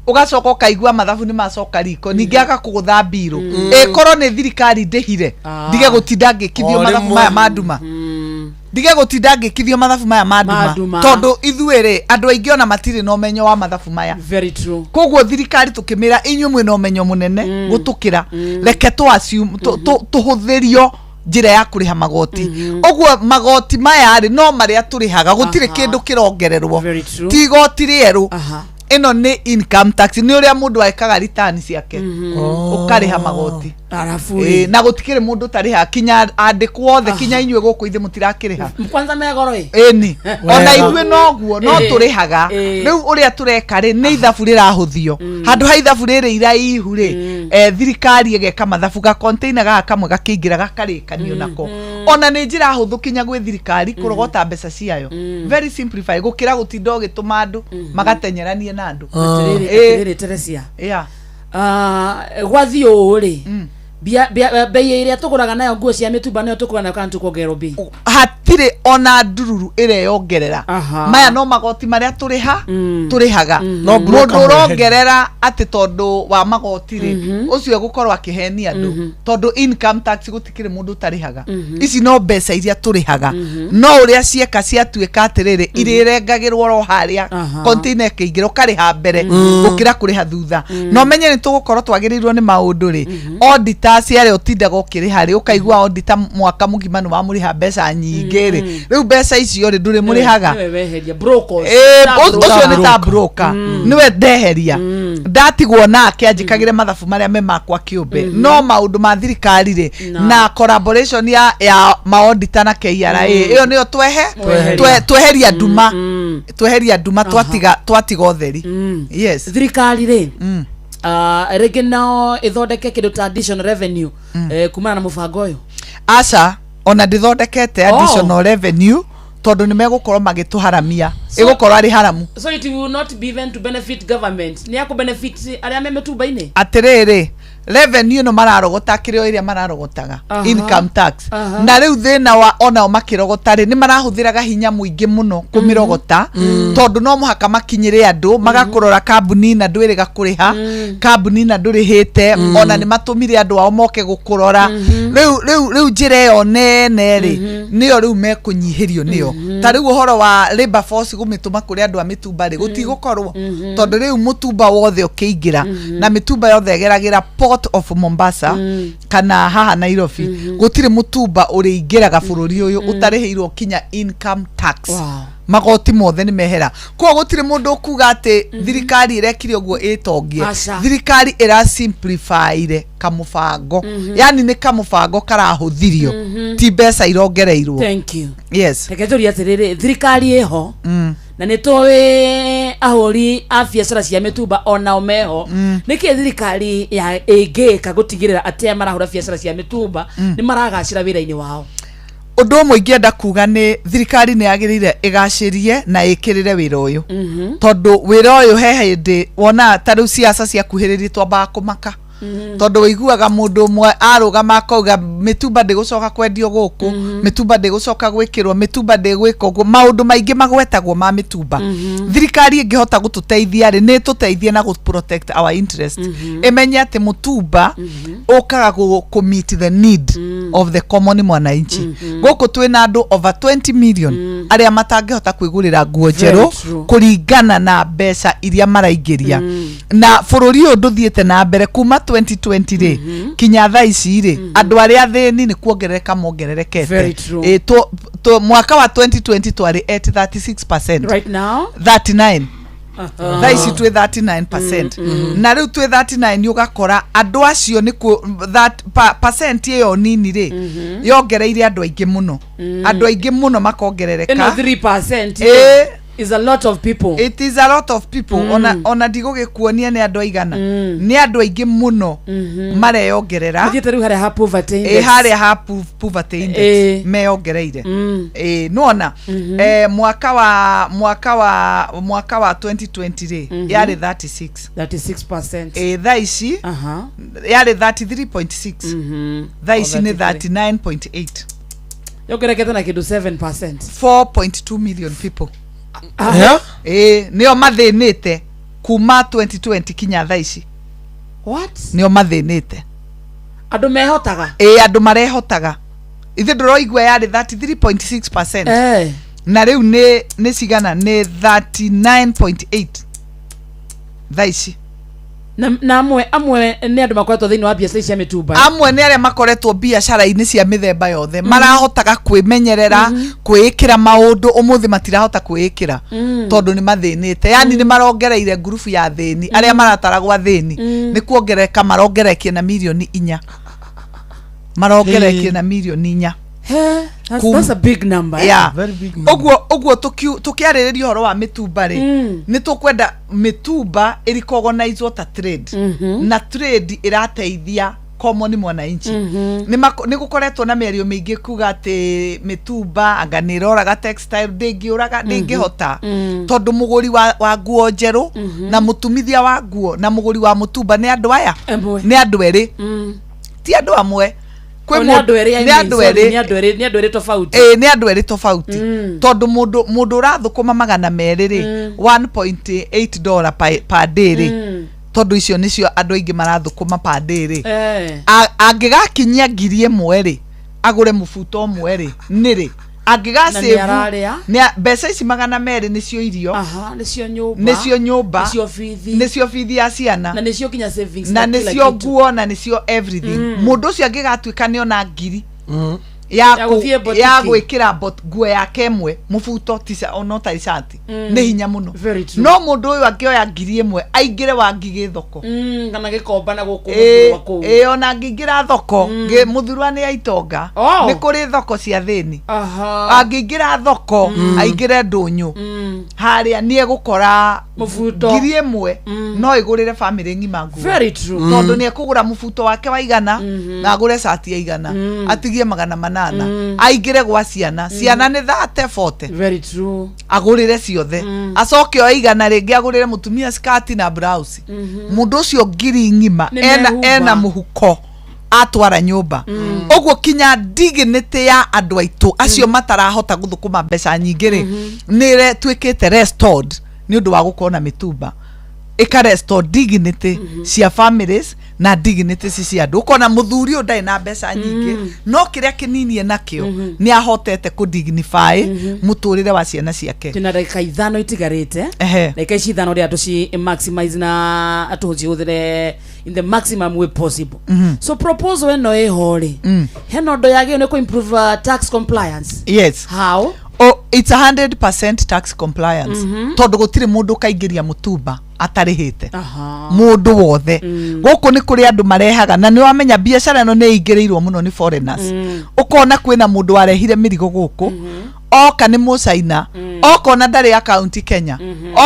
Speaker 9: ũgacoka ũkaigua mathabu nĩ macoka riko, ningĩ agakũgũtha mbirũ. Ĩkorwo nĩ thirikari ndĩhire, ndige gũtinda ngĩkithio
Speaker 3: O
Speaker 9: mathabu
Speaker 3: rĩmwe.
Speaker 9: maya ma nduma, ndige gũtinda ngĩkithio mathabu maya ma
Speaker 24: Ma
Speaker 9: nduma,
Speaker 24: nduma.
Speaker 9: Tondũ ithuĩ rĩ, andũ aingĩ ona matirĩ na ũmenyo wa mathabu maya.
Speaker 24: Very true.
Speaker 9: Koguo thirikari tũkĩmĩra, inyuĩ mwĩna ũmenyo mũnene gũtũkĩra, reke tũ assume tũhũthĩrio njĩra ya kũrĩha magoti. Ũguo magoti maya rĩ, no marĩa tũrĩhaga, gũtirĩ kĩndũ kĩrongererwo.
Speaker 24: Very true.
Speaker 9: Ti igoti rĩerũ. Ĩno nĩ income tax, nĩ ũrĩa mũndũ ekaga return ciake, ũkarĩha magoti.
Speaker 24: Arabu
Speaker 9: Ĩĩ,
Speaker 24: rĩ,
Speaker 9: na gũtikĩrĩ mũndũ ũtarĩha, kinya andĩkwo othe, kinya inyuĩ gũkũ ithe mũtirakĩrĩha.
Speaker 24: Kwanza megoro ĩ.
Speaker 9: Ĩni, ona ithuĩ noguo no tũrĩhaga. Rĩu ũrĩa tũreka rĩ, nĩ ithabu rĩrahũthio. Handũ ha ithabu rĩrĩ iraihu rĩ, thirikari ĩgeka mathabu ga container gaka kamwe gakĩingĩra gakarĩkanio nako. Ona nĩ njĩra hũthũ kinya gwĩ thirikari kũrogota mbeca ciayo, very simplify, gũkĩra gũtinda ũgĩtũma andũ magatenyeranie na andũ.
Speaker 24: Atĩrĩrĩ,
Speaker 9: Ĩĩ.
Speaker 24: atĩrĩrĩ Teresia.
Speaker 9: Yeah.
Speaker 24: Ah, gwathiĩ ũũ rĩ, bei ĩrĩa tũgũraga nayo nguo cia mĩtumba nĩyo tũkũgũra nayo kana tũkuongererwo bei?
Speaker 9: Hatirĩ. Gũtirĩ ona ndururu ĩreyongerera. Maya no magoti marĩa tũrĩha, tũrĩhaga.
Speaker 3: No broker
Speaker 9: Mũndũ
Speaker 3: mweherie.
Speaker 9: ũrongerera atĩ tondũ wa magoti rĩ, ũcio egũkorwo akĩhenia andũ, tondũ income tax gũtikĩrĩ mũndũ ũtarĩhaga. Ici no mbeca iria tũrĩhaga, no ũrĩa cieka ciatuĩka atĩrĩrĩ, irĩrengagĩrwo ro harĩa container ĩkĩingĩra, ũkarĩha mbere gũkĩra kũrĩha thutha. No menye nĩ tũgũkorwo twagĩrĩirwo nĩ maũndũ rĩ, auditors arĩa ũtindaga ũkĩrĩha rĩ, ũkaigua auditor mwaka mũgima nĩ wamũrĩha mbeca nyingĩ rĩ, rĩu mbeca icio rĩ, ndũrĩ mũrĩhaga.
Speaker 24: Nĩwe weheria brokers.
Speaker 9: Ĩ,
Speaker 24: Ta
Speaker 9: ũcio nĩ ta
Speaker 24: broker.
Speaker 9: Broker nĩwe ndeheria, ndatigwo nake anjĩkagĩre mathabu marĩa me makwa kĩũmbe. No maũndũ ma thirikari rĩ, na collaboration ya maodita na KRA, ĩyo nĩyo twehe
Speaker 24: Tweheria.
Speaker 9: Tweheria nduma, tweheria nduma, twatiga ũtheri. Yes.
Speaker 24: Thirikari rĩ, rĩngĩ nao ĩthondeke kĩndũ ta additional revenue kumana na mũbango ũyũ?
Speaker 9: Aca, ona ndĩthondekete
Speaker 24: Oh.
Speaker 9: additional revenue, tondũ nĩ megũkorwo magĩtũharamia. Ĩgũkorwo arĩ haramu.
Speaker 24: So it will not be even to benefit government, nĩ akũ benefit arĩa me mĩtumba-inĩ.
Speaker 9: Atĩrĩrĩ, revenue ĩno mararogota kĩrĩ o ĩrĩa mararogotaga, income tax. Na rĩu thĩna wa onao makĩrogota rĩ, nĩ marahũthĩraga hinya mũingĩ mũno kũmĩrogota, tondũ no mũhaka makinyĩre andũ magakũrora kambuni na ndwĩrĩga kũrĩha, kambuni na ndũrĩhĩte. Ona nĩ matũmire andũ ao moke gũkũrora. Rĩu njĩra ĩyo nene rĩ, nĩyo rĩu mekũnyihĩrio nĩyo. Ta rĩu ũhoro wa labor force gũmĩtũma kũrĩ andũ a mĩtumba rĩ, gũtigũkorwo, tondũ rĩu mũtumba wothe ũkĩingĩra na mĩtumba yothe ĩgeragĩra Port of Mombasa kana haha Nairobi. Gũtirĩ mũtumba ũrĩingĩraga bũrũri ũyũ ũtarĩhĩirwo kinya income tax. Magoti mothe nĩ mehera, koguo gũtirĩ mũndũ ũkuga atĩ thirikari ĩrekire ũguo ĩtongie.
Speaker 24: Aca.
Speaker 9: Thirikari ĩra simplifyire kamũbango, yani nĩ kamũbango karahũthirio, ti mbeca irongereirwo.
Speaker 24: Thank you.
Speaker 9: Yes.
Speaker 24: Reke njũrie atĩrĩrĩ, thirikari ĩho na nĩ tũĩ ahũri a biacara cia mĩtumba onao meho. Nĩkĩ thirikari ya ĩngĩka gũtigĩrĩra atĩ aya marahũra biacara cia mĩtumba nĩ maragacĩra wĩra-inĩ wao?
Speaker 9: Ũndũ ũmwe ingĩenda kuga nĩ thirikari nĩ yagĩrĩire ĩgacĩrie na ĩkĩrĩre wĩra ũyũ, tondũ wĩra ũyũ he hĩndĩ wona ta rĩu ciaca ciakuhĩrĩrie twambaga kũmaka, tondũ wĩiguaga mũndũ ũmwe arũgama akauga mĩtumba ndĩgũcoka kwendio gũkũ, mĩtumba ndĩgũcoka gwĩkĩrwo, mĩtumba ndĩgwĩka ũguo. Maũndũ maingĩ magwetagwo ma mĩtumba. Thirikari ĩngĩhota gũtũteithia rĩ, nĩ ĩtũteithie na gũ protect our interest, ĩmenye atĩ mũtumba ũkaga kũ meet the need of the common mwananchi. Gũkũ twĩna andũ over 20 million arĩa matangĩhota kwĩgũrĩra nguo
Speaker 24: Very
Speaker 9: njerũ
Speaker 24: true.
Speaker 9: kũringana na mbeca iria maraingĩria. Na bũrũri ũyũ ndũthiĩte na mbere kuma 2020 rĩ kinya thaa ici rĩ, andũ arĩa athĩni nĩ kuongerereka mongererekete.
Speaker 24: Very true.
Speaker 9: Ĩ, mwaka wa 2020 twarĩ at 36%.
Speaker 24: Right now?
Speaker 9: 39. Thaa ici twĩ 39%, na rĩu twĩ 39, ũgakora andũ acio nĩ that percent ĩyo nini rĩ, yongereire andũ aingĩ mũno, andũ aingĩ mũno makongerereka.
Speaker 24: Ĩno 3% is a lot of people.
Speaker 9: It is a lot of people. Ona ndigũgĩkuonia nĩ andũ aigana, nĩ andũ aingĩ mũno mareyongerera.
Speaker 24: Mathiĩte rĩu harĩa ha poverty index.
Speaker 9: Ĩ, harĩa ha poverty index meyongereire. Ĩ, nĩwona mwaka wa 2020 rĩ, yarĩ 36.
Speaker 24: 36%.
Speaker 9: Ĩ, thaa ici yarĩ 33.6, thaa ici nĩ 39.8.
Speaker 24: Yongerekete na kĩndũ 7%.
Speaker 9: 4.2 million people.
Speaker 3: Yeah?
Speaker 9: Ĩ, nĩo mathĩnĩte kuma 2020 kinya thaa ici.
Speaker 24: What?
Speaker 9: Nĩo mathĩnĩte.
Speaker 24: Andũ mehotaga.
Speaker 9: Ĩ, andũ marehotaga. Ithe ndũroigua yarĩ 33.6%, na rĩu nĩ cigana? Nĩ 39.8 thaa ici.
Speaker 24: Na amwe nĩ andũ makoretwo thĩinĩ wa biacara cia mĩtumba.
Speaker 9: Amwe nĩ arĩa makoretwo biacara-inĩ cia mĩthemba yothe, marahotaga kwĩmenyerera, kwĩĩkĩra maũndũ. Ũmũthĩ matirahota kwĩĩkĩra tondũ nĩ mathĩnĩte. Yani nĩ marongereire ngurubu ya thĩni, arĩa marataragwo athĩni, nĩ kuongerereka marongererekie na mirioni 4, marongererekie na mirioni 4.
Speaker 24: He, that's a big number, eh?
Speaker 9: Yeah.
Speaker 3: Very big number.
Speaker 9: Ũguo tũkĩarĩrĩria ũhoro wa mĩtumba rĩ, nĩ tũkwenda mĩtumba ĩrecognizwo ta trade, na trade ĩrateithia common mwananchi. Nĩ gũkoretwo na mĩario mĩingĩ kuga atĩ mĩtumba anga nĩ ĩroraga textile. Ndĩngĩũraga, ndĩngĩhota, tondũ mũgũri wa nguo njerũ na mũtumithia wa nguo na mũgũri wa mũtumba nĩ andũ aya
Speaker 24: Amwe.
Speaker 9: nĩ andũ erĩ, ti andũ amwe. Kwĩ
Speaker 24: Oh, nĩ
Speaker 9: mũndũ-
Speaker 24: andũ erĩ, I
Speaker 9: nĩ
Speaker 24: mean,
Speaker 9: andũ
Speaker 24: sorry,
Speaker 9: erĩ.
Speaker 24: nĩ andũ erĩ, nĩ andũ erĩ tofauti.
Speaker 9: Ĩĩ, nĩ andũ erĩ tofauti tondũ mũndũ mũndũ ũrathũkũma 200 rĩ, 1.8 dollar per day rĩ, tondũ icio nĩcio andũ aingĩ marathũkũma per day rĩ, angĩgakinyia 1000 rĩ, agũre mũbuto ũmwe rĩ, nĩ rĩ
Speaker 24: Na
Speaker 9: angĩgacĩbu
Speaker 24: nĩ ararĩa.
Speaker 9: Mbeca ici 200 nĩcio irio,
Speaker 24: Aha, nĩcio nyũmba,
Speaker 9: nĩcio nyũmba,
Speaker 24: nĩcio bithi,
Speaker 9: nĩcio bithi ya ciana,
Speaker 24: na nĩcio nginya savings
Speaker 9: na
Speaker 24: na kila
Speaker 9: nĩcio
Speaker 24: kitu.
Speaker 9: nguo, na nĩcio everything. Mũndũ ũcio angĩgatuĩka nĩona ngiri ya
Speaker 24: Ya gũthiĩ botiki.
Speaker 9: Ya gwĩkĩra nguo yake ĩmwe, mũbuto no ta cati, nĩ hinya mũno.
Speaker 24: Very true.
Speaker 9: No mũndũ ũyũ angĩoya 1000 aingĩre wa ngigĩ thoko,
Speaker 24: Kana gĩkomba na gũkũ
Speaker 9: Ĩĩ,
Speaker 24: mũthurwa kũu.
Speaker 9: Ĩĩ, ona angĩingĩra thoko, mũthurwa nĩ aitonga,
Speaker 24: Oh.
Speaker 9: nĩ kũrĩ thoko cia thĩni.
Speaker 24: Aha.
Speaker 9: Angĩingĩra thoko, aingĩre ndũnyũ harĩa, nĩ egũkora
Speaker 24: Mũbuto.
Speaker 9: 1000 no ĩgũrĩre bamĩrĩ ng'ima nguo.
Speaker 24: Very true.
Speaker 9: Tondũ nĩ ekũgũra mũbuto wake wa 100 na agũre cati ya 100, atigie 800, aingĩre gwa ciana, ciana nĩ 30 40.
Speaker 24: Very true.
Speaker 9: Agũrĩre ciothe, acoke oe 100 rĩngĩ agũrĩre mũtumia skati na blouse. Mũndũ ũcio ngiri ng'ima
Speaker 24: Nĩ
Speaker 9: ena
Speaker 24: mehumba.
Speaker 9: ena mũhuko atwara nyũmba. Ũguo kinya dignity ya andũ aitũ acio matarahota gũthũkũma mbeca nyingĩ rĩ, nĩ tuĩkĩte restored nĩ ũndũ wa gũkorwo na mĩtumba, ĩka restore dignity cia families na dignity ci cia andũ. Ũkona mũthuri ũyũ ndarĩ na mbeca nyingĩ, no kĩrĩa kĩnini enakĩo nĩ ahotete kũ dignify mũtũrĩre wa ciana ciake.
Speaker 24: Twĩna ndagĩka 5 itigarĩte. Ndagĩka ici 5 rĩa tũci maximize na tũcihũthĩre in the maximum way possible. So proposal ĩno ĩho rĩ, hena ũndũ yagĩrĩirwo nĩ kũ improve tax compliance?
Speaker 9: Yes.
Speaker 24: How?
Speaker 9: Oh, it's 100% tax compliance, tondũ gũtirĩ mũndũ ũkaingĩria mũtumba atarĩhĩte. Mũndũ wothe gũkũ nĩ kũrĩ andũ marehaga, na nĩ wamenya biacara ĩno nĩ ĩingĩrĩirwo mũno nĩ foreigners. Ũkona kwĩna mũndũ warehire mĩrigo gũkũ, oka nĩ mũcaina, oka ona ndarĩ akaunti Kenya,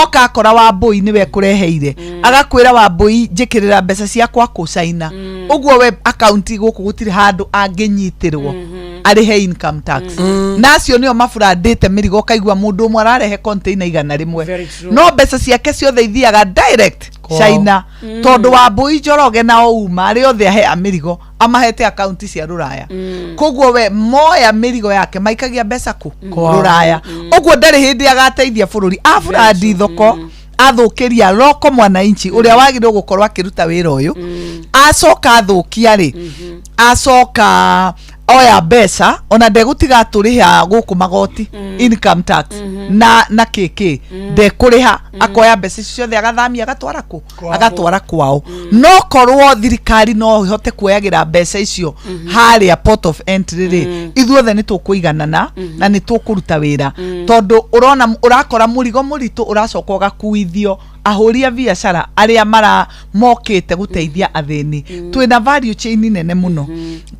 Speaker 9: oka akora Wambũi nĩwe kũreheire, agakwĩra, "Wambũi, njĩkĩrĩra mbeca ciakwa kũ China." Ũguo we akaunti gũkũ gũtirĩ handũ angĩnyitĩrwo arĩhe income tax. Na acio nĩo maburandĩte mĩrigo, ũkaigua mũndũ ũmwe ararehe container 100,
Speaker 24: Very true.
Speaker 9: no mbeca ciake ciothe ithiaga direct
Speaker 3: Kwao.
Speaker 9: China, tondũ Wambũi, Njoroge na Ouma arĩa othe ahea mĩrigo amahete akaunti cia rũraya. Koguo we moya mĩrigo yake maikagia mbeca kũ?
Speaker 3: Kwao.
Speaker 9: Rũraya. Ũguo ndarĩ hĩndĩ agateithia bũrũri, aburandi thoko, athũkĩria roko mwananchi ũrĩa wagĩrĩirwo gũkorwo akĩruta wĩra ũyũ. Acoka athũkia rĩ, acoka oya mbeca, ona ndegũtiga atũrĩha gũkũ magoti, income tax na kĩkĩ ndekũrĩha, akoya mbeca icio ciothe agathamia agatwara kũ?
Speaker 3: Kwao.
Speaker 9: Agatwara kwao. No korwo thirikari no ĩhote kuoyagĩra mbeca icio harĩa port of entry rĩ, ithuothe nĩ tũkũiganana na nĩ tũkũruta wĩra, tondũ ũrona ũrakora mũrigo mũritũ ũracoka ũgakuithio ahũri a biacara arĩa mara mokĩte gũteithia athĩni. Twĩna value chain nene mũno,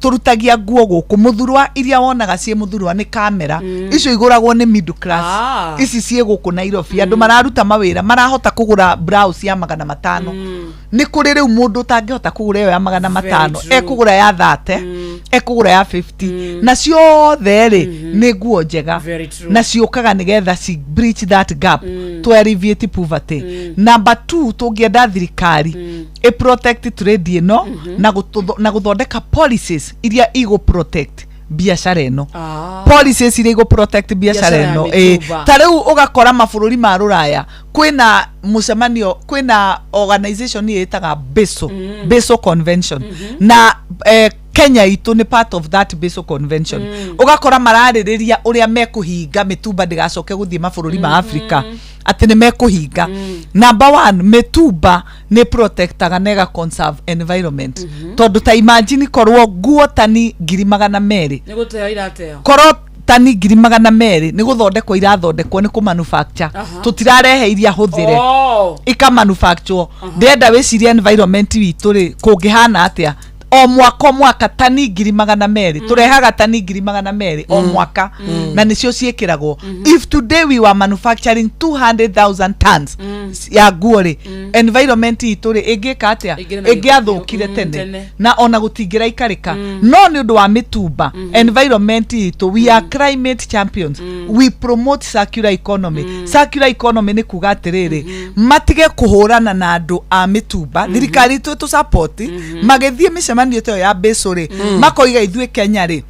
Speaker 9: tũrutagia nguo gũkũ mũthurwa, iria wonaga ciĩ mũthurwa nĩ kamera icio igũragwo nĩ middle class. Ici ciĩ gũkũ Nairobi, andũ mararuta mawĩra marahota kũgũra blouse ya 500. Nĩ kũrĩ rĩu mũndũ ũtangĩhota kũgũra ĩyo ya 500,
Speaker 24: Very true.
Speaker 9: ekũgũra ya 30, ekũgũra ya 50, na ciothe rĩ nĩ nguo njega.
Speaker 24: Very true.
Speaker 9: Na ciũkaga nĩgetha ci breach that gap, to alleviate poverty. Number two, tũngĩenda thirikari ĩ protect trade ĩno na gũthondeka policies iria igũ protect biacara ĩno, policies iria igũ protect biacara
Speaker 24: Biacara ya
Speaker 9: ĩno. Ĩ,
Speaker 24: mĩtumba.
Speaker 9: Ta rĩu ũgakora mabũrũri ma rũraya kwĩna mũcemanio, kwĩna organization ĩtaga Basel, Basel Convention, na Kenya itũ nĩ part of that Basel Convention. Ũgakora mararĩrĩria ũrĩa mekũhinga mĩtumba ndĩgacoke gũthiĩ mabũrũri ma Africa, atĩ nĩ mekũhinga. Number one, mĩtumba nĩ protectaga na ĩga conserve environment, tondũ ta imagine korwo nguo tani 200,000
Speaker 24: Nĩ gũteo irateo.
Speaker 9: Korwo tani 200,000 nĩ gũthondekwo irathondekwo, nĩ kũmanufacture, tũtirarehe iria hũthĩre, ika manufacture, ndĩrenda wĩcirie environment witũ rĩ kũngĩhana atĩa. O mwaka o mwaka tani 200,000, tũrehaga tani 200,000 o mwaka, na nĩcio ciĩkĩragwo. If today we were manufacturing 200,000 tons ya nguo rĩ, environment itũ rĩ ĩngĩka atĩa?
Speaker 24: Ĩngĩrĩ na gĩko
Speaker 9: Ĩngĩathũkire
Speaker 24: biũ.
Speaker 9: tene.
Speaker 24: Tene.
Speaker 9: Na ona gũtingĩraikarĩka, no nĩ ũndũ wa mĩtumba, environment itũ, we are climate champions, we promote circular economy. Circular economy nĩ kuga atĩrĩrĩ, matige kũhũrana na andũ a mĩtumba, thirikari itũ tũ support magĩthiĩ mĩcemanio. mĩcemanio ta ĩyo ya Basel rĩ, makoiga ithuĩ Kenya rĩ,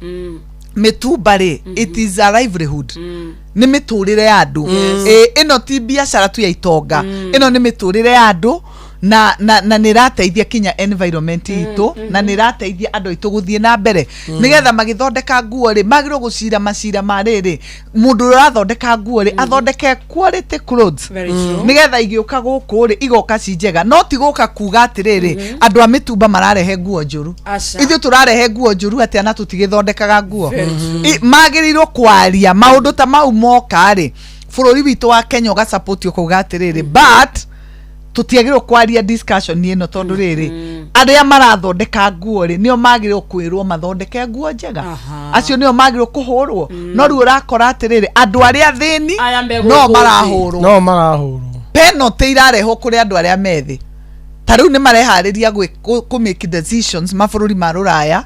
Speaker 9: mĩtumba rĩ, it is a livelihood, nĩ mĩtũrĩre ya andũ. Ĩno ti biacara tu ya itonga, ĩno nĩ mĩtũrĩre ya andũ na nĩ ĩrateithia kinya environment itũ, na nĩ ĩrateithia andũ aitũ gũthiĩ na mbere, nĩgetha magĩthondeka nguo rĩ, magĩrĩirwo gũcira macira ma rĩrĩ, mũndũ ũrĩa ũrathondeka nguo rĩ, athondeke quality clothes.
Speaker 24: Very true.
Speaker 9: Nĩgetha igĩũka gũkũ rĩ, igoka ci njega, no ti gũka kuga atĩrĩrĩ, andũ a mĩtumba mararehe nguo njũru.
Speaker 24: Aca.
Speaker 9: Ithuĩ tũrarehe nguo njũru atĩa na tũtigĩthondekaga nguo?
Speaker 24: Very true.
Speaker 9: Magĩrĩirwo kwaria maũndũ ta mau moka rĩ, bũrũri witũ wa Kenya ũgasupport ũkauga atĩrĩrĩ, but tũtiagĩrĩirwo kwaria discussion ĩno, tondũ rĩrĩ, arĩa marathondeka nguo rĩ, nĩo magĩrĩirwo kwĩrwo mathondeke nguo njega, acio nĩo magĩrĩirwo kũhũrwo. No rĩu ũrakora atĩrĩrĩ, andũ arĩa athĩni
Speaker 24: Aya me
Speaker 9: no
Speaker 24: gũkũ thĩ.
Speaker 9: marahũrwo.
Speaker 3: No marahũrwo.
Speaker 9: Penalty irarehwo kũrĩ andũ arĩa methĩ. Ta rĩu nĩ mareharĩria kũ make decisions mabũrũri ma rũraya,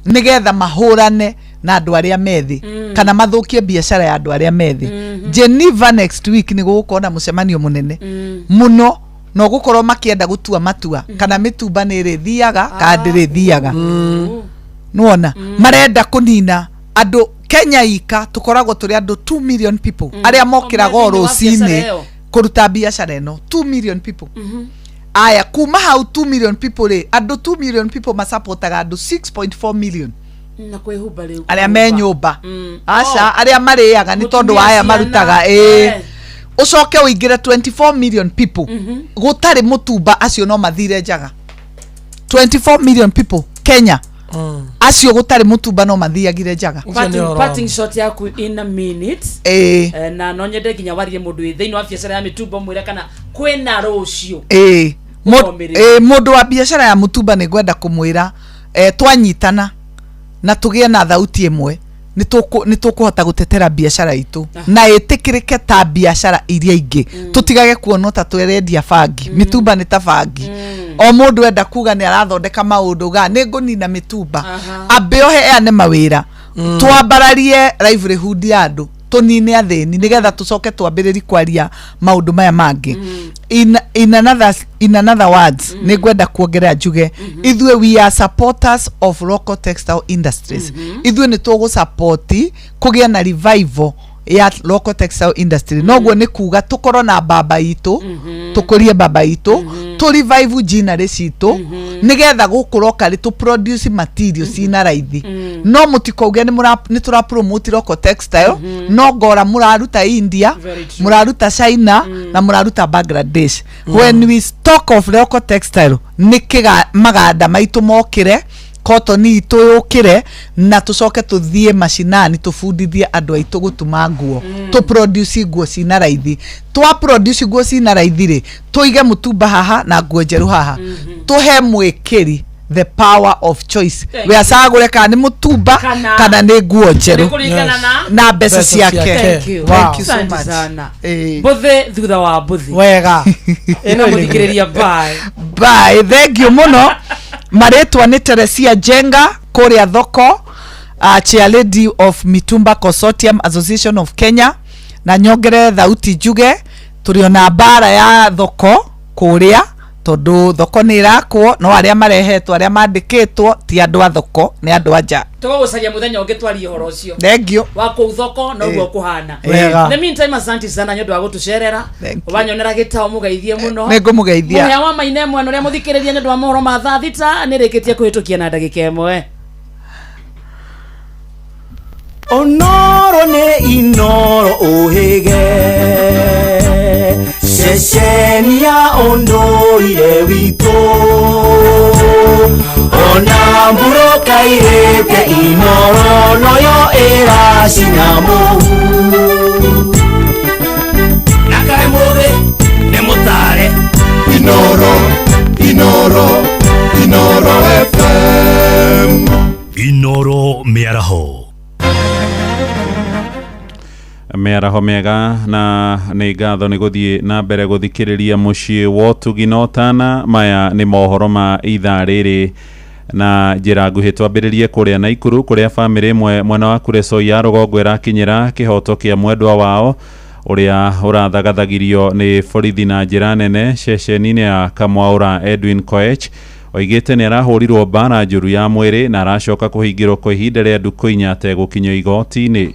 Speaker 9: nĩgetha mahũrane na andũ arĩa methĩ kana mathũkie biacara ya andũ arĩa methĩ. Geneva next week nĩ gũgũkorwo na mũcemanio mũnene mũno, na ũgũkorwo makĩenda gũtua matua kana mĩtumba nĩ ĩrĩthiaga kana ndĩrĩthiaga. Nĩwona marenda kũnina andũ. Kenya ika tũkoragwo tũrĩ andũ 2 million people arĩa mokĩraga o
Speaker 24: O me thĩinĩ wa biacara
Speaker 9: rũcinĩ
Speaker 24: ĩyo.
Speaker 9: kũruta biacara ĩno, 2 million people. Aya, kuma hau 2 million people rĩ, andũ 2 million people masapotaga andũ 6.4 million
Speaker 24: Na kwĩhumba rĩu.
Speaker 9: Arĩa me nyũmba. Aca,
Speaker 24: Oh.
Speaker 9: arĩa marĩaga nĩ tondũ wa aya
Speaker 24: Mũtumia,
Speaker 9: marutaga.
Speaker 24: ciana.
Speaker 9: Ĩ, ũcoke ũingĩre 24 million people gũtarĩ mũtumba, acio no mathire njaga. 24 million people Kenya, acio gũtarĩ mũtumba no mathiagire njaga.
Speaker 24: Parting shot yaku in a minute.
Speaker 9: Ĩĩ.
Speaker 24: Na no nyende nginya warie mũndũ wĩ thĩinĩ wa biacara ya mĩtumba, mwĩre kana kwĩna rũciũ.
Speaker 9: Ĩĩ.
Speaker 24: Ũkomĩrĩria.
Speaker 9: Ĩĩ, mũndũ wa biacara ya mũtumba nĩ ngwenda kũmwĩra, twanyitana na tũgĩe na thauti ĩmwe, nĩ tũkũhota gũtetera biacara itũ na ĩtĩkĩrĩke ta biacara iria ingĩ, tũtigage kuonwo ta twerendia bangi. Mĩtumba nĩ ta bangi, o mũndũ enda kuga nĩ arathondeka maũndũ ga nĩ ngũnina mĩtumba, ambe ohe ane mawĩra, twambararie livelihood ya andũ, tũnine athĩni, nĩgetha tũcoke twambĩrĩrie kwaria maũndũ maya mangĩ. In another words, nĩ ngwenda kuongerera njuge ithuĩ we are supporters of local textile industries. Ithuĩ nĩ tũgũsupport kũgĩa na revival ya local textile industry. Noguo nĩ kuga tũkorwo na mbamba itũ, tũkũrie mbamba itũ, tũ revive ginnery citũ, nĩgetha gũkũ locally tũ produce material cina raithi. No mũtikauge nĩ tũra promote local textile, no ngora mũraruta India,
Speaker 24: Very true.
Speaker 9: mũraruta China na mũraruta Bangladesh. When we talk of local textile, nĩ kĩga maganda maitũ mokĩre, cotton itũ yũkĩre, na tũcoke tũthiĩ macinani tũbundithie andũ aitũ gũtuma nguo, tũ produce nguo cina raithi. Twa produce nguo cina raithi rĩ, tũige mũtumba haha na nguo njerũ haha, tũhe mwĩkĩri the power of choice.
Speaker 24: Thank
Speaker 9: We
Speaker 24: you.
Speaker 9: acagũre kana nĩ mũtumba kana nĩ nguo njerũ
Speaker 24: Nĩ kũringana na
Speaker 9: na mbeca ciake.
Speaker 24: Thank you.
Speaker 9: Thank you so
Speaker 24: Asante
Speaker 9: much.
Speaker 24: sana.
Speaker 9: Ĩĩ.
Speaker 24: Mbũthĩ thutha wa mbũthĩ.
Speaker 3: Wega.
Speaker 24: Ĩno mũthikĩrĩria, bye.
Speaker 9: Bye, thank you muno. Marĩtwa nĩ Teresia Jenga kũrĩa thoko, chair lady of Mitumba Consortium Association of Kenya. Na nyongere thauti njuge tũrĩ ona mbara ya thoko kũrĩa, tondũ thoko nĩ ĩrakwo, no arĩa marehetwo, arĩa mandĩkĩtwo ti andũ a thoko, nĩ andũ a nja.
Speaker 24: Tũgũgũcaria mũthenya ũngĩ twarie ũhoro ũcio
Speaker 9: Thank you.
Speaker 24: wa kũu thoko noguo
Speaker 9: Ĩĩ.
Speaker 24: kũhana.
Speaker 9: Wega.
Speaker 24: In the meantime, asante sana nĩ ũndũ wa gũtũcerera. Wanyonera gĩtao, mũgeithie mũno.
Speaker 9: Nĩ ngũmũgeithia.
Speaker 24: Mũhĩa wa maina ĩmwe na ũrĩa mũthikĩrĩria nĩ ũndũ wa mohoro ma thaa 6 nĩ rĩkĩtie kũhĩtũkia na ndagĩka 1.
Speaker 11: Onoro nĩ Inoro ũhĩge, ceceni ya ũndũire witũ, ona mburoka irĩte, Inoro noyo ĩracina mũhu.
Speaker 1: Na kaĩ mũthĩ nĩ mũtare. Inoro, Inoro, Inoro FM.
Speaker 23: Inoro mĩaraho.
Speaker 8: Mĩaraho mĩega, na nĩ ngatho nĩ gũthiĩ na mbere gũthikĩrĩria mũciĩ wa ũtugi na ũtana. Maya nĩ mohoro ma ithaa rĩrĩ na njĩra nguhĩ. Twambĩrĩrie kũrĩa Naikuru, kũrĩa bamĩrĩ ĩmwe mwena wa Kuresoi ya rũgongo ĩrakinyĩra kĩhoto kĩa mwendwa wao ũrĩa ũrathagathagirio nĩ borithi na njĩra nene ceceni-inĩ ya Kamwaũra. Edwin Koech Oigĩte nĩ arahũrirwo mbara njũru ya mwĩrĩ na aracoka kũhingĩrwo kwa ihinda rĩa ndukũ 4 ategũkinyio igoti-inĩ.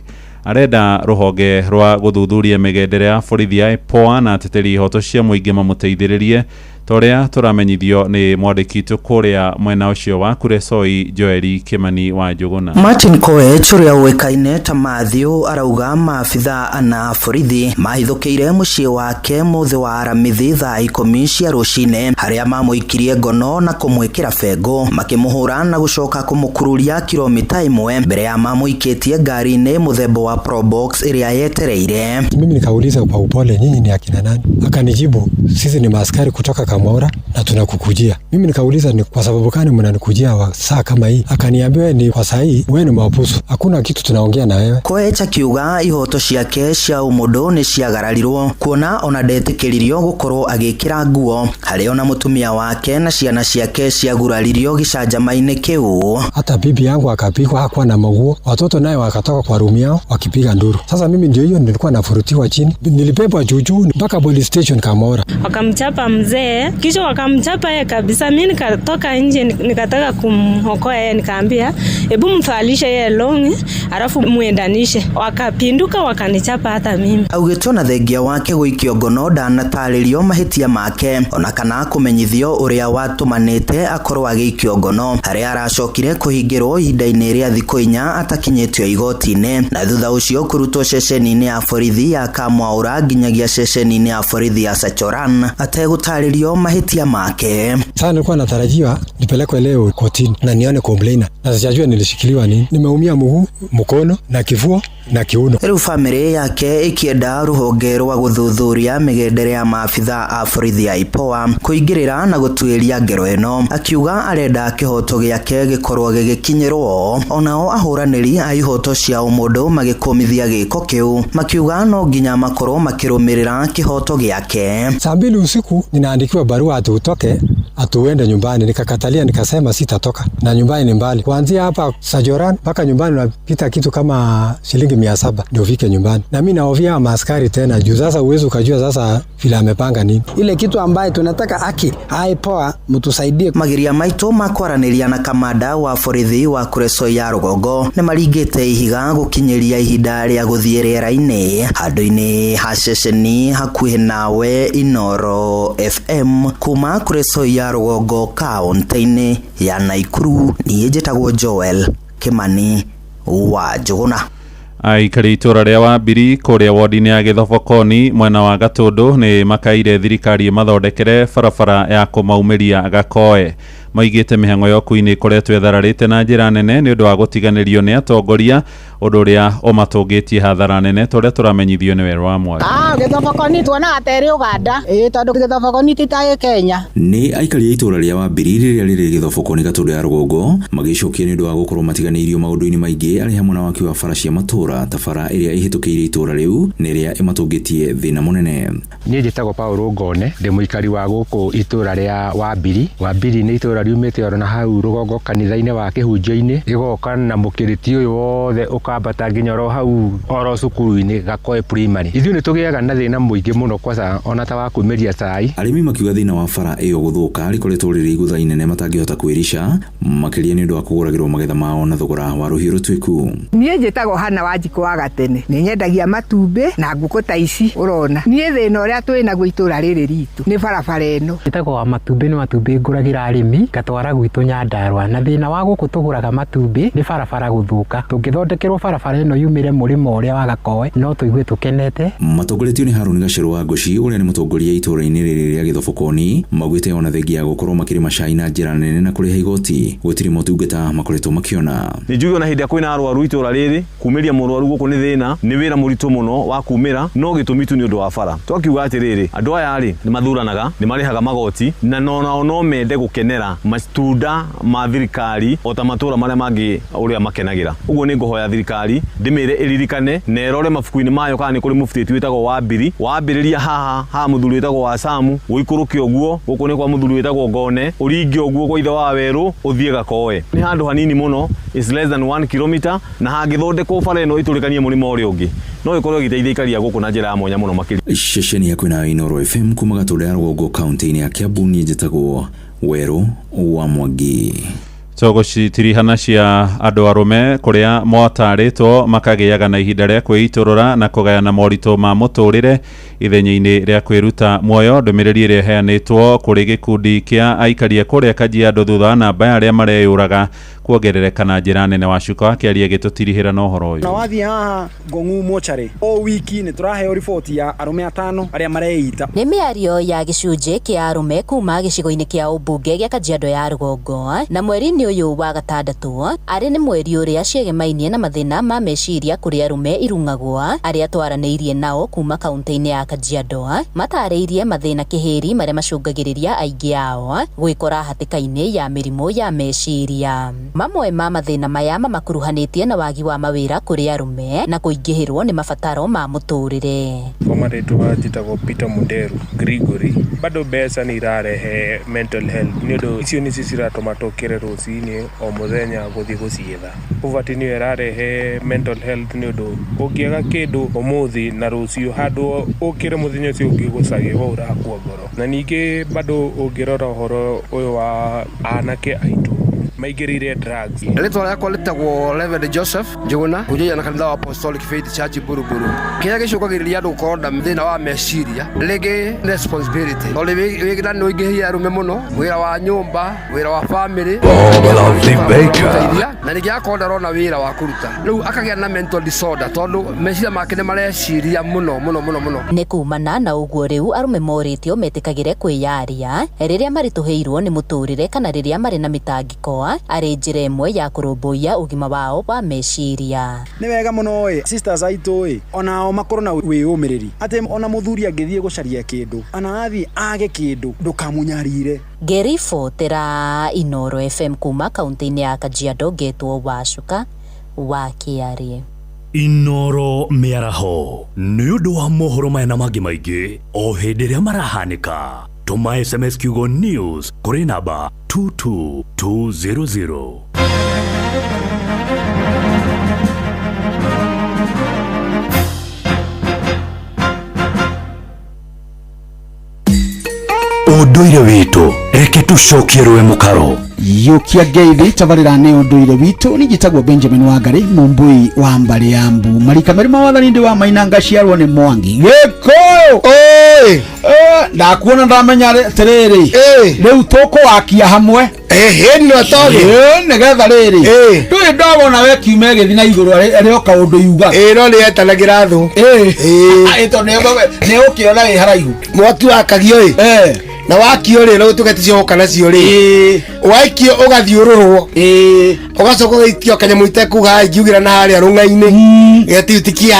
Speaker 8: Arenda rũhonge rwa gũthuthuria mĩgendere ya borithi ya IPOA na ateteri ihoto cia mũingĩ mamũteithĩrĩrie ta ũrĩa tũramenyithio nĩ mwandĩki witũ kũrĩa mwena ũcio wa Kuresoi Joeli Kimani wa Njũgũna.
Speaker 12: Martin Koech ũrĩa ũĩkaine ta Matthew arauga maabitha ana borithi mahithũkĩire mũciĩ wake mũthĩ wa Aramithi thaa 10 cia rũcinĩ harĩa mamũikirie ngono na kũmwĩkĩra bengũ makĩmũhũra na gũcoka kũmũkururia kilomita 1 mbere ya mamũikĩtie ngari-inĩ mũthemba wa Probox ĩrĩa yetereire.
Speaker 14: Mimi nikauliza kwa upole, nyinyi ni akina nani? Akanijibu, sisi ni maaskari kutoka Kamwaura na tunakukujia. Mimi nikauliza ni kwa sababu gani mnanikujia wa saa kama hii? Akaniambia ni kwa saa hii wewe ni mabusu, hakuna kitu tunaongea na wewe.
Speaker 12: Koech akiuga ihoto ciake cia ũmũndũ nĩ ciagararirwo kuona ona ndetĩkĩririo gũkorwo agĩkĩra nguo harĩa ona mũtumia wake na ciana ciake ciaguraririo gĩcanjama-inĩ kĩu.
Speaker 14: Hata bibi yangu akapigwa, hakuwa na maguo, watoto naye wakatoka kwa room yao wakipiga nduru. Sasa mimi ndio hiyo nilikuwa nafurutiwa chini, nilibebwa juujuu mpaka police station Kamwaura.
Speaker 15: Wakamchapa mzee, kisha wakamchapa yeye kabisa. Mimi nikatoka nje nikataka kumhokoa yeye, nikaambia hebu mfalishe yeye longi alafu muendanishe. Wakapinduka wakanichapa hata mimi.
Speaker 12: Augĩtwo na thengia wake gũikio ngono ndanatarĩrio mahĩtia make ona kana kũmenyithio ũrĩa watũmanĩte akorwo agĩikio ngono harĩa aracokire kũhingĩrwo ihinda-inĩ rĩa thikũ 4 atakinyĩtio igoti-inĩ na thutha ũcio kũrutwo ceceni-inĩ ya borithi ya Kamwaura nginyagia ceceni-inĩ ya borithi ya Sachoran ategũtarĩrio mahĩtia make.
Speaker 14: Sasa nilikuwa natarajiwa nipelekwe leo kotini na nione complainer, na sijajua nilishikiliwa nini. Nimeumia mguu, mkono na kifua na kiuno.
Speaker 12: Rĩu famĩlĩ yake ĩkĩenda rũhonge rwa gũthuthuria mĩgendere ya maabitha a borithi ya IPOA kũingĩrĩra na gũtuĩria ngero ĩno, akiuga arenda kĩhoto gĩake gĩkorwo gĩgĩkinyĩrwo. Onao ahũranĩri a ihoto cia ũmũndũ magĩkũmithia gĩko kĩu makiuga no nginya makorwo makĩrũmĩrĩra kĩhoto gĩake.
Speaker 14: Saa 2 usiku ninaandikiwa barua ati utoke atuende nyumbani, nikakatalia nikasema sitatoka na nyumbani ni mbali. Kuanzia hapa Sajoran mpaka nyumbani unapita kitu kama shilingi 700 ndio ufike nyumbani. Na mimi naofia maaskari tena juu sasa uwezo ukajua sasa vile amepanga nini.
Speaker 16: Ile kitu ambaye tunataka haki IPOA mtusaidie.
Speaker 12: Magiria maitũ makwaranĩria na kamanda wa borithi wa Kuresoi ya rũgongo nĩ maringĩte ihiga gũkinyĩria ihinda rĩa gũthiĩ rĩera-inĩ handũ-inĩ ha ceceni hakuhĩ nawe Inoro FM kuma Kuresoi ya rũgongo kaunti-inĩ ya Naikuru. Niĩ njĩtagwo Joel Kimani wa Njũgũna.
Speaker 8: Aikari itũra rĩa Wambiri kũrĩa wodi-inĩ ya Gĩthobokoni mwena wa Gatũndũ nĩ makaire thirikari ĩmathondekere barabara ya kũmaumĩria Gakoe. Maigĩte mĩhang'o ya ũkuui-inĩ ĩkoretwo ĩthararĩte na njĩra nene nĩ ũndũ wa gũtiganĩrio nĩ atongoria, ũndũ ũrĩa ũmatũngĩtie hathara nene ta ũrĩa tũramenyithio nĩ Werũ wa Mwangi.
Speaker 25: Gĩthobokoni tuonaga ta ĩrĩ Uganda, tondũ gĩthobokoni ti ta ĩ Kenya.
Speaker 26: Nĩ aikari a itũra rĩa Wambiri rĩrĩa rĩrĩ Gĩthobokoni Gatũndũ ya rũgongo magĩcokia nĩ ũndũ wa gũkorwo matiganĩirio maũndũ-inĩ maingĩ arĩ hamwe na waki wa bara cia matũra ta bara ĩrĩa ĩhĩtũkĩire itũra rĩu na ĩrĩa ĩmatũngĩtie thĩna mũnene.
Speaker 27: Niĩ njĩtagwo Paul Ngone, ndĩ mũikari wa gũkũ itũra rĩa Wambiri. Wambiri nĩ itũra riumĩte oro na hau rũgongo kanitha-inĩ wa kĩhunjio-inĩ, rĩgoka na mũkĩrĩti ũyũ wothe ũkambata nginya oro hau oro cukuru-inĩ Gakoe Primary. Ithuĩ nĩ tũgĩaga na thĩna mũingĩ mũno kwaca ona ta wa kumĩria cai.
Speaker 26: Arĩmi makiuga thĩna wa bara ĩyo gũthũka rĩkoretwo rĩrĩ igũtha inene matangĩhota kwĩrica makĩria nĩ ũndũ wa kũgũragĩrwo magetha mao na thogora wa rũhiũ rũtuĩku.
Speaker 28: Niĩ njĩtagwo Hana Wanjikũ wa Gatene, nĩ nyendagia matumbĩ na ngũkũ ta ici ũrona. Niĩ thĩna ũrĩa twĩ naguo itũra rĩrĩ ritũ nĩ barabara ĩno.
Speaker 29: Njĩtagwo wa matumbĩ, nĩ matumbĩ ngũragĩra arĩmi ngatwara gwitũ Nyandarua, na thĩna wa gũkũ tũgũraga matumbĩ nĩ barabara gũthũka. Tũngĩthondekerwo barabara ĩno yumĩre mũrĩmo ũrĩa wa Gakoe no tũigue tũkenete.
Speaker 26: Matongoretio nĩ Harũni Gacerũ wa Ngũci ũrĩa nĩ mũtongoria itũra-inĩ rĩrĩ rĩa Gĩthobokoni maugĩte ona thengia ya gũkorwo makĩrĩma cai na njĩra nene na kũrĩha igoti gũtirĩ motungata makoretwo makĩona.
Speaker 30: Nĩ njuge ona hĩndĩ ĩrĩa kwĩna arwaru itũra rĩrĩ kumĩria mũrwaru gũkũ nĩ thĩna, nĩ wĩra mũritũ mũno wa kumĩra, no gĩtũmi tu nĩ ũndũ wa bara. Twakiuga atĩrĩrĩ, andũ aya rĩ nĩ mathuranaga, nĩ marĩhaga magoti na nao no mende gũkenera matunda ma thirikari o ta matũra marĩa mangĩ ũrĩa makenagĩra. Ũguo nĩ ngũhoya thirikari ndĩmĩre ĩririkane na ĩrore mabuku-inĩ mayo kana nĩ kũrĩ mũbutĩti wĩtagwo Wambiri, wambĩrĩria haha ha mũthuri wĩtagwo wa Samu, ũikũrũke ũguo gũkũ nĩ kwa mũthuri wĩtagwo Ngone, ũringe ũguo kwa ithe wa Werũ ũthiĩ Gakoe. Nĩ handũ hanini mũno, is less than 1 kilometer, na hangĩthondekwo bara ĩno ĩtũrĩkanie mũrĩmo ũrĩa ũngĩ no ĩkorwo ĩgĩteithia aikari a gũkũ na njĩra ya mwanya mũno makĩria.
Speaker 26: Ceceni ya kwĩna Inoro FM kuma Gatũndũ ya rũgongo kaunti-inĩ ya Kiambu, niĩ njĩtagwo Werũ wa Mwangi.
Speaker 8: Tũgũcitirihana cia andũ arũme kũrĩa motarĩtwo makagĩaga na ihinda rĩa kwĩitũrũra na kũgayana moritũ ma mũtũrĩre ithenya-inĩ rĩa kwĩruta muoyo. Ndũmĩrĩri ĩrĩa ĩheanĩtwo kũrĩ gĩkundi kĩa aikaria kũrĩa Kajiado thutha wa namba ya arĩa mareyũraga kuongerereka na njĩra nene. Wacuka akĩaria gĩtũtirihĩra na ũhoro
Speaker 2: Na
Speaker 8: ũyũ.
Speaker 2: wathiĩ haha Ngong'u mochari o wiki nĩ tũraheo riboti ya arũme atano arĩa mareita.
Speaker 5: Nĩ mĩario ya gĩcunjĩ kĩa arũme kuma gĩcigo-inĩ kĩa ũmbunge gĩa Kajiado ya rũgongo, na mweri-inĩ ũyũ wa gatandatũ arĩ nĩ mweri ũrĩa ciegemainie na mathĩna ma meciria kũrĩ arũme irung'agwo. Arĩa twaranĩirie nao kuma kaunti-inĩ ya Kajiado matarĩirie mathĩna kĩhĩri marĩa macũngagĩrĩria aingĩ ao gwĩkora hatĩka-inĩ ya mĩrimũ ya meciria. Mamwe ma mathĩna maya mamakuruhanĩtie na wagi wa mawĩra kũrĩ arũme na kũingĩhĩrwo nĩ mabataro ma mũtũrĩre.
Speaker 7: Kwa marĩtwa njĩtagwo Peter Munderu Gregory. Bado mbeca nĩ irarehe mental health nĩ ũndũ icio nĩcio ciratũma tũkĩre rũcinĩ o mũthenya gũthiĩ gũcietha. Poverty nĩyo ĩrarehe mental health nĩ ũndũ ũngĩaga kĩndũ ũmũthĩ na rũciũ handũ ũkĩre mũthenya ũcio ũngĩ gũcagĩ we ũrakua ngoro. Na ningĩ bado ũngĩrora ũhoro ũyũ wa anake aitũ maingĩrĩire drugs.
Speaker 13: Rĩtwa rĩakwa rĩtagwo Reverend Joseph Njuguna, hunjagia na kanitha wa Apostolic Faith Church Buruburu. Kĩrĩa gĩcũngagĩrĩria andũ gũkorwo na thĩna wa meciria rĩngĩ nĩ responsibility, tondũ wĩra nĩ ũingĩhĩire arũme mũno, wĩra wa nyũmba, wĩra wa family
Speaker 23: Lovely Baker.
Speaker 13: na rĩngĩ akorwo ndarona wĩra wa kũruta, rĩu akagĩa na mental disorder tondũ meciria make nĩ mareciria mũno mũno mũno mũno.
Speaker 5: Nĩ kumana na ũguo rĩu arũme morĩtio metĩkagĩre kwĩyaria rĩrĩa maritũhĩirwo nĩ mũtũrĩre kana rĩrĩa marĩ na mĩtangĩko, arĩ njĩra ĩmwe ya kũrũmbũiya ũgima wao wa meciria.
Speaker 2: Nĩ wega mũno ĩ sisters aitũ ĩ onao makorwo na wĩyũmĩrĩri atĩ ona mũthuri angĩthiĩ gũcaria kĩndũ ana athiĩ age kĩndũ ndũkamũnyarire.
Speaker 5: Ngĩribotera Inoro FM kuma kaunti-inĩ ya Kajiado, ngetwo Wacuka wa Kĩarĩ.
Speaker 23: Inoro mĩaraho nĩ ũndũ wa mohoro maya na mangĩ maingĩ o hĩndĩ ĩrĩa marahanĩka, tũma SMS kiugo news kũrĩ namba 22200. Ũndũire witũ reke tũcokie rũĩ mũkaro.
Speaker 17: Yũkia ngeithi tabarĩra nĩ ũndũire witũ. Nĩ njĩtagwo Benjamin Wangari, mũmbui wa mbarĩ ya mbu marika merĩ ma wathani ndĩ wa maina ngaciarwo nĩ Mwangi Gĩkũyũ. Ndakuona ndamenya atĩrĩrĩ, rĩu tũkũwakia hamwe nĩgetha rĩrĩ ndũrĩ ndawona we kiuma ĩgĩthiĩ na igũrũ arĩ o kaũndũ yugaga.
Speaker 18: Ĩ no nĩ yetanagĩra thũ.
Speaker 17: Tondũ nĩ ũkĩona wĩ haraihu.
Speaker 18: Mwaki wakagio ĩ na wakio rĩ, no ũtuĩke ticio woka nacio rĩ, waikio ũgathiũrũrwo, ũgacoka ũgaikio kanyamũ itekuga ingiugĩra na harĩa rũng'ainĩ getiutikia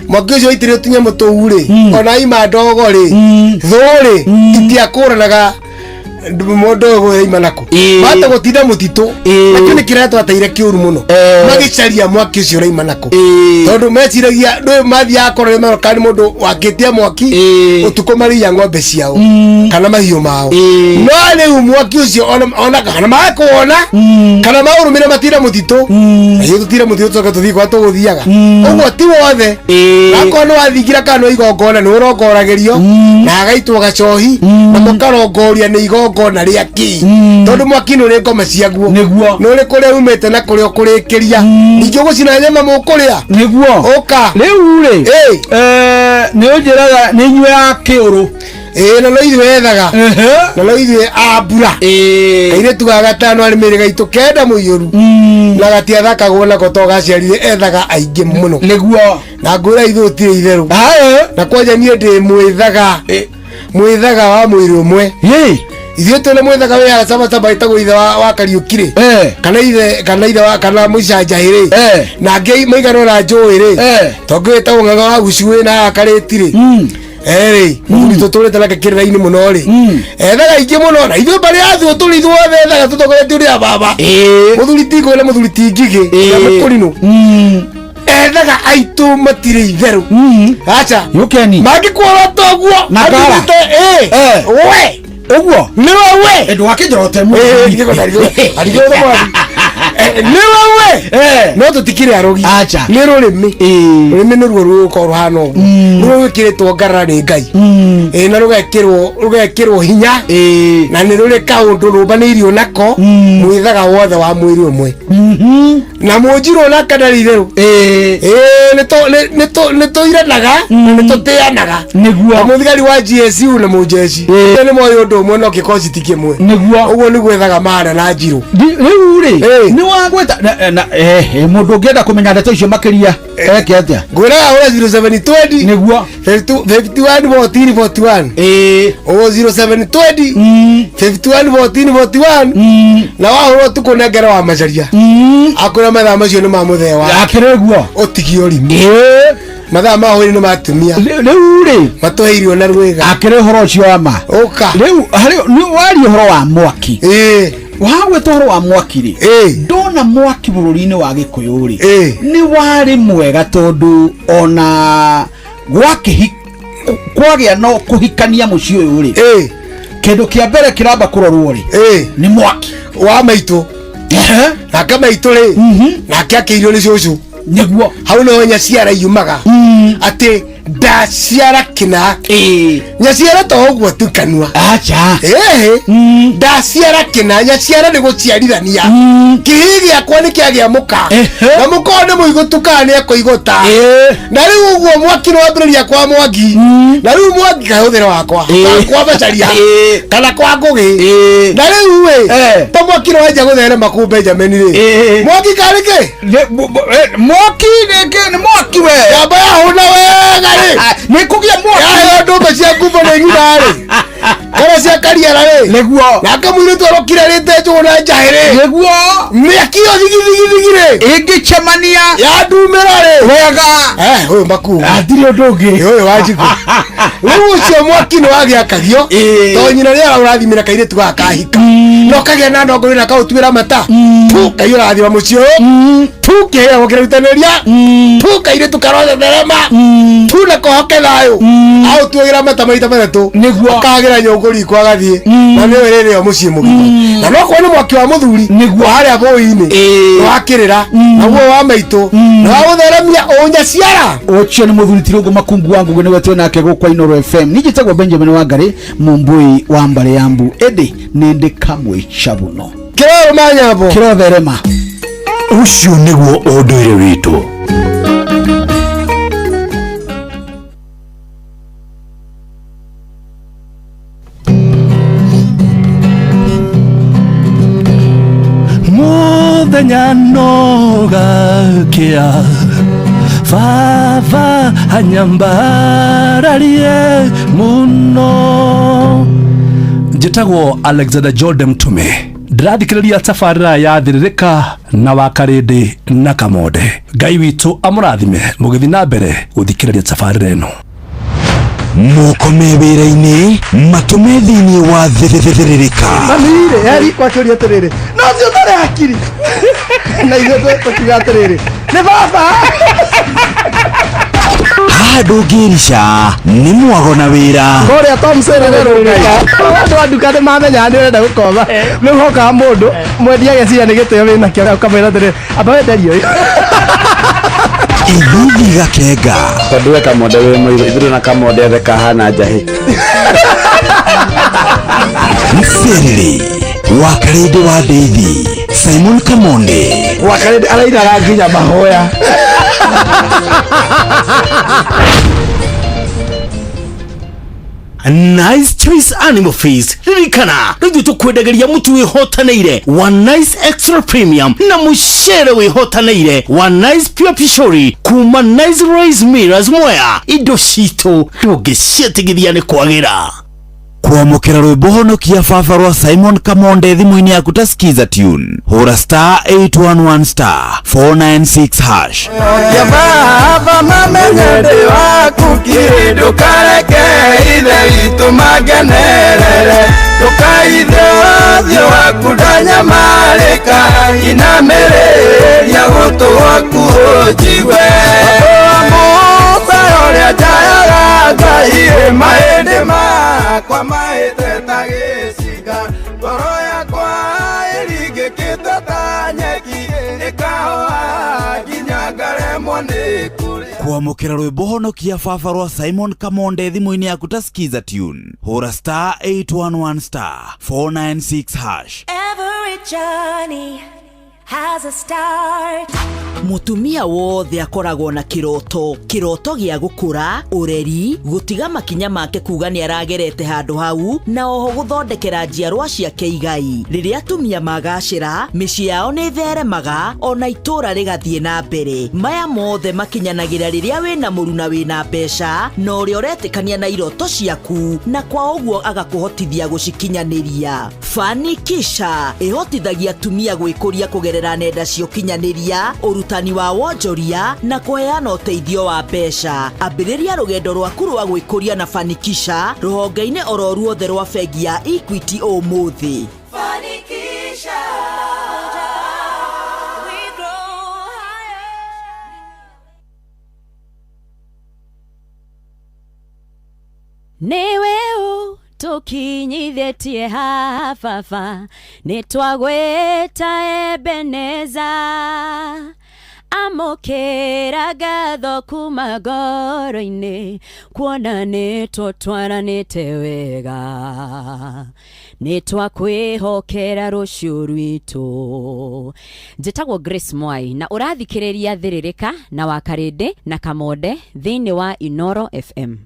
Speaker 18: mwaki ũcio waitĩrĩrio tũnyamũ tũu rĩ, ona ima ndogo rĩ, thũ rĩ, itiakũranaga mũndũ ũyũ gũima nako mata gũtinda mũtitũ nakĩo nĩ kĩrĩa twateire kĩũru mũno magĩcaria mwaki ũcio ũraima nako, tondũ meciragia ndũĩ mathiaga korwo nĩ mũndũ wakĩtie mwaki ũtukũ marĩia ng'ombe ciao kana mahiũ mao, no rĩu mwaki ũcio ona kana makuona kana maũrũmĩre matinda mũtitũ, ithuĩ tũtinde mũtitũ tũcoke tũthiĩ kwa tũgũthiaga ũguo ti wothe. Nakorwo nĩ wathingira kana nĩ igongona nĩ ũrongoragĩrio na hagaitwo gacohi na mũkarongoria nĩ igongona rĩa kĩ, tondũ mwaki nĩ ũrĩ ngoma ciaguo,
Speaker 17: nĩguo
Speaker 18: nĩ ũrĩ kũrĩa umĩte na kũrĩa ũkũrĩkĩria, ningĩ ũgũcina nyama mũkũrĩa.
Speaker 17: Nĩguo.
Speaker 18: Ũka.
Speaker 17: Rĩu rĩ, nĩ ũnjĩraga nĩ inyuĩ a kĩũrũ.
Speaker 18: Ĩĩ, na no ithuĩ ethaga na no ithuĩ a mbura kairĩtu ga gatano arĩ mĩrĩ gaitũ kenda mũiyũru na gatiathakagwo nako to gaciarire ethaga aingĩ mũno.
Speaker 17: Nĩguo.
Speaker 18: Na ngwĩra ithuĩ ũtirĩ itherũ na kwanja niĩ ndĩ mwĩthaga mwĩthaga wa mwĩrĩ ũmwe. Ithuĩ twĩna mwĩthaga wĩ haha Sabasaba ĩtagwo ithe wa Kariũki rĩ, kana ithe kana ithe wa kana mũicanjahĩ rĩ, na angĩ maigana ũna njũĩ rĩ, tondũ wĩtagwo ng'ang'a wa gucuĩ na haha Karĩti rĩ, erĩ mũthuri tũtũrĩte nake kĩrĩra-inĩ mũno rĩ, ethaga aingĩ mũno na ithuĩ mbarĩ ya thũ tũrĩ ithuothe ethaga tũtongoretie ũrĩa baba mũthuri ti ngũĩ na mũthuri ti ngigĩ ũrĩa mũkũrinũ ethaga aitũ matirĩ itherũ aca
Speaker 17: yũkeni
Speaker 18: mangĩkuona toguo
Speaker 17: Na ngara.
Speaker 18: athurĩte, ĩ we
Speaker 17: ũguo
Speaker 18: nĩwe we
Speaker 17: ndũgakĩnjorote.
Speaker 18: Nĩwe we no tũtikĩrĩ arogi nĩ rũrĩmĩ rũrĩmĩ nĩruo rũgũkorwo rũhana ũguo nĩruo rwĩkĩrĩtwo ngarara nĩ Ngai. Ĩĩ, na rũgekĩrwo hinya na nĩ rũrĩ kaũndũ rũmbanĩirio nako mwĩthaga wothe wa mwĩrĩ ũmwe na mũnjirwo nake ndarĩ itherũ. Ĩĩ, nĩ tũiranaga na nĩ tũtĩanaga
Speaker 17: nĩguo
Speaker 18: na mũthigari wa GSU na mũnjeci nĩ moĩ ũndũ ũmwe no kĩkoci ti kĩmwe
Speaker 17: nĩguo
Speaker 18: ũguo nĩguo ethaga mara na njirũ.
Speaker 17: Rĩu rĩ nĩ wagwĩta mũndũ ũngĩenda kũmenya ndeto icio makĩria eke atĩa?
Speaker 18: Ngwĩraga ũra 0720
Speaker 17: nĩguo
Speaker 18: 51 14 41.
Speaker 17: Ĩĩ,
Speaker 18: ũguo 0720 51 14 41 na wahũrwo ũtukũ nengere wa macaria akwĩra mathaa macio nĩ ma mũthee wa
Speaker 17: akĩrĩ guo
Speaker 18: ũtigi ũrimũ mathaa ma hwaĩ-inĩ nĩ ma atumia.
Speaker 17: Rĩu rĩ
Speaker 18: matũhe irio na rwĩga
Speaker 17: akĩrĩ ũhoro ũcio wa ma
Speaker 18: ũka
Speaker 17: rĩu harĩ nĩ waria ũhoro wa mwaki. Wagwĩta ũhoro wa mwaki rĩ, ndona mwaki bũrũri-inĩ wa Gĩkũyũ rĩ nĩ warĩ mwega tondũ ona gwakĩhi kwagĩa no kũhikania mũciĩ ũyũ rĩ, kĩndũ kĩa mbere kĩramba kũrorwo rĩ nĩ mwaki
Speaker 18: wa maitũ. Nake maitũ rĩ nake akĩirio nĩ cũcũ
Speaker 17: nĩguo
Speaker 18: hau nĩho nyaciara yumaga atĩ ndaciara kĩna nyaciara to ũguo tu kanua.
Speaker 17: Acha.
Speaker 18: Ĩhĩ, ndaciara kĩna nyaciara nĩ gũciarithania kĩhĩ gĩakwa nĩ kĩagĩa mũka na mũka ũyũ nĩ mũigũtu kana nĩ ekũigũta na rĩu ũguo mwaki nĩ wambĩrĩria kwa mwangi na rĩu mwangi kahũthĩra wakwa kwa macaria kana kwa ngũgĩ na rĩu ĩ to mwaki nĩ wanjia gũtherema kũu Benjamin rĩ mwaki karĩ kĩ
Speaker 17: mwaki nĩ mwaki we
Speaker 18: yamba yahũna wega rĩ
Speaker 17: nĩ kũgĩa mwaki
Speaker 18: yaheo ndũmbe cia ngumbo nĩ ng'ina rĩ kana cia kariara rĩ
Speaker 17: nĩguo
Speaker 18: nake mũirĩtu arokire rĩte njũgũ na njahĩ rĩ
Speaker 17: nĩguo
Speaker 18: mĩaki ĩyo thigithigithigi rĩ
Speaker 17: ĩngĩcemania
Speaker 18: yandumĩra rĩ
Speaker 17: wega
Speaker 18: ũyũ makuga
Speaker 17: hatirĩ ũndũ ũngĩ
Speaker 18: ũyũ wa njikũ rĩu ũcio mwaki nĩ wagĩakagio to nyina rĩara ũrathimĩra kairĩtu gaka kahika no kagĩa na ndongo na kaũtuĩra mata tu kai ũrathima mũciĩ ũyũ tu kĩheo kĩrutanĩria tu kairĩtu karothetherema tu na kohoke thayũ aũtuagĩra mata maita matatũ
Speaker 17: nĩguo
Speaker 18: akagĩra nyũngũ riko agathiĩ na nĩwe rĩrĩo mũciĩ mũgima na no kuona mwaki wa mũthuri wa harĩa bũi-inĩ wakĩrĩra naguo wa maitũ na wa gũtheremia ũnyaciara
Speaker 17: ũcio nĩ mũthuri Tirũngũ Makungu wa Ngũgĩ nĩwe twĩ nake gũkũ Inooro FM. Niĩ njĩtagwo Benjamin Wangari Mũmbũi wa mbarĩ ya Mbu ĩndĩ nĩ ndĩ kamwe cabuno
Speaker 18: kĩrorũma nyambo
Speaker 17: kĩrotherema.
Speaker 1: Ũcio nĩguo ũndũire witũ.
Speaker 23: Mũthenya no gakĩa baba anyambararie mũno. Njĩtagwo Alexander Jordan Mtume ndĩrathikĩrĩria tabarĩra ya Thĩrĩrĩka na Wakarĩndĩ na Kamonde. Ngai witũ amũrathime mũgĩthiĩ na mbere gũthikĩrĩria tabarĩra ĩno.
Speaker 1: Moko me wĩra-inĩ matũme thĩinĩ wa Thĩrĩrĩka.
Speaker 3: Mami-rĩ eri kwakĩũria atĩrĩrĩ no ũcio ũtarĩ hakiri na ithuĩ tũkiuga atĩrĩrĩ nĩ baba.
Speaker 1: Haha ndũngĩrica nĩ mwago na wĩra.
Speaker 3: Kũrĩa Thompson rĩrũrĩka andũ a nduka nĩ mamenyaga nĩ ũrenda gũkoma rĩu hokaga mũndũ mwendia ageciria nĩ gĩtĩo wĩnakĩo ũkamwĩra atĩrĩrĩ amba wenderio ũyũ.
Speaker 1: Ithithi gakenga
Speaker 4: tondũ we Kamonde wĩ mũirũ ithuĩ na Kamonde othe kahana njahĩ.
Speaker 1: Mserere Wakarĩndĩ wa Ndeithi Simon Kamonde.
Speaker 3: Wakarĩndĩ arainaga nginya mahoya.
Speaker 6: Nice Choice Animal Feast ririkana rĩu ithuĩ tũkwendagĩria mũtu wĩhotanĩire wa Nice Extra Premium na mũcere wĩhotanĩire wa Nice Pure Pishori kuma Nice Rice Millers Mwea. Indo citũ ndũngĩciĩtigithia nĩ kwagĩra.
Speaker 1: Kwamũkĩra rwĩmbo honokia baba rwa Simon Kamonde thimũ-inĩ yaku ta Skiza tune hũra star 811 star 496 hash.
Speaker 11: Ya baba mamenye ndĩ waku kiri ndũkareke ithe witũ mangenerere ndũkaithe ũthiũ waku ndanyamarĩka inamĩrĩria gũtũ gwaku ũnjigue Musa ũrĩa njayaga Ngai mahĩndĩ makwa mahĩte ta gĩcinga ngoro yakwa ĩringĩkĩte ta nyeki.
Speaker 1: Kwamũkĩra rwĩmbo honokia baba rwa Simon Kamonde thimũ-inĩ yaku ta skiza tune, hũra star 811 star 496 hash.
Speaker 9: Every journey has a start.
Speaker 10: Mutumia wothe akoragwo na kiroto, kiroto gĩa gũkũra, ũreri, gũtiga makinya make kuga nĩ aragerete handũ hau, na oho gũthondekera njiarwa ciake igai. Rĩrĩa atumia magacĩra, mĩciĩ yao nĩ ĩtheremaga, ona itũũra rĩgathiĩ na mbere. Maya mothe makinyanagĩra rĩrĩa wĩna mũruna wĩna mbeca, na ũrĩa ũretĩkania na iroto ciaku, na kwa ũguo agakũhotithia gũcikinyanĩria. Fanikisha ĩhotithagia atumia gwĩkũria kũgerera nenda cia ũkinyanĩria, ũrutani wa wonjoria na kũheana ũteithio wa mbeca. Ambĩrĩria rũgendo rwaku rwa gwĩkũria na Fanikisha rũhonge-inĩ oro ruothe rwa bengi ya Equity ũmũthĩ.
Speaker 9: Fanikisha. We grow higher.
Speaker 14: Nĩwe ũtũkinyithĩtie haha baba, nĩtwagwĩta Ebeneza. Amũkĩra ngatho kuma ngoro-inĩ, kuona nĩtũtwaranĩte wega, nĩtwakwĩhokera rũciũ rwitũ. Njĩtagwo Grace Mwai na ũrathikĩrĩria Thĩrĩrĩka na Wakarĩndĩ na Kamonde thĩinĩ wa Inoro FM.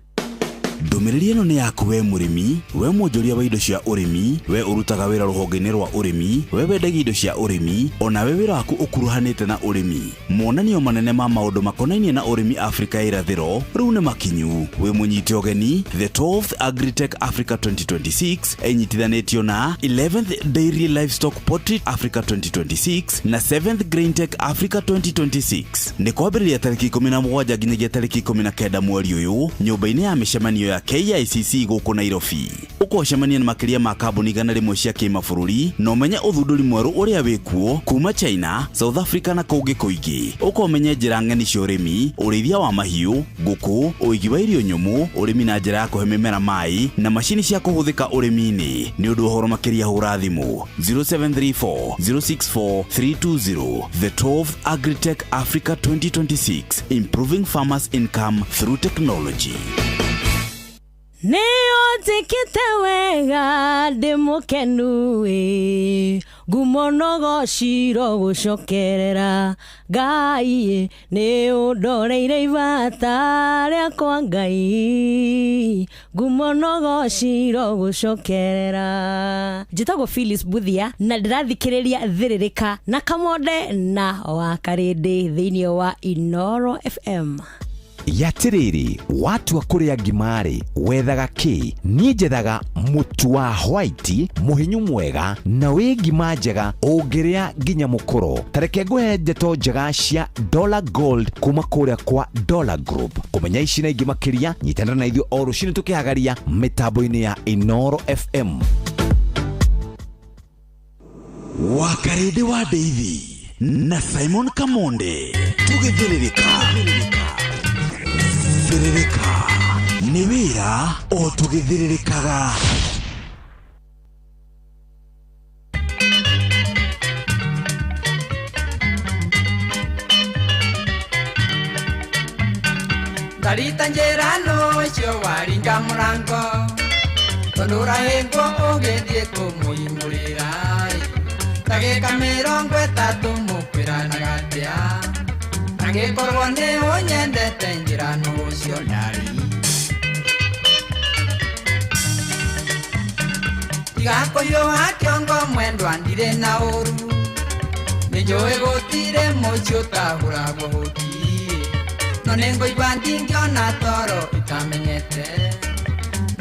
Speaker 1: Ndũmĩrĩri ĩno nĩ yaku we mũrĩmi, we mwonjoria wa indo cia ũrĩmi, we ũrutaga wĩra rũhonge-inĩ rwa ũrĩmi, we wendagia indo cia ũrĩmi, ona we wĩra waku ũkuruhanĩte na ũrĩmi. Monanio manene ma maũndũ makonainie na ũrĩmi Afrika ya irathĩro rĩu nĩ makinyu. Wĩ mũnyite ũgeni the 12th Agritech Africa 2026 ĩnyitithanĩtio na 11th Dairy Livestock Poultry Africa 2026 na 7th Graintech Africa 2026. Nĩ kwambĩrĩria tarĩki 17 nginyagia tarĩki 19 mweri ũyũ nyũmba-inĩ ya mĩcemanio ya KICC gũkũ Nairobi. Ũkũcemania na makĩria ma kambuni 100 cia kĩmabũrũri na ũmenye ũthundũri mwerũ ũrĩa wĩkuo kuma China, South Africa na kũngĩ kũingĩ. Ũkomenye njĩra ng'eni cia ũrĩmi, ũrĩithia wa mahiũ, ngũkũ, ũigi wa irio nyũmũ, ũrĩmi na njĩra ya kũhe mĩmera maĩ na macini cia kũhũthĩka ũrĩmi-inĩ. Nĩ ũndũ wa ũhoro makĩria hũra thimũ 0734 064 320. The 12th Agritech Africa 2026, improving farmers income through technology.
Speaker 14: Nĩ ũnjĩkĩte wega ndĩ mũkenu ĩ, ngumo no gociro gũcokerera Ngai, nĩ ũndoreire ibata rĩakwa Ngai, ngumo no gociro gũcokerera. Njĩtagwo Phyllis Buthia na ndĩrathikĩrĩria Thĩrĩrĩka na Kamonde na Wakarĩndĩ thĩinĩ wa Inoro FM.
Speaker 15: Yatiriri watua kuria ngima-rĩ wethaga kĩ? Niĩ njethaga mũtu wa white mũhinyu mwega na wĩ ngima njega ũngĩrĩa nginya mũkũro. Ta reke ngũhe ndeto njega cia Dollar Gold kuma kũrĩa kwa Dollar Group. Kũmenya ici na ingĩ makĩria nyitanĩra na ithuĩ o rũcinĩ tũkĩhagaria mĩtambo-inĩ ya Inoro FM.
Speaker 1: Wakarĩndĩ wa Ndeithi na Simon Kamonde tũgĩthĩrĩrĩka. Thĩrĩrĩka nĩ wĩra o tũgĩthĩrĩrĩkaga.
Speaker 11: Ndarita njĩra nũcio waringa mũrango, tondũ ũrahĩngwo ũgĩthiĩ kũmũhingũrĩra. Ndagĩka 30 mũkwĩranaga atĩa, angĩkorwo nĩ ũnyendete njĩra nũcio ndari. Tiga kũhiũha kĩongo mwendwa ndirĩ na ũru, nĩnjũĩ gũtirĩ mũciĩ ũtahũragwo hũti, no nĩngũigua ndingĩona toro itamenyete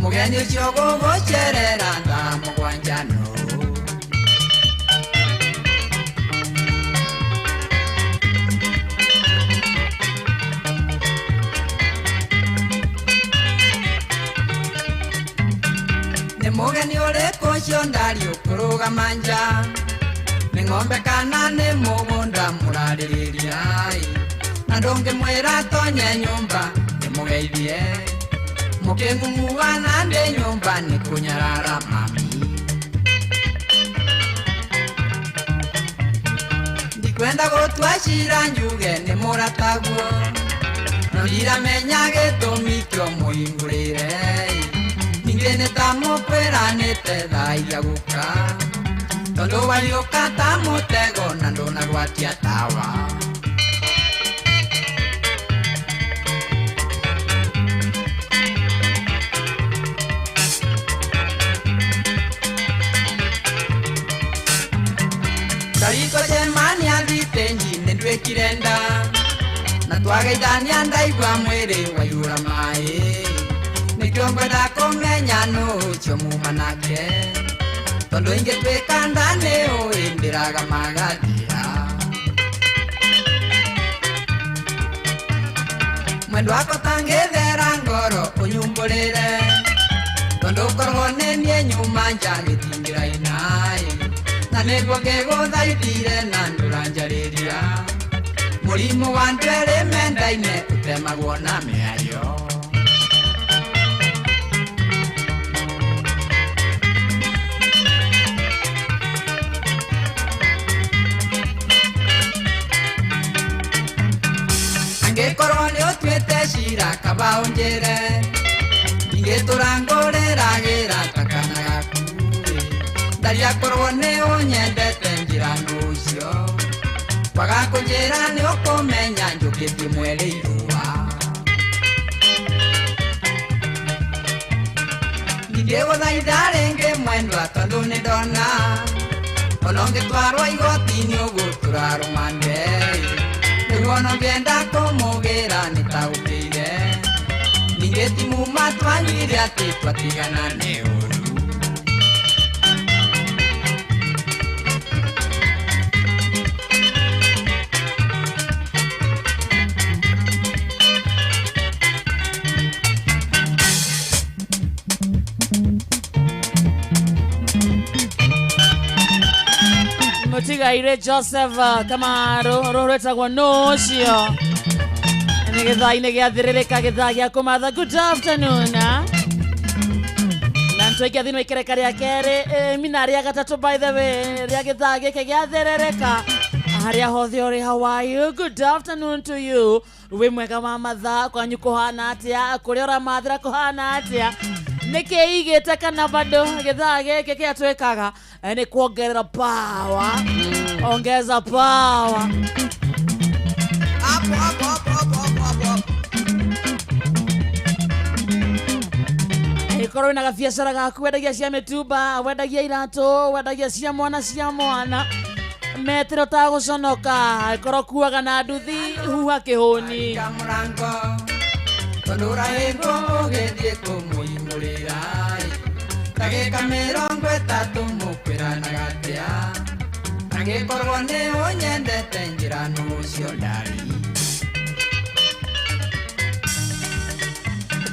Speaker 11: mũgeni ũcio gũgũcerera thaa 7 no. Nĩ mũgeni ũrĩkũ ũcio ndari ũkũrũgama nja, nĩ ng'ombe kana nĩ mũgũnda mũrarĩrĩria, na ndũngĩmwĩra atonye nyũmba ndĩmũgeithie, mũkĩng'ung'uana ndĩ nyũmba nĩ kũnyarara mami. Ndikwenda gũtua cira njuge nĩ mũrataguo, na Ndiramenya gĩtũmi kĩo mũhingũrĩre. Ningĩ nĩ ta mũkwĩranĩte thaa iria gũka. Tondũ wariũka ta mũtego na ndũnagwatia tawa. Ndariko cemania thitĩnji nĩ nduĩkire nda. Na twageithania ndaigua mwĩrĩ waiyũra maĩ. Nĩkĩo ngwenda kũmenya nũ ũcio muma nake. Tondũ ingĩtuĩka nda nĩ ũĩ ndĩraga magathira. Mwendwa wakwa tangĩthera ngoro ũnyumbũrĩre. Tondũ korwo nĩ niĩ nyuma nja gĩtingĩraina. Na nĩguo ngĩgũthaithire na ndũranjarĩria. Mũrimũ wa andũ erĩ mendaine ũtemagwo na mĩario. Angĩkorwo nĩ ũtuĩte cira kaba ũnjĩre. Ingĩtũra ngũrĩragĩra ta kana gaku. Ndaria korwo nĩ ũnyendete njĩra nũ ũcio. Kwaga kũnjĩra nĩ ũkũmenya njũkĩtie mweri irũa. Ndingĩgũthaitha rĩngĩ mwendwa tondũ nĩ ndona. Ona ũngĩtwarwo igoti-inĩ ũgũtũra rũmande. Nĩguo ona ũngĩenda kũmũgĩra nĩtaũkĩire. Ningĩ ti muma twanyuire atĩ twatigana nĩ ũru.
Speaker 12: Mũtigaire Joseph Kamaru rũrwĩtagwo nũ ũcio nĩ gĩthaa-inĩ gĩa thĩrĩrĩka gĩthaa gĩa kũmatha. Good afternoon. Na nĩtwaikia thĩinĩ wa ikereka rĩa kerĩ mina rĩa gatatũ by the way rĩa gĩthaa gĩkĩ gĩa thĩrĩrĩka harĩa hothe ũrĩ. How are you? Good afternoon to you. Wĩ mwega wa mathaa kwanyu kũhana atĩa? Kũrĩa ũramathĩra kũhana atĩa? Nĩkĩ igĩte kana bado gĩthaa gĩkĩ kĩrĩa twĩkaga nĩ kuongerera power. Ongeza power.
Speaker 11: Up, up, up, up, up, up, up.
Speaker 12: Ikorwo wĩna gabiacara gaku wendagia cia mĩtumba, wendagia iratũ, wendagia cia mwana cia mwana, metĩra ũtagũconoka. Ikorwo kuaga na nduthi huha kĩhũni.
Speaker 11: Mũrango tondũ ũrahĩngwo ũgĩthiĩ kũmũhingũrĩra. Ndagĩka mĩrongo ĩtatũ mũkwĩranaga atĩa. Angĩkorwo nĩ ũnyendete njĩra nũ ũcio ndarĩ.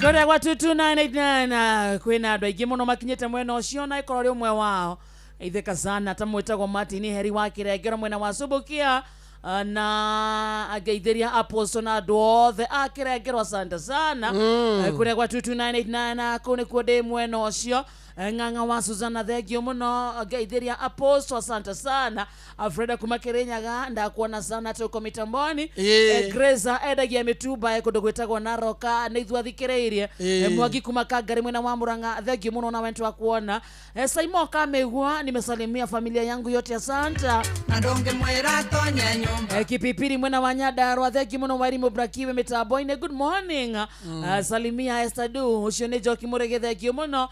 Speaker 12: Kũrĩa gwa 22989 kwĩna andũ aingĩ mũno makinyĩte mwena ũcio na ĩkorwo rĩ ũmwe wao itheka sana ta mwĩtagwo Martin Heri wa Kĩrengero mwena wa Subukia na angeithĩria apostle na andũ othe a Kĩrengero asante sana. Kũrĩa gwa 22989 kũu nĩkuo ndĩ mwena ũcio. Ng'ang'a wa Suzana thengio mũno ngeithĩria apostle asante sana. Alfreda kuma Kĩrĩnyaga ndakuona sana tuko mitamboni. Grace endagia mĩtumba kũndũ gwĩtagwo Naroka nĩ ithuĩ athikĩrĩirie. Mwangi kuma Kangari mwena wa Murang'a thengio mũno na wendo wa kuona. Saimo Kamegwa nimesalimia familia yangu yote asante.
Speaker 11: Na ndũngĩmwĩra tonye nyũmba.
Speaker 12: Kipipiri mwena wa Nyandarua thengio mũno Wairimu Brakiwe mitambo-inĩ. Good morning. Salimia Esther Du ũcio nĩ Njoki Mũrĩgĩ thengio mũno.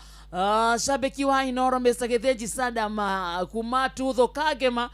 Speaker 12: Shabiki wa Inoro Mr. Gĩthĩnji Sadama kuma Tutho Kagema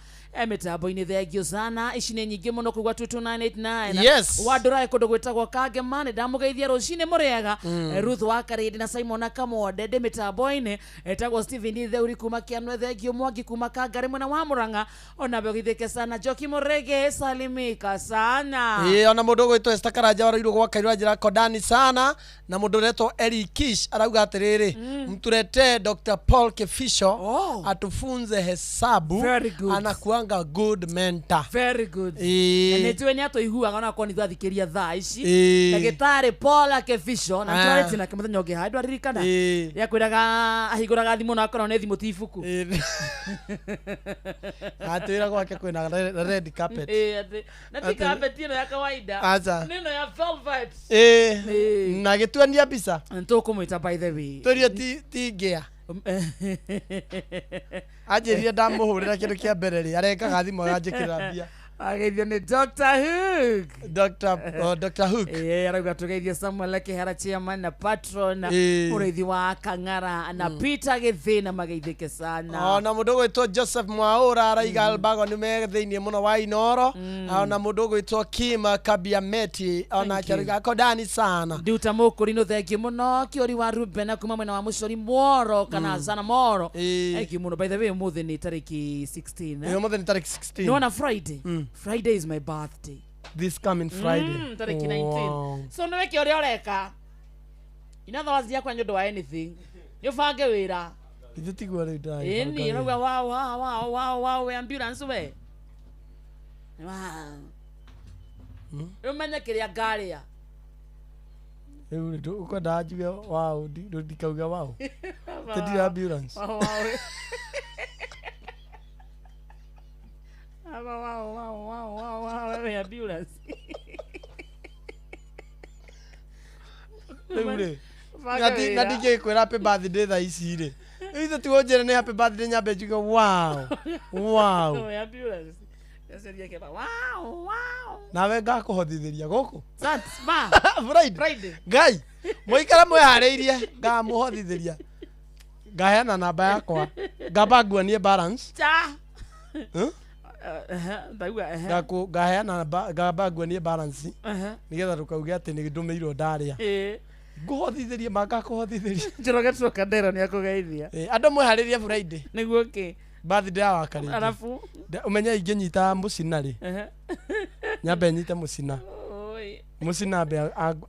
Speaker 12: mitambo-inĩ thengio sana. Ici nĩ nyingĩ mũno kũigua 22989.
Speaker 3: Yes.
Speaker 12: Wandũrae kũndũ gwĩtagwo Kagema nĩ ndamũgeithia rũcinĩ mũrĩega. Ruth wa Karĩndĩ na Simon Kamonde ndĩ mitambo-inĩ. Etagwo Steven Theuri kuma Kĩanwe thengio. Mwangi kuma Kangari mwena wa Murang'a onawe ũgeithĩke sana. Njoki Mũrĩgĩ salimika sana.
Speaker 3: Ĩĩ ona mũndũ ũgwĩtwo Esther Karanja waroirwo gwa Kairũ anjĩra kondani sana. Na mũndũ ũretwo Eric Kish arauga atĩrĩrĩ, mtuletee Dr. Paul Kefisho atufunze hesabu.
Speaker 12: Very good.
Speaker 3: Anakuanga Anga good mentor.
Speaker 12: Very good.
Speaker 3: Ĩĩ.
Speaker 12: Na nĩnjũĩ nĩ atũiguaga ona korwo nĩ twathikĩria thaa ici.
Speaker 3: Ĩĩ.
Speaker 12: Ndagĩtarĩ Paul Akebisho na
Speaker 3: Ah.
Speaker 12: twarĩtie nake mũthenya ũngĩ haha ndwaririkana.
Speaker 3: Ĩĩ.
Speaker 12: Yakwĩraga ahingũraga thimũ na akorwo nĩ thimũ ti ibuku.
Speaker 3: Atwĩra gwake kwĩna red carpet.
Speaker 12: Ĩĩ, atĩ na ti
Speaker 3: Atĩ-
Speaker 12: carpet ĩno ya kawaida.
Speaker 3: Aca.
Speaker 12: Nĩ ĩno ya velvet.
Speaker 3: Ĩĩ. Na gĩtuania mbica.
Speaker 12: Nĩtũkũmwĩta by the way.
Speaker 3: Tũrio ti ngĩa. Anjĩrire ndamũhũrĩra kĩndũ kĩa mbere rĩ arengaga thimũ aganjĩkĩrĩra mbia.
Speaker 12: Ageithio nĩ Dr. Hook.
Speaker 3: Dr. Oh, Dr. Hook.
Speaker 12: Ĩĩ, arauga tũgeithie Samuel Kĩhara chairman na patron
Speaker 3: Ĩĩ.
Speaker 12: mũrĩithi wa Kang'ara na Peter Gĩthĩna mageithĩke sana.
Speaker 3: Ona mũndũ ũgwĩtwo Joseph Mwaũra araiga Albago nĩ me thĩinĩ mũno wa Inoro. Ona mũndũ ũgwĩtwo Kim Kabiameti onake
Speaker 12: you.
Speaker 3: araiga akodani sana.
Speaker 12: Nduta mũkũri nĩ thengiũ mũno kĩũri wa Ruben kuma mwena wa mũcori Mworo kana Zana Moro. Thengiũ mũno. By the way ũmũthĩ nĩ tarĩki 16.
Speaker 3: Ĩĩ, ũmũthĩ nĩ tarĩki 16.
Speaker 12: Nĩwona Friday? Friday is my birthday.
Speaker 3: This coming Friday.
Speaker 12: Tarĩki 19.
Speaker 3: Wow.
Speaker 12: So nĩ wĩke ũrĩa ũreka. In other words, ndiakwa nĩ ũndũ wa anything. Nĩ ũbange wĩra.
Speaker 3: Ithe tiguo rĩu ndĩragĩbanga
Speaker 12: Ĩni,
Speaker 3: wĩra.
Speaker 12: ũrauga wow wow wow wow wow we ambulance we. Wow. Rĩu menye kĩrĩa ngarĩa.
Speaker 3: Rĩu rĩ, ũkwendaga njuge wow ndikauge wow. Tĩ ndirĩ ambulance.
Speaker 12: Wow, wow. Wow, wow, wow, wow, wow, wow, we ambulance.
Speaker 3: Rĩu rĩ,
Speaker 12: Banga
Speaker 3: na
Speaker 12: wĩra.
Speaker 3: ndingĩkwĩra happy birthday thaa ici rĩ. Rĩu ithe tiguo ũnjĩre nĩ happy birthday nyambe njuge wow. Wow.
Speaker 12: We ambulance. Yaceria keba. Wow, wow.
Speaker 3: Nawe ngakũhothithĩria gũkũ.
Speaker 12: That's ma.
Speaker 3: Friday. Ngai, mũikara mwĩharĩirie ngamũhothithĩria. Ngaheana namba yakwa. Ngamba nguonie balance.
Speaker 12: Cha.
Speaker 3: Huh?
Speaker 12: Ndaigua ehe.
Speaker 3: Ngaheana namba ngamba nguonie balance.
Speaker 12: Ehe.
Speaker 3: Nĩgetha ndũkauge atĩ nĩ ndũmĩirwo ndarĩa.
Speaker 12: Ĩĩ.
Speaker 3: Ngũhothithĩrie ma ngakũhothithĩria.
Speaker 12: Njoroge Tuoka Ndero nĩ akũgeithia.
Speaker 3: Ĩĩ, andũ mwĩharĩrie Friday.
Speaker 12: Nĩguo kĩ?
Speaker 3: Birthday ya Wakarĩngĩ.
Speaker 12: Arabu?
Speaker 3: Ũmenye ingĩnyita mũcina rĩ.
Speaker 12: Ehe.
Speaker 3: Nyambe nyite mũcina.
Speaker 12: Oi.
Speaker 3: Mũcina ambe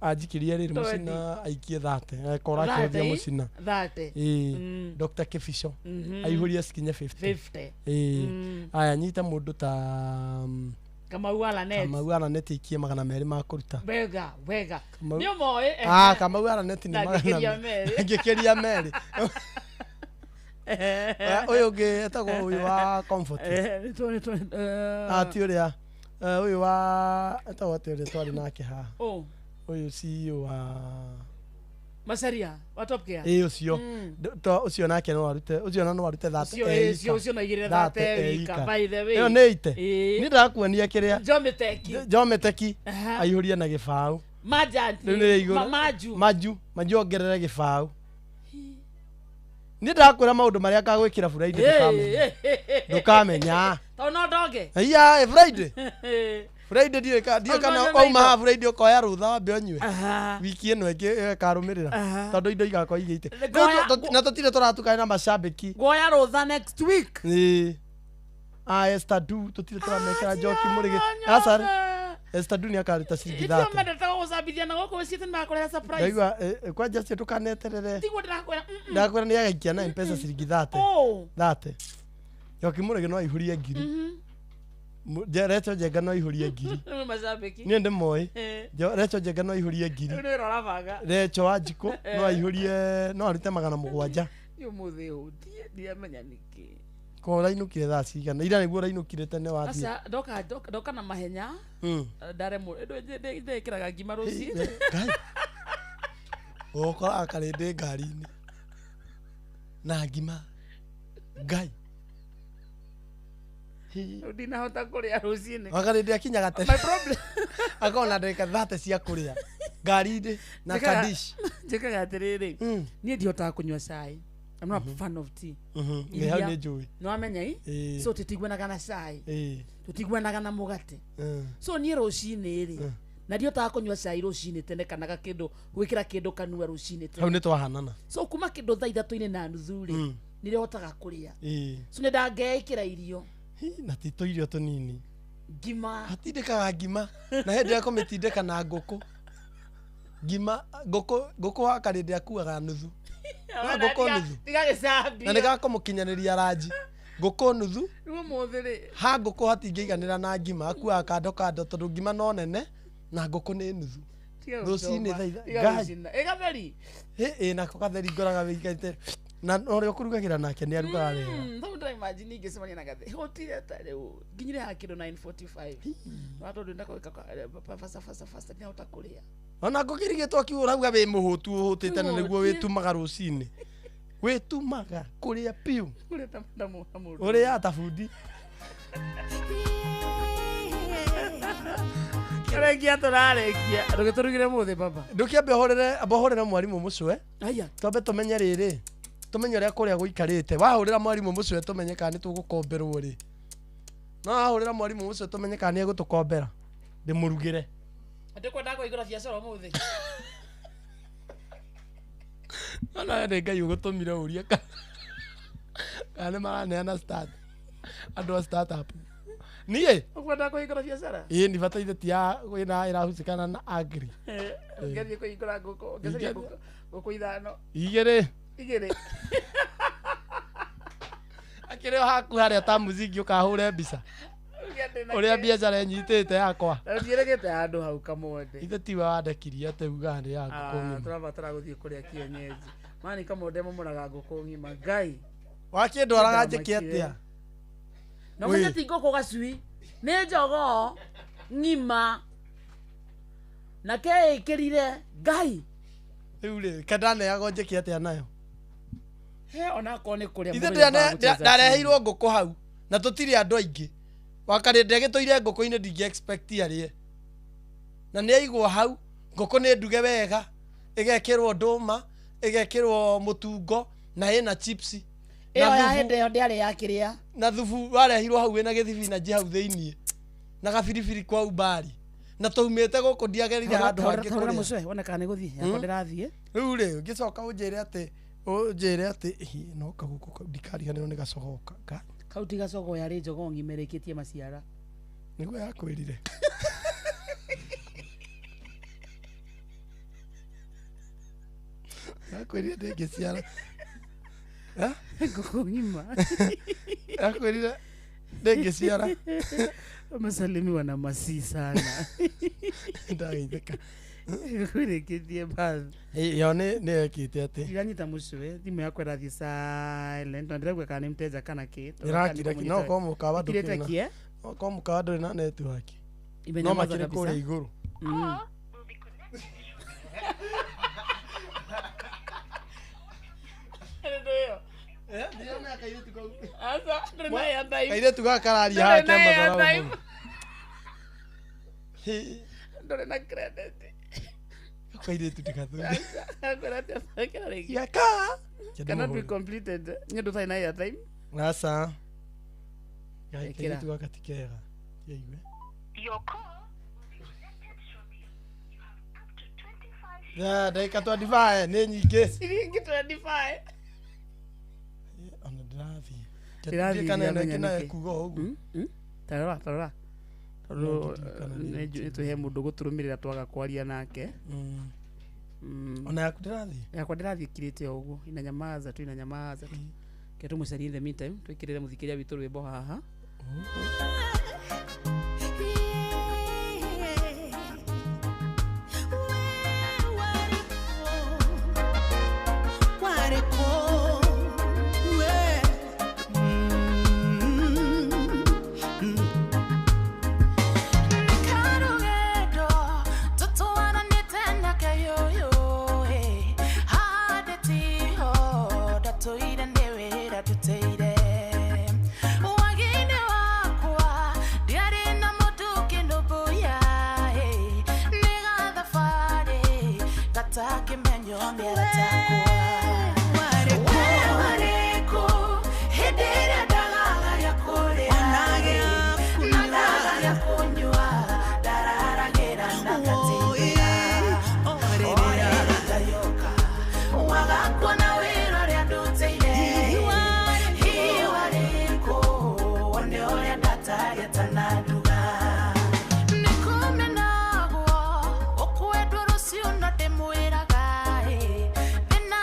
Speaker 3: anjikirie rĩrĩ
Speaker 12: Twendi.
Speaker 3: mũcina aikie thate. Ekora
Speaker 12: Thate,
Speaker 3: akĩhũthia
Speaker 12: ĩ?
Speaker 3: mũcina.
Speaker 12: Thate.
Speaker 3: Ĩĩ.
Speaker 12: Mm.
Speaker 3: Dr. Kĩbico.
Speaker 12: Mhm.
Speaker 3: Aihũrie cikinye 50.
Speaker 12: 50.
Speaker 3: Ĩĩ.
Speaker 12: Mm.
Speaker 3: Aya nyite mũndũ ta
Speaker 12: Kamau Alanet.
Speaker 3: Kamau Alanet aikie 200 ma kũruta.
Speaker 12: Wega, wega.
Speaker 3: Kamau-
Speaker 12: Nĩ ũmoĩ.
Speaker 3: Ah, Kamau Alanet nĩ
Speaker 12: Na
Speaker 3: magana
Speaker 12: ngĩkĩria merĩ.
Speaker 3: Ngĩkĩria merĩ. Ũyũ ũngĩ etagwo ũyũ wa Comfort. Ah, ti ũrĩa. Ũyũ wa etagwo atĩ ũrĩa twarĩ nake haha.
Speaker 12: Oh.
Speaker 3: Ũyũ CEO wa
Speaker 12: Macharia wa Top Gear.
Speaker 3: ĩĩ ũcio.
Speaker 12: Mm.
Speaker 3: Ũcio nake no arute ũcio na no arute thate
Speaker 12: Ũcio, ĩĩ, ũcio, ũcio no aigĩrĩre thate
Speaker 3: e
Speaker 12: wika, by the way.
Speaker 3: Ĩyo nĩ ite.
Speaker 12: Ĩĩ.
Speaker 3: Niĩ ndakuonia kĩrĩa.
Speaker 12: Jometeki.
Speaker 3: Jometeki
Speaker 12: Aha.
Speaker 3: aihũrie na gĩbaũ.
Speaker 12: Majanti.
Speaker 3: Rĩu nĩ igũrũ.
Speaker 12: Maju.
Speaker 3: Maju. Maju ongerere gĩbaũ. Niĩ ndakwĩra maũndũ marĩa ngagwĩkĩra Friday ndũkamenya. Ndũkamenya.
Speaker 12: Tondũ no ndonge.
Speaker 3: Iya, ĩ Friday. Friday ndiũĩ ndiũĩ
Speaker 12: Tondũ
Speaker 3: kana
Speaker 12: no nyone
Speaker 3: wauma
Speaker 12: indo.
Speaker 3: haha Friday ũkoya rũtha wambe ũnyue.
Speaker 12: Aha.
Speaker 3: Wiki ĩno ĩngĩ ĩkarũmĩrĩra.
Speaker 12: Aha.
Speaker 3: Tondũ indo igakorwo igĩte.
Speaker 12: Ngoya-
Speaker 3: Na tũtirĩ tũratukana na macambĩki.
Speaker 12: Nguoya rũtha next week.
Speaker 3: Ĩĩ. Ah, Esther Du tũtirĩ tũramekĩra njoki mũrĩgĩ. Aca. Esther Du nĩ akaruta ciringi
Speaker 12: Ithuĩ
Speaker 3: thate.
Speaker 12: mendete gũgũcambithia na gũkũ wĩciĩte nĩ makũrehe surprise.
Speaker 3: Ndaigua kwanja acio ndũkaneterere.
Speaker 12: Tiguo ndĩrakwĩra.
Speaker 3: Ndakwĩra nĩ agaikia na M-Pesa ciringi thate.
Speaker 12: Oh.
Speaker 3: Thate. Njoki mũrĩgĩ no aihũrie ngiri. Recho Njenga no aihũrie ngiri.
Speaker 12: Rĩu nĩ macambĩki.
Speaker 3: Niĩ ndĩmoĩ.
Speaker 12: Ĩĩ.
Speaker 3: Recho Njenga no aihũrie ngiri.
Speaker 12: Rĩu nĩ wĩra ũrabanga.
Speaker 3: Recho Wanjikũ no aihũrie no arute 700.
Speaker 12: Niĩ ũmũthĩ hũtiĩ ndiramenya nĩkĩ.
Speaker 3: Ko ũrainũkire thaa cigana? Ira nĩguo ũrainũkire tene wathiĩ.
Speaker 12: Aca ndoka ndoka na mahenya. Ndaremwo ndĩkĩraga ngima rũcinĩ.
Speaker 3: Ngai. Ũkoraga karĩndĩ ngari-inĩ. Na ngima. Ngai.
Speaker 12: Rĩu ndinahota kũrĩa rũcinĩ.
Speaker 3: Wakarĩndĩ akinyaga tene.
Speaker 12: My problem.
Speaker 3: Akorwo na ndagĩka thate cia kũrĩa. Ngari-inĩ na kadish.
Speaker 12: Njĩkaga atĩrĩrĩ. Niĩ ndihotaga kũnyua cai. I'm not a fan of tea.
Speaker 3: Nĩ hau nĩ njũĩ.
Speaker 12: Nĩ wamenya i?
Speaker 3: Ĩĩ.
Speaker 12: So tũtiguanaga na cai.
Speaker 3: Ĩĩ.
Speaker 12: Tũtiguanaga na mũgate. So niĩ rũcinĩ rĩ, na ndihotaga kũnyua cai rũcinĩ tene kana gakĩndũ gwĩkĩra kĩndũ kanua rũcinĩ tene.
Speaker 3: Hau nĩ twahanana.
Speaker 12: So kuma kĩndũ thaa 3:30 rĩ, nĩrĩhotaga kũrĩa.
Speaker 3: Ĩĩ.
Speaker 12: So nĩ ndangeĩkĩra irio.
Speaker 3: Hi, na ti tũirio tũnini.
Speaker 12: Ngima.
Speaker 3: Atindĩkaga ngima. Na hĩndĩ ĩrĩa kũmĩtindĩka na ngũkũ. Ngima ngũkũ ngũkũ wa karĩndĩ akuaga nuthu. Na ngũkũ nuthu.
Speaker 12: Tiga gĩcambio.
Speaker 3: Na nĩgakũmũkinyanĩria ranji. Ngũkũ nuthu.
Speaker 12: Rĩu ũmũthĩ rĩ.
Speaker 3: Ha ngũkũ hatingĩiganĩra na ngima, akuaga kando kando tondũ ngima no nene na ngũkũ nĩ nuthu.
Speaker 12: Tiga
Speaker 3: Rũcinĩ
Speaker 12: gũcoma,
Speaker 3: thaa itha-
Speaker 12: tiga
Speaker 3: Ngai.
Speaker 12: gũcina. Ĩ gatheri.
Speaker 3: Ĩ nako gatheri ngoraga wĩikarĩte na ũrĩa ũkũrugagĩra nake nĩ arugaga wega.
Speaker 12: Thau ndĩra imagine ingĩcemania na gatheri. Hũtire ta rĩu. Nginyire haha kĩndũ 9:45. Na tondũ ndenda gwĩka fasta fasta fasta ndinahota kũrĩa.
Speaker 3: Ona ngũkĩrigĩtwo kiugo ũrauga wĩ mũhũtu ũhũtĩte na nĩguo
Speaker 12: Mũhũtie.
Speaker 3: wĩtumaga rũcinĩ. Wĩtumaga kũrĩa piũ.
Speaker 12: Kũrĩa ta ta mũndũ.
Speaker 3: Ũrĩaga ta bundi.
Speaker 12: Tũrĩkia tũrarĩkia. Ndũgĩtũrugĩre mũthĩ baba.
Speaker 3: Ndũkĩambe ũhũrĩre amba ũhũrĩre mwarimũ mũcwe.
Speaker 12: Aya.
Speaker 3: Twambe tũmenye rĩrĩ. Tũmenye ũrĩa kũrĩa gũikarĩte. Wahũrĩra mwarimũ mũcwe tũmenye kana nĩ tũgũkomberwo rĩ. No wahũrĩra mwarimũ mũcwe tũmenye kana nĩ egũtũkombera. Ndĩmũrugĩre.
Speaker 12: Ndĩkwenda kũhingũra biacara ũmũthĩ.
Speaker 3: Ona nĩ Ngai ũgũtũmire ũrie kana nĩ maraneana start. Andũ a startup. Niĩ
Speaker 12: Ũkwenda kũhingũra biacara?
Speaker 3: ĩĩ nibataire ti ya ĩna ĩrahusikana na agri.
Speaker 12: Ũngĩthiĩ kũhingũra ngũkũ, ũngĩcaria ngũkũ ngũkũ ithano.
Speaker 3: Igĩrĩ.
Speaker 12: Igĩrĩ.
Speaker 3: Akĩrĩ o haku harĩa ta mũzingi ũkahũre mbica. Ũrĩa biacara ĩnyitĩte yakwa.
Speaker 12: Na ndiĩrĩgĩte handũ hau kamonde.
Speaker 3: Ithe tiwe wandekirie atĩ ugaga nĩ ya ngũkũ
Speaker 12: Ah,
Speaker 3: ng'ima.
Speaker 12: tũrabatara gũthiĩ kũrĩa kienyeji. Mani kamonde momoraga ngũkũ ng'ima. Ngai.
Speaker 3: Wakĩndwaraga njĩke atĩa?
Speaker 12: Na ũmenye ti ngũkũ gacui. Nĩ njogoo ng'ima. Na keĩkĩrire Ngai.
Speaker 3: Rĩu rĩ, ke ndaneagwo njĩke atĩa nayo?
Speaker 12: He onakorwo nĩ kũrĩa
Speaker 3: Ithe
Speaker 12: mũthenya wa gũcheza
Speaker 3: ndareheirwo ngũkũ hau na tũtirĩ andũ aingĩ. Wakarĩ ndegĩtũire ngũkũ-inĩ ndingĩ expect arĩe. Na nĩ aigwo hau, ngũkũ nĩ nduge wega, ĩgekĩrwo ndũma, ĩgekĩrwo mũtungo na ĩna chips. Na
Speaker 12: Ĩyo ya
Speaker 3: thubu.
Speaker 12: hĩndĩ ĩyo ndĩarĩ ya kĩrĩa.
Speaker 3: Na thubu warehirwo hau wĩna gĩthibinanji hau thĩiniĩ na gabiribiri kwa umbari. Na twaumĩte gũkũ ndiagerire handũ hangĩ
Speaker 12: Hũrĩra
Speaker 3: kũrĩa.
Speaker 12: mũcwe wone kana nĩ gũthiĩ. Yakwa ndĩrathiĩ.
Speaker 3: Rĩu rĩ, ũngĩcoka ũnjĩre atĩ ĩhĩ, no kagũkũ kau ndikariganĩrwo nĩ gacogoka. Ka
Speaker 12: Kau ti gacogoo yarĩ njogoo ng'ima ĩrĩkĩtie maciara.
Speaker 3: nĩguo yakwĩrire. Yakwĩrire ndĩngĩciara.
Speaker 12: Ngũkũ ng'ima.
Speaker 3: Yakwĩrire ndĩngĩciara.
Speaker 12: Wamesalimiwa na masi sana.
Speaker 3: Ndageithĩka.
Speaker 12: Ngũkũ ĩrĩkĩtie bath.
Speaker 3: Ĩyo nĩ yekĩte atĩ.
Speaker 12: Ndiranyita mũcwe thimũ yakwa ĩrathiĩ silent na ndĩraigua kana nĩ mteja kana kĩ.
Speaker 3: Ĩrakira ki no korwo mũkawa
Speaker 12: Ĩkirĩte
Speaker 3: ndũkĩrĩ na.
Speaker 12: kie?
Speaker 3: No korwo mũkawa ndũrĩ na network. No
Speaker 12: Imenyamaza
Speaker 3: makĩrĩ
Speaker 12: kabisa.
Speaker 3: kũrĩa igũrũ. Kairĩtu gaka kararia haha
Speaker 12: Ndũrĩ na
Speaker 3: kĩa matharau
Speaker 12: airtime.
Speaker 3: mũno. Hĩ,
Speaker 12: Ndũrĩ na credit.
Speaker 3: Kairĩtu ndĩgathũre.
Speaker 12: Akwĩra atĩ acokera rĩngĩ.
Speaker 3: Yaka.
Speaker 12: Cannot be completed. Nĩ ũndũ ũtarĩ na airtime.
Speaker 3: Aca. Ngai,
Speaker 12: Ĩkĩra.
Speaker 3: Kairĩtu gaka ti kega. Kĩaigue. Ya, ndagĩka 25 nĩ nyingĩ.
Speaker 12: Ciringi 25.
Speaker 3: Ona ndĩrathiĩ.
Speaker 12: Ndĩrathiĩ
Speaker 3: Ndiĩ kana ĩno
Speaker 12: ndiramenya
Speaker 3: ĩngĩ nayo
Speaker 12: nĩkĩ.
Speaker 3: ĩkuga o ũguo.
Speaker 12: Tarora, tarora. Tondũ
Speaker 3: No, ndirikana
Speaker 12: nĩ twĩhe mũndũ gũtũrũmĩrĩra twaga kwaria nake.
Speaker 3: Ona yaku ndĩrathiĩ?
Speaker 12: Yakwa ndĩrathiĩ ĩkirĩte o ũguo. Inanyamaza tu, inanyamaza tu. Reke tũmũcarie in the meantime, twĩkĩrĩre mũthikĩria witũ rwĩmbo haha.
Speaker 9: Karugendo tũtwaranĩte nake yũyũ ĩ, haha ndĩtiho ndatũire nĩ wĩra ndutĩire wagi-inĩ wakwa ndiarĩ na mũndũ kĩnũmbũiya ĩ, nĩ gathabarĩ gatakĩmenywo nĩ aratakwa. We warĩkũ hĩndĩ ĩrĩa ndagaga gĩa kũrĩa na ndaga gĩa kũnyua ndararagĩra na ngatindĩra orĩrĩ ngayoka waga kuona wĩra ũrĩa ndutĩire. Hihi warĩkũ wone ũrĩa ndataria tananduga nĩ kũmenagwo ũkwendwo rũciũ no ndĩmwĩraga ĩ, ndĩna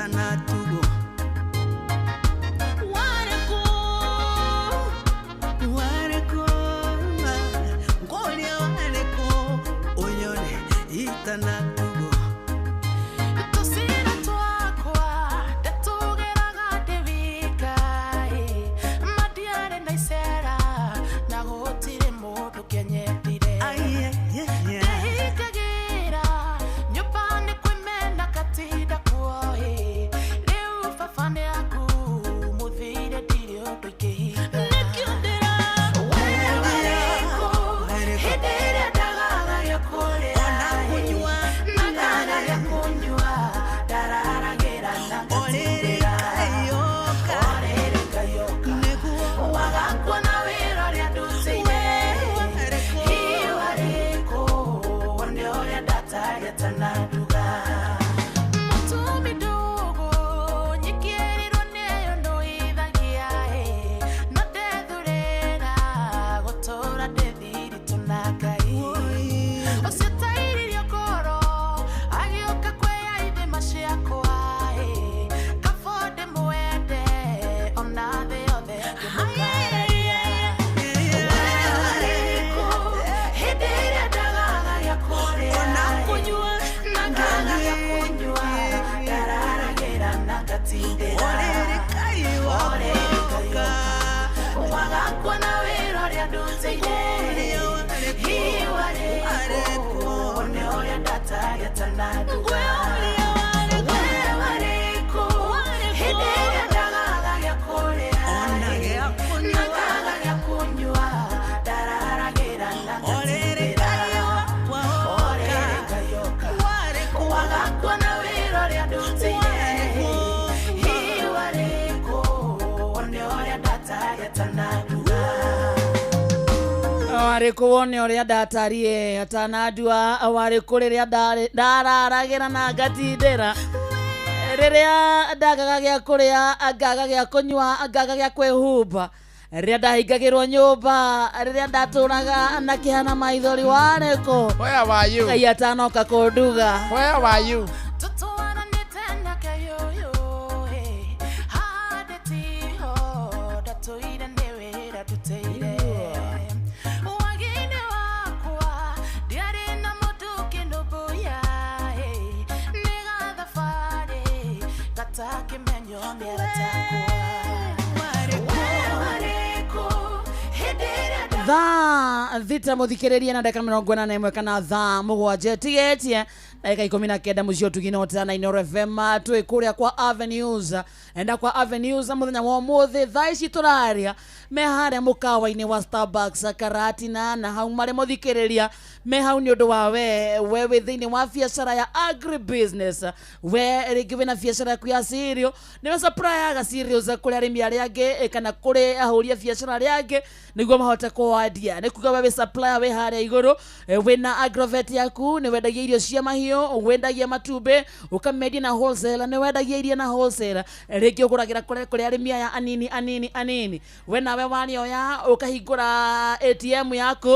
Speaker 16: itanatugwo. Wareko, wareko, ngoria wareko, unyone itanatugwo.
Speaker 9: Tũcĩra twakwa ndatũgeraga ndĩ wika ĩ, ma ndiarĩ na icera na gũtirĩ mũndũ kĩanyendire. Ndehingagĩra nyũmba nĩ kwĩmena ngatinda kuo ĩ, rĩu baba nĩaku mũthire ndirĩ ũndũ ingĩhinga. Nĩkĩo ndĩra we warĩkũ hĩndĩ ĩrĩa ndagaga gĩa kũrĩa ĩ, na ngaga gĩa kũnyua ndararagĩra na ngatindĩra. Orĩrĩ Ngai ũka wagakuona wĩra ũrĩa ndutĩire. Hihi warĩkũ wone ũrĩa ndataria tananduga. Mũtumi ndũgũ nyikĩrĩrwo nĩyo ndũithagia ĩ, no ndethurĩra gũtũra ndĩ thiritũ na Ngai. Ũcio tairirio ngoro agĩũka kwĩya ithima ciakwa ĩ, kaba ndĩmwende ona thĩ yothe ngĩmũkararia. We warĩkũ hĩndĩ ĩrĩa ndagaga gĩa kũrĩa ĩ, na ngaga gĩa kũnyua ndararagĩra na ngatindĩra. Orĩrĩ Ngai ũka wagakuona wĩra ũrĩa ndutĩire. Hihi warĩkũ wone ũrĩa ndataria tananduga. We warĩkũ hĩndĩ ĩrĩa ndagaga gĩa kũrĩa ĩ, na ngaga gĩa kũnyua ndararagĩra na ngatindĩra. Orĩrĩ Ngai ũka wagakuona wĩra ũrĩa ndutĩire. Hihi warĩkũ wone ũrĩa ndataria tananduga.
Speaker 12: Warĩkũ wone ũrĩa ndatarie atanandua. Warĩkũ rĩrĩa ndararagĩra na ngatindĩra, rĩrĩa ndagaga gĩa kũrĩa, ngaga gĩa kũnyua, ngaga gĩa kwĩhumba, rĩrĩa ndahingagĩrwo nyũmba, rĩrĩa ndatũraga na kĩeha na maithori. Warĩkũ?
Speaker 3: Where were you?
Speaker 12: Ngai atanoka kũnduga.
Speaker 3: Where were you?
Speaker 9: Tũtwaranĩte na Ngai ũyũ ĩ, haha ndĩ tiho ndatũire nĩ wĩra ndutĩire. Wagi-inĩ wakwa ndiarĩ na mũndũ ũkĩnũmbũiya ĩ, nĩ gathabarĩ gatakĩmenywo nĩ arata akwa. We warĩkũ hĩndĩ ĩrĩa
Speaker 12: Thaa 6 mũthikĩrĩrie na ndagĩka 41 kana thaa 7 ĩtigĩtie ndagĩka 19. Mũciĩ ũtugi na ũtana Inooro FM twĩ kũrĩa kwa Avenues. Enda kwa Avenues mũthenya wa ũmũthĩ thaa ici tũraria me harĩa mũkawa-inĩ wa Starbucks Karatina, na hau marĩ mũthikĩrĩria me hau nĩ ũndũ wa we wĩ thĩinĩ wa biacara ya agribusiness. We rĩngĩ wĩna biacara yaku ya cereal, nĩwe supplyaga cereals kũrĩ arĩmi arĩa angĩ kana kũrĩ ahũri a biacara arĩa angĩ nĩguo mahote kwendia. Nĩ kuga we wĩ supplier wĩ harĩa igũrũ, wĩna agrovet yaku, nĩ wendagia irio cia mahiũ, wendagia matumbĩ ũkamendia na wholesale, nĩ wendagia iria na wholesale, rĩngĩ ũgũragĩra kũrĩ arĩmi aya anini anini anini. We nawe warĩoya ũkahingũra ATM yaku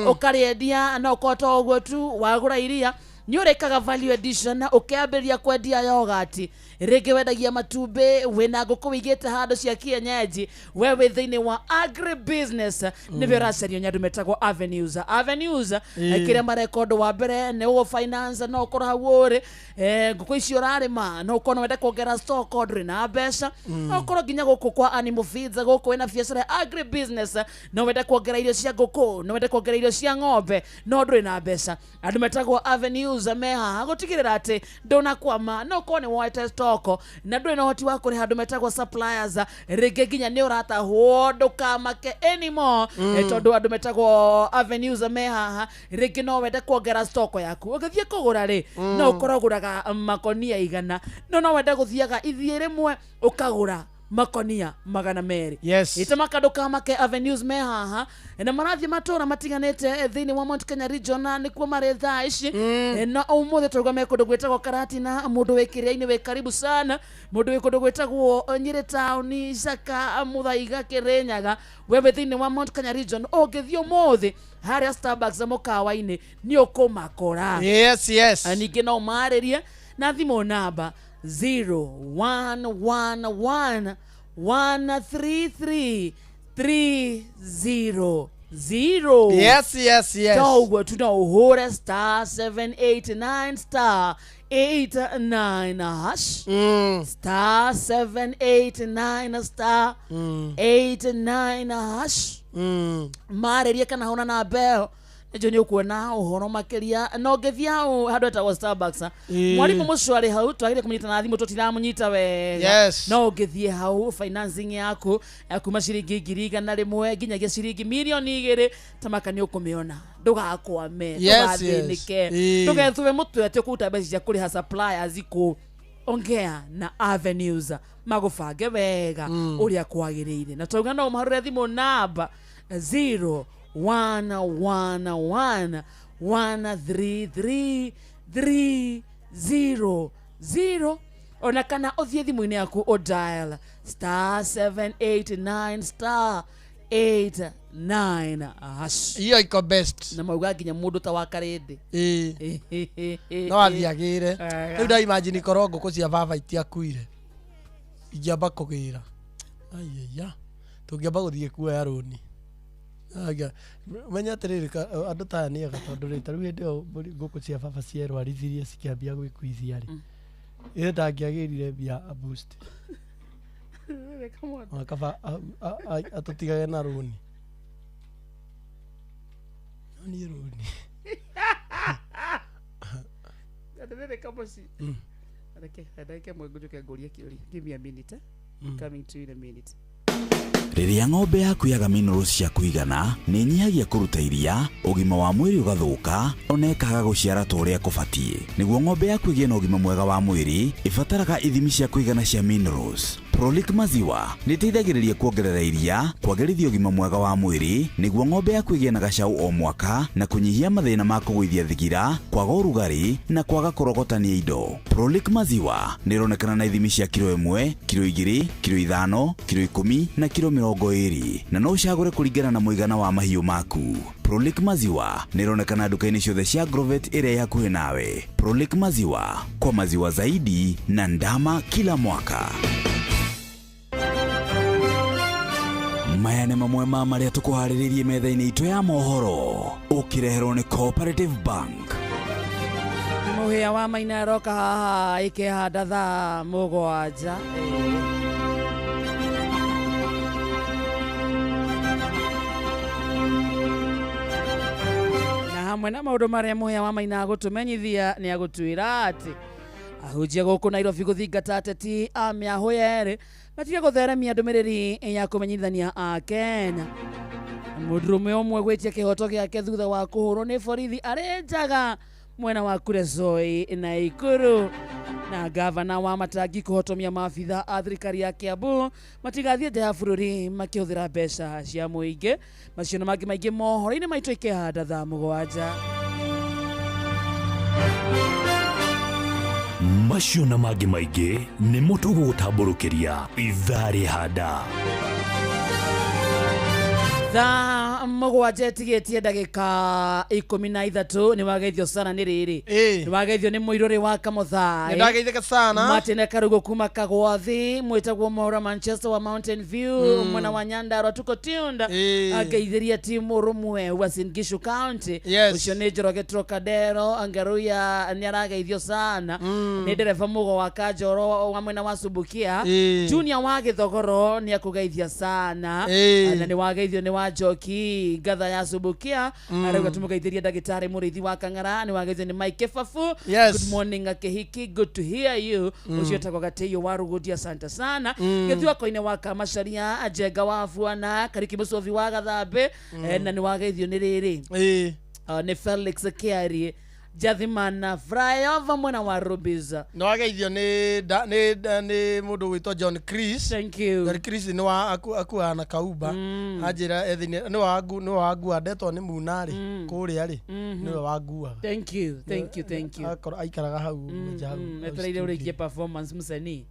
Speaker 12: ũkarĩendia. No ũkorwo to ũguo tu, wagũra iria nĩ ũrĩkaga value addition ũkĩambĩrĩria kwendia yogati, rĩngĩ wendagia matumbĩ, wĩna ngũkũ wĩigĩte handũ cia kienyeji. We wĩ thĩinĩ wa agribusiness, nĩwe ũracario nĩ andũ metagwo Avenues. Avenues kĩrĩa mareka ũndũ wa mbere nĩ ũgũ finance. No ũkorwo hau ũrĩ ngũkũ icio ũrarĩma, no ũkorwo no wende kuongerera stock ndũrĩ na mbeca. No ũkorwo nginya gũkũ kwa animal feeds, gũkũ wĩna biacara ya agribusiness, no wende kuongerera irio cia ngũkũ, no wende kuongerera irio cia ng'ombe, no ndũrĩ na mbeca. Andũ metagwo Avenues me haha gũtigĩrĩra atĩ ndũnakwama. No ũkorwo nĩ woete stock na ndũrĩ na ũhoti wa kũrĩha andũ metagwo suppliers, rĩngĩ nginya nĩ ũratahwo, ndũkamake anymore. Tondũ andũ metagwo Avenues me haha. Rĩngĩ no wende kuongerera stock yaku, ũgĩthiĩ kũgũra rĩ, no ũkorwo ũgũraga makonia 100, no wende gũthiaga ithiĩ rĩmwe ũkagũra makonia 200.
Speaker 3: Yes.
Speaker 12: Itamaka ndũkamake, Avenues me haha na marathiĩ matũra matiganĩte thĩinĩ wa Mount Kenya region, na nĩkuo marĩ thaa ici. Na ũmũthĩ tũrauga me kũndũ gwĩtagwo Karatina. Mũndũ wĩ kĩrĩa-inĩ wĩ karibu sana, mũndũ wĩ kũndũ gwĩtagwo Nyĩrĩ taũni, Caka, Mũthaiga, Kĩrĩnyaga, we wĩ thĩinĩ wa Mount Kenya region, ũngĩthiĩ ũmũthĩ harĩa Starbucks mũkawa-inĩ nĩ ũkũmakora.
Speaker 3: Yes, yes.
Speaker 12: Ningĩ no ũmarĩrie na thimũ namba 0111 133 300.
Speaker 3: Yes, yes, yes.
Speaker 12: Toguo tu no ũhũre star 789 star 89 hash, star 789 star 89 hash. Marĩrie kana hona na mbeo nĩnjũ nĩ ũkuona ũhoro makĩria na ũngĩthiĩ hau handũ hetagwo Starbucks, mwarimũ mũcio arĩ hau twagĩrĩire kũmũnyita na thimũ tũtiramũnyita wega.
Speaker 3: Yes.
Speaker 12: No ũngĩthiĩ hau financing yaku kuma ciringi 100,000 nginyagia ciringi 2 mirioni tamaka nĩ ũkũmĩona, ndũgakwame, ndũgathĩnĩke, ndũgethue mũtwe atĩ ũkũruta mbeca cia kũrĩha suppliers kũ. Ongea na Avenues magũbange wega ũrĩa kwagĩrĩire, na twauga no ũmahũrĩre thimũ namba 0111 133 300, ona kana ũthiĩ thimũ-inĩ yaku ũdial star 789 star 89 hash.
Speaker 3: Hiyo iko best.
Speaker 12: Na mauga nginya mũndũ ta wa Karĩndĩ
Speaker 3: No athiagĩre. Rĩu nda imagine korwo ngũkũ cia baba itiakuire, ingĩamba kũgĩra aiya, tũngĩamba gũthiĩ kuoya rũni. Menya atĩrĩrĩ, andũ ta aya nĩ ega, tondũ rĩ, ta rĩu hĩndĩ ĩyo ngũkũ cia baba cierwarithirie cikĩambia gwĩkuithia rĩ, ĩ ndangĩagĩrire mbia a boost. Ona kaba atũtigage na rũni, no niĩ rũni.
Speaker 12: Ndĩrĩ kamoci. Reke ndagĩka ĩmwe ngũnjũke ngũrie kĩũria. Give me a minute, eh? Coming to you in a minute.
Speaker 1: Rĩrĩa ng'ombe yaku yaga minerals cia kũigana, nĩ ĩnyihagia kũruta iria, ũgima wa mwĩrĩ ũgathũka, ona ĩkaga gũciara ta ũrĩa kũbatiĩ. Nĩguo ng'ombe yaku ĩgĩe na ũgima mwega wa mwĩrĩ, ĩbataraga ithimi cia kũigana cia minerals. Prolic Maziwa nĩ ĩteithagĩrĩria kuongerera iria, kwagĩrithia ũgima mwega wa mwĩrĩ, nĩguo ng'ombe yaku ĩgĩe na gacaũ o mwaka, na kũnyihia mathĩna ma kũgũithia thigira, kwaga ũrugarĩ na kwaga kũrogotania indo. Prolic Maziwa nĩ ĩronekana na ithimi cia kiro 1, kiro 2, kiro 5, kiro 10 na kiro 20, na no ũcagũre kũringana na mũigana wa mahiũ maku. Prolic Maziwa nĩ ĩronekana nduka-inĩ ciothe cia Agrovet ĩrĩa ĩ hakuhĩ nawe. Prolic Maziwa, kwa maziwa zaidi na ndama kila mwaka. Maya nĩ mamwe ma marĩa tũkũharĩrĩirie metha-inĩ itũ ya mohoro, ũkĩreherwo nĩ Cooperative Bank.
Speaker 12: Mũhĩa wa Maina aroka haha ĩkĩhanda thaa 7. Na hamwe na maũndũ marĩa Mũhĩa wa Maina agũtũmenyithia, nĩ agũtwĩra atĩ ahunjia gũkũ Nairobi gũthingata ateti a mĩahũ yerĩ matige gũtheremia ndũmĩrĩri ya kũmenyithania a Kenya. Mũndũrũme ũmwe gwĩtia kĩhoto gĩake thutha wa kũhũrwo nĩ borithi arĩ njaga mwena wa Kuresoi na Ikuru, na gavana wa Matangi kũhotomia maabitha a thirikari ya Kiambu matigathiĩ nja ya bũrũri makĩhũthĩra mbeca cia mũingĩ. Macio na mangĩ maingĩ mohoro-inĩ maitũ ikĩhanda thaa 7.
Speaker 6: Macio na mangĩ maingĩ nĩmo tũgũgũtambũrũkĩria ithaa rĩhanda.
Speaker 12: Thaa 7 ĩtigĩtie ndagĩka 13. Nĩ wageithio sana nĩ rĩrĩ, nĩ wageithio nĩ mũirũrĩ wa Kamũthaĩ.
Speaker 3: Nĩ ndageithĩka sana.
Speaker 12: Martin Karugo kuma Kagwathi, mwĩtagwo Maura Manchester wa Mountain View, mwena wa Nyandarua tuko tunda. Ageithĩria timu rũmwe Uasin Gishu County. Ũcio nĩ Njoroge Trocadero Angaruya, nĩ arageithio sana nĩ ndereba Mũgo wa Kanjoro wa mwena wa Subukia. Junior wa Gĩthogoro nĩ akũgeithia sana. Na nĩ wageithio nĩ wa Njoki Ngatha ya Subukia. Arauga tũmũgeithĩrie ndagĩtarĩ Mũrĩithi wa Kang'ara. Nĩ wageithio nĩ Mike Babu. Good morning Akĩhiki, good to hear you. Ũcio etagwo Gatĩiyo wa Rũgũndia, asante sana. Gĩthuako-inĩ wa Kamacaria, Njenga wa Buana Kariki, Mũcobi wa Gathambĩ. Na nĩ wageithio nĩ rĩrĩ, nĩ Felix Kĩarie Jathimana flyover mwena wa Rubis.
Speaker 3: Nĩ wageithio nĩ mũndũ gwĩtwo John Chris.
Speaker 12: Thank you.
Speaker 3: John Chris nĩ wa akuaga na kauba, anjĩra ethini nĩ wangu, nĩ wangua ndetwo nĩ munarĩ kũrĩa rĩ, nĩwe wanguaga.
Speaker 12: Thank you, thank you, thank you.
Speaker 3: Akorwo aikaraga hau nja hau.
Speaker 12: Etereire ũrĩkie performance, mũceni.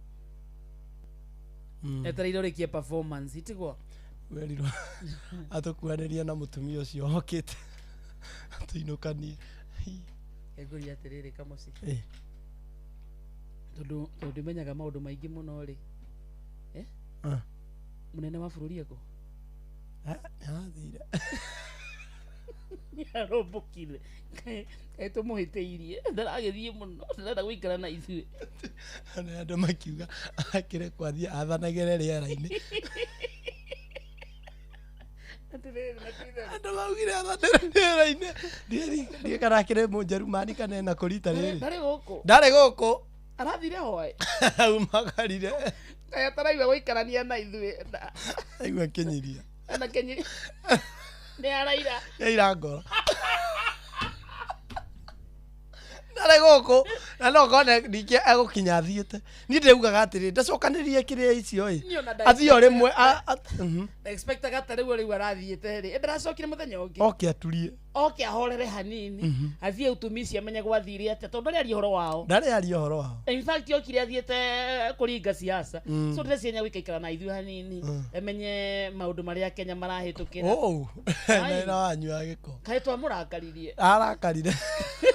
Speaker 12: Etereire ũrĩkie performance itigwo.
Speaker 3: Werirwo atũkuanĩrie na mũtumia ũcio okĩte atũinũkanie.
Speaker 12: Ngũria atĩrĩrĩ, Kamoci. Tondũ tondũ ndimenyaga maũndũ maingĩ mũno rĩ. Eh?
Speaker 3: Ah.
Speaker 12: Mũnene wa bũrũri eko?
Speaker 3: Nĩarathire.
Speaker 12: Nĩarũmbũkire. Kaĩ kaĩ tũmũhĩtĩirie. Ndaragĩthiĩ mũno. Ndarenda gũikara na ithuĩ.
Speaker 3: Nĩ andũ makiuga akĩrekwo athiĩ athanagĩre rĩera-inĩ.
Speaker 12: Atĩrĩrĩ, na ti itherũ.
Speaker 3: Andũ maugire athanĩre rĩera-inĩ. Ndiĩ kana akĩrĩ mũnjerumani kana ena kũ rita rĩrĩ.
Speaker 12: Ndarĩ gũkũ.
Speaker 3: Ndarĩ gũkũ.
Speaker 12: Arathire hwaĩ.
Speaker 3: Aumagarire.
Speaker 12: Kaĩ ataraigua gũikarania na ithuĩ.
Speaker 3: Aigua kĩnyiria.
Speaker 12: Ona kĩnyi. Nĩ araira.
Speaker 3: Nĩaira ngoro. Ndarĩ gũkũ na no ngone ningĩ egũkinya athiĩte. Niĩ ndĩugaga atĩrĩ ndacokanĩrĩrie kĩrĩa icio ĩ.
Speaker 12: Niĩ ona nda-
Speaker 3: Athiĩ o rĩmwe
Speaker 12: Expectaga ta rĩu rĩu arathiĩte rĩ. Ndĩracokire mũthenya ũngĩ.
Speaker 3: oke aturie.
Speaker 12: Oke ahorere hanini. Athiĩ utumici amenye gwathire atĩa tondũ ndarĩ aria ũhoro wao.
Speaker 3: Ndarĩ aria ũhoro wao.
Speaker 12: In fact okire athiĩte kũringa siasa. So ndĩreciria nĩegũikaikara na ithuĩ hanini. Amenye maũndũ marĩa Kenya marahĩtũkĩra.
Speaker 3: Oh, na wĩra wanyu wa gĩko.
Speaker 12: Kaĩ twamũrakaririe.
Speaker 3: Arakarire.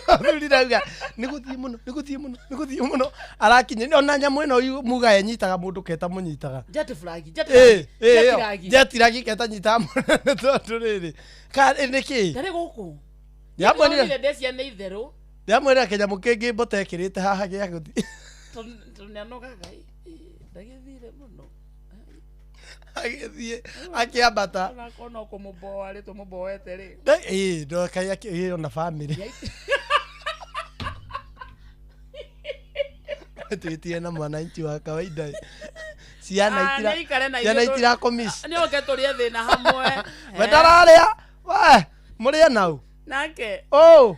Speaker 3: Athurire auga nĩ gũthiĩ mũno, nĩ gũthiĩ mũno, nĩ gũthiĩ mũno. Arakinya ona nyamũ ĩno muga ĩnyitaga mũndũ keta mũnyitaga.
Speaker 12: Jet flag, jet
Speaker 3: Ĩ,
Speaker 12: flag,
Speaker 3: ĩ,
Speaker 12: jet
Speaker 3: ĩyo.
Speaker 12: flag.
Speaker 3: Jet lag keta nyitaga mũnene tondũ rĩrĩ. Ka nĩ kĩ?
Speaker 12: Ndarĩ gũkũ.
Speaker 3: Ndĩramwĩrire
Speaker 12: Ndĩronire ndecia nĩ itherũ.
Speaker 3: ndĩramwĩrire kĩnyamũ kĩngĩ mbota ĩkĩrĩte haha gĩa gũthiĩ.
Speaker 12: Tondũ nĩanogaga. Ndagĩthire mũno.
Speaker 3: Agĩthiĩ akĩambata.
Speaker 12: Onakorwo no kũmũboa rĩ tũmũboete rĩ.
Speaker 3: Ĩ, ndokai akĩ ona bamĩrĩ. Twĩtie na mwananchi wa kawaida. Ciana
Speaker 12: Ah,
Speaker 3: itira
Speaker 12: nĩaikare na
Speaker 3: ciana
Speaker 12: ithuĩ
Speaker 3: itirakũmiss.
Speaker 12: Nĩ oke tũrĩe thĩna hamwe.
Speaker 3: We ndararĩa. We mũrĩe nau.
Speaker 12: Nake.
Speaker 3: Oh.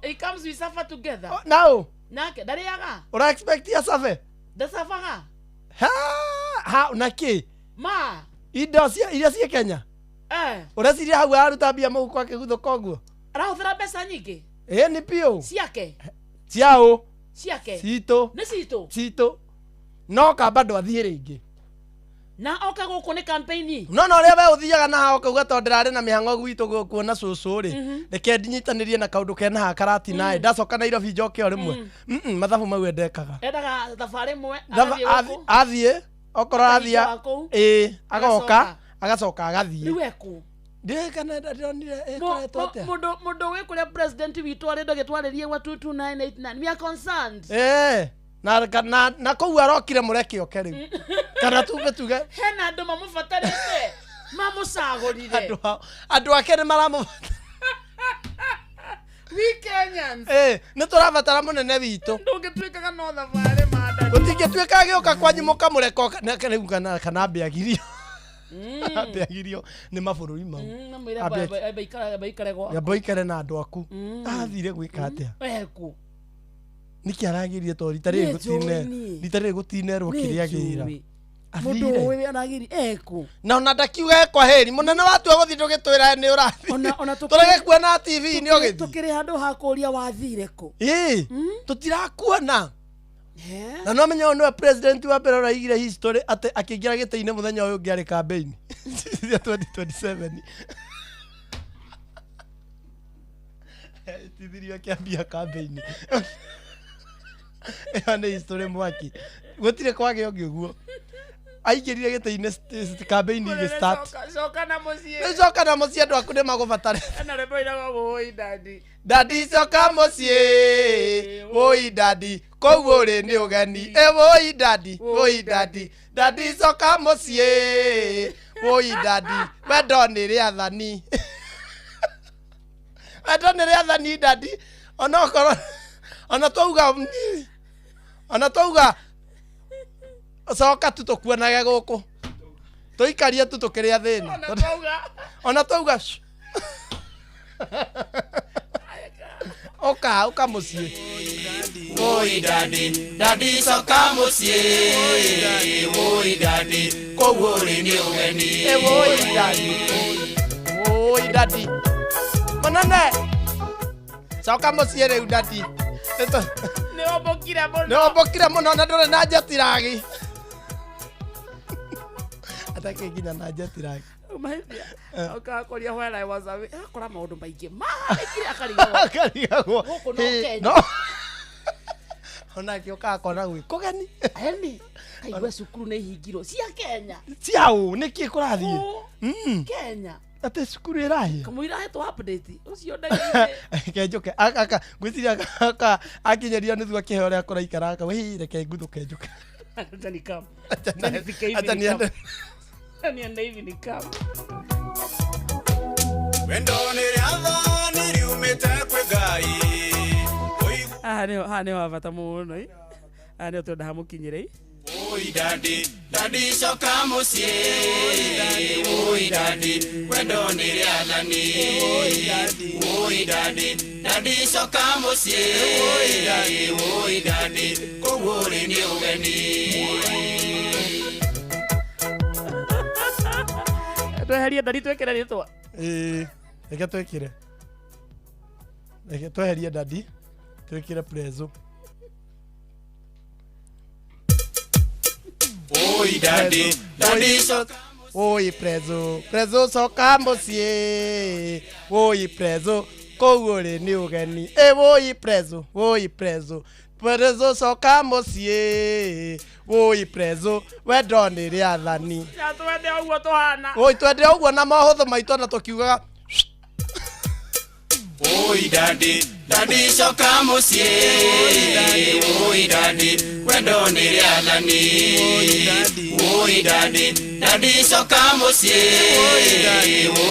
Speaker 12: He comes we suffer together.
Speaker 3: Nau.
Speaker 12: Nake ndarĩaga.
Speaker 3: Ũra expect ya sabe?
Speaker 12: Ndacabaga.
Speaker 3: Ha, ha na kĩ?
Speaker 12: Ma.
Speaker 3: Indo cia iria ciĩ Kenya.
Speaker 12: Eh.
Speaker 3: Ũreciria hau araruta mbia mũhuko akĩguthũka ũguo?
Speaker 12: Arahũthĩra mbeca nyingĩ.
Speaker 3: Ĩ nĩ biũ.
Speaker 12: Ciake.
Speaker 3: Ciaũ.
Speaker 12: Ciake.
Speaker 3: Citũ.
Speaker 12: Nĩ citũ.
Speaker 3: Citũ. No kamba ndwathiĩ rĩngĩ.
Speaker 12: Na oka gũkũ nĩ campaign.
Speaker 3: No na ũrĩa we ũthiaga na haha ũkauga tondũ ndĩrarĩ na mĩhang'o gwitũ kuona cũcũ rĩ reke ndinyitanĩrie na kaũndũ kena haha karatina ĩ ndacoka Nairobi njoke o rĩmwe. Mathabu mau endekaga.
Speaker 12: Endaga thabarĩ ĩmwe
Speaker 3: Thaba-
Speaker 12: agathiĩ gũkũ.
Speaker 3: athiĩ okorwo
Speaker 12: Akahinga
Speaker 3: athiĩ
Speaker 12: wa kũu.
Speaker 3: ĩ agoka
Speaker 12: Agacoka.
Speaker 3: agacoka agathiĩ.
Speaker 12: Rĩu ekũ.
Speaker 3: Ndiũĩ kana ndĩronire ĩkoretwo atĩa.
Speaker 12: Mũndũ mũndũ wĩ kũrĩa president witũ arĩ ndagĩtwarĩrie gwa 22989. We are concerned.
Speaker 3: Ĩ na na na kũu arokire mũreke oke rĩu kana tuge tuge
Speaker 12: Hena andũ mamũbatarĩte. Mamũcagũrire.
Speaker 3: andũ ao- andũ ake nĩ maramũbatara.
Speaker 12: We Kenyans.
Speaker 3: Ĩ nĩ tũrabatara mũnene witũ.
Speaker 12: Ndũngĩtuĩkaga no thabarĩ mandani.
Speaker 3: Gũtingĩtuĩka agĩũka kwanyu mũkamũreka oke- na- rĩu kana kana ambe agirio. Ambe agirio nĩ mabũrũri mau.
Speaker 12: Namwĩra
Speaker 3: Ambe-
Speaker 12: baikare gwaku.
Speaker 3: Amba ũikare na andũ aku. Athire gwĩka atĩa?
Speaker 12: Eku.
Speaker 3: Nĩkĩ aragirie to rita rĩrĩ
Speaker 12: Nĩ
Speaker 3: gũtine
Speaker 12: njũĩ niĩ.
Speaker 3: rita rĩrĩ gũtinerwo
Speaker 12: Nĩ
Speaker 3: kĩrĩa agĩra.
Speaker 12: njũĩ. Mũndũ
Speaker 3: Athire.
Speaker 12: ũyũ aragiri eku.
Speaker 3: Na ona ndakiuga kwa heri mũnene watua gũthiĩ ndũgĩtwĩra nĩ ũrathiĩ. Tũrege kuona TV nĩ ũgĩthiĩ.
Speaker 12: Tũkĩrĩ handũ ha kũria wathire kũ.
Speaker 3: Ĩ tũtirakuona. Na no menye ũyũ nĩwe president wa mbere ũraigire history atĩ akĩingĩra gĩtĩ-inĩ mũthenya ũyũ ũngĩ arĩ campaign ya 2027. Etithirio akĩambia campaign. Ĩyo nĩ history mwaki. Gũtirĩ kwagĩa ũngĩ ũguo. Aingĩrire gĩtĩ-inĩ campaign ĩgĩ start.
Speaker 12: Coka na mũciĩ.
Speaker 3: Rĩu coka na mũciĩ andũ aku nĩ magũbatara.
Speaker 12: Ena rwĩmbo iraga wũi dadi.
Speaker 3: Dadi coka mũciĩ wũi dadi kũu ũrĩ nĩ ũgeni ĩ wũi dadi wũi dadi dadi coka mũciĩ wũi dadi wendo nĩ rĩathani wendo nĩ rĩathani dadi onokorwo ona twauga ona twauga coka tu tũkuonage gũkũ tũikarie tu tũkĩrĩa thĩna
Speaker 12: Ona twauga.
Speaker 3: ona twauga "Shh." ũka ũka mũciĩ
Speaker 16: Woi dadi, dadi coka mũciĩ. Woi dadi, kũu ũrĩ nĩ ũgeni.
Speaker 3: Ĩ woi dadi woi dadi mũnene coka mũciĩ rĩu dadi
Speaker 12: Nĩ ũmbũkire mũno.
Speaker 3: nĩ ũmbũkire mũno na ndũrĩ na njetiragi atakĩ nginya na njetiragi
Speaker 12: Mahĩtia. Ũkakoria while I was away. Akora maũndũ maingĩ mahanĩkire akarigagwo.
Speaker 3: akarigagwo
Speaker 12: Gũkũ no
Speaker 3: Ĩ,
Speaker 12: Kenya.
Speaker 3: no. Onake ũkaga kona gwĩ kũgeni.
Speaker 12: Eni kaigua cukuru nĩ ihingirwo cia Kenya.
Speaker 3: Ciaũ nĩkĩ kũrathiĩ?
Speaker 12: Kenya.
Speaker 3: Atĩ cukuru ĩrahĩa?
Speaker 12: Kamũira ahetwo update ũcio ndagĩrĩire.
Speaker 3: Kenjũke ngwĩciria akinyerio nĩthuo akĩheo ũrĩa kũraikara akauga, "Hĩ, reke nguthũke njũke."
Speaker 12: Acha nikam. Acha nifike hivi
Speaker 3: Acha
Speaker 12: nikam.
Speaker 3: niende.
Speaker 12: Acha niende hivi nikam.
Speaker 16: Wendo nĩ rĩathani riumĩte kwĩ Ngai.
Speaker 12: Haha nĩho, haha nĩho ha bata mũno ĩ. Haha nĩho twenda hamũkinyĩre ĩ.
Speaker 16: Oi dadi, dadi coka mũciĩ. Oi dadi, wendo nĩ rĩathani. Oi dadi, dadi coka mũciĩ. Oi dadi, kũu ũrĩ nĩ ũgeni.
Speaker 12: Tweherie ndari twĩkĩre rĩtwa.
Speaker 3: Ĩĩ, reke twĩkĩre, reke tweherie dadi twĩkĩre prezo.
Speaker 16: Oi dadi, dadi coka.
Speaker 3: Oi prezo, prezo coka mũciĩ. Oi prezo, kũu ũrĩ nĩ ũgeni. Ĩ woi prezo, woi prezo, prezo coka mũciĩ. Woi prezo, wendo nĩ rĩathani.
Speaker 12: Na twende ũguo tũhana.
Speaker 3: Woi twende ũguo na mohũthũ maitũ na tũkiugaga.
Speaker 16: Oi dadi, dadi coka mũciĩ. Oi dadi, wendo nĩ rĩathani. Oi dadi, dadi coka mũciĩ.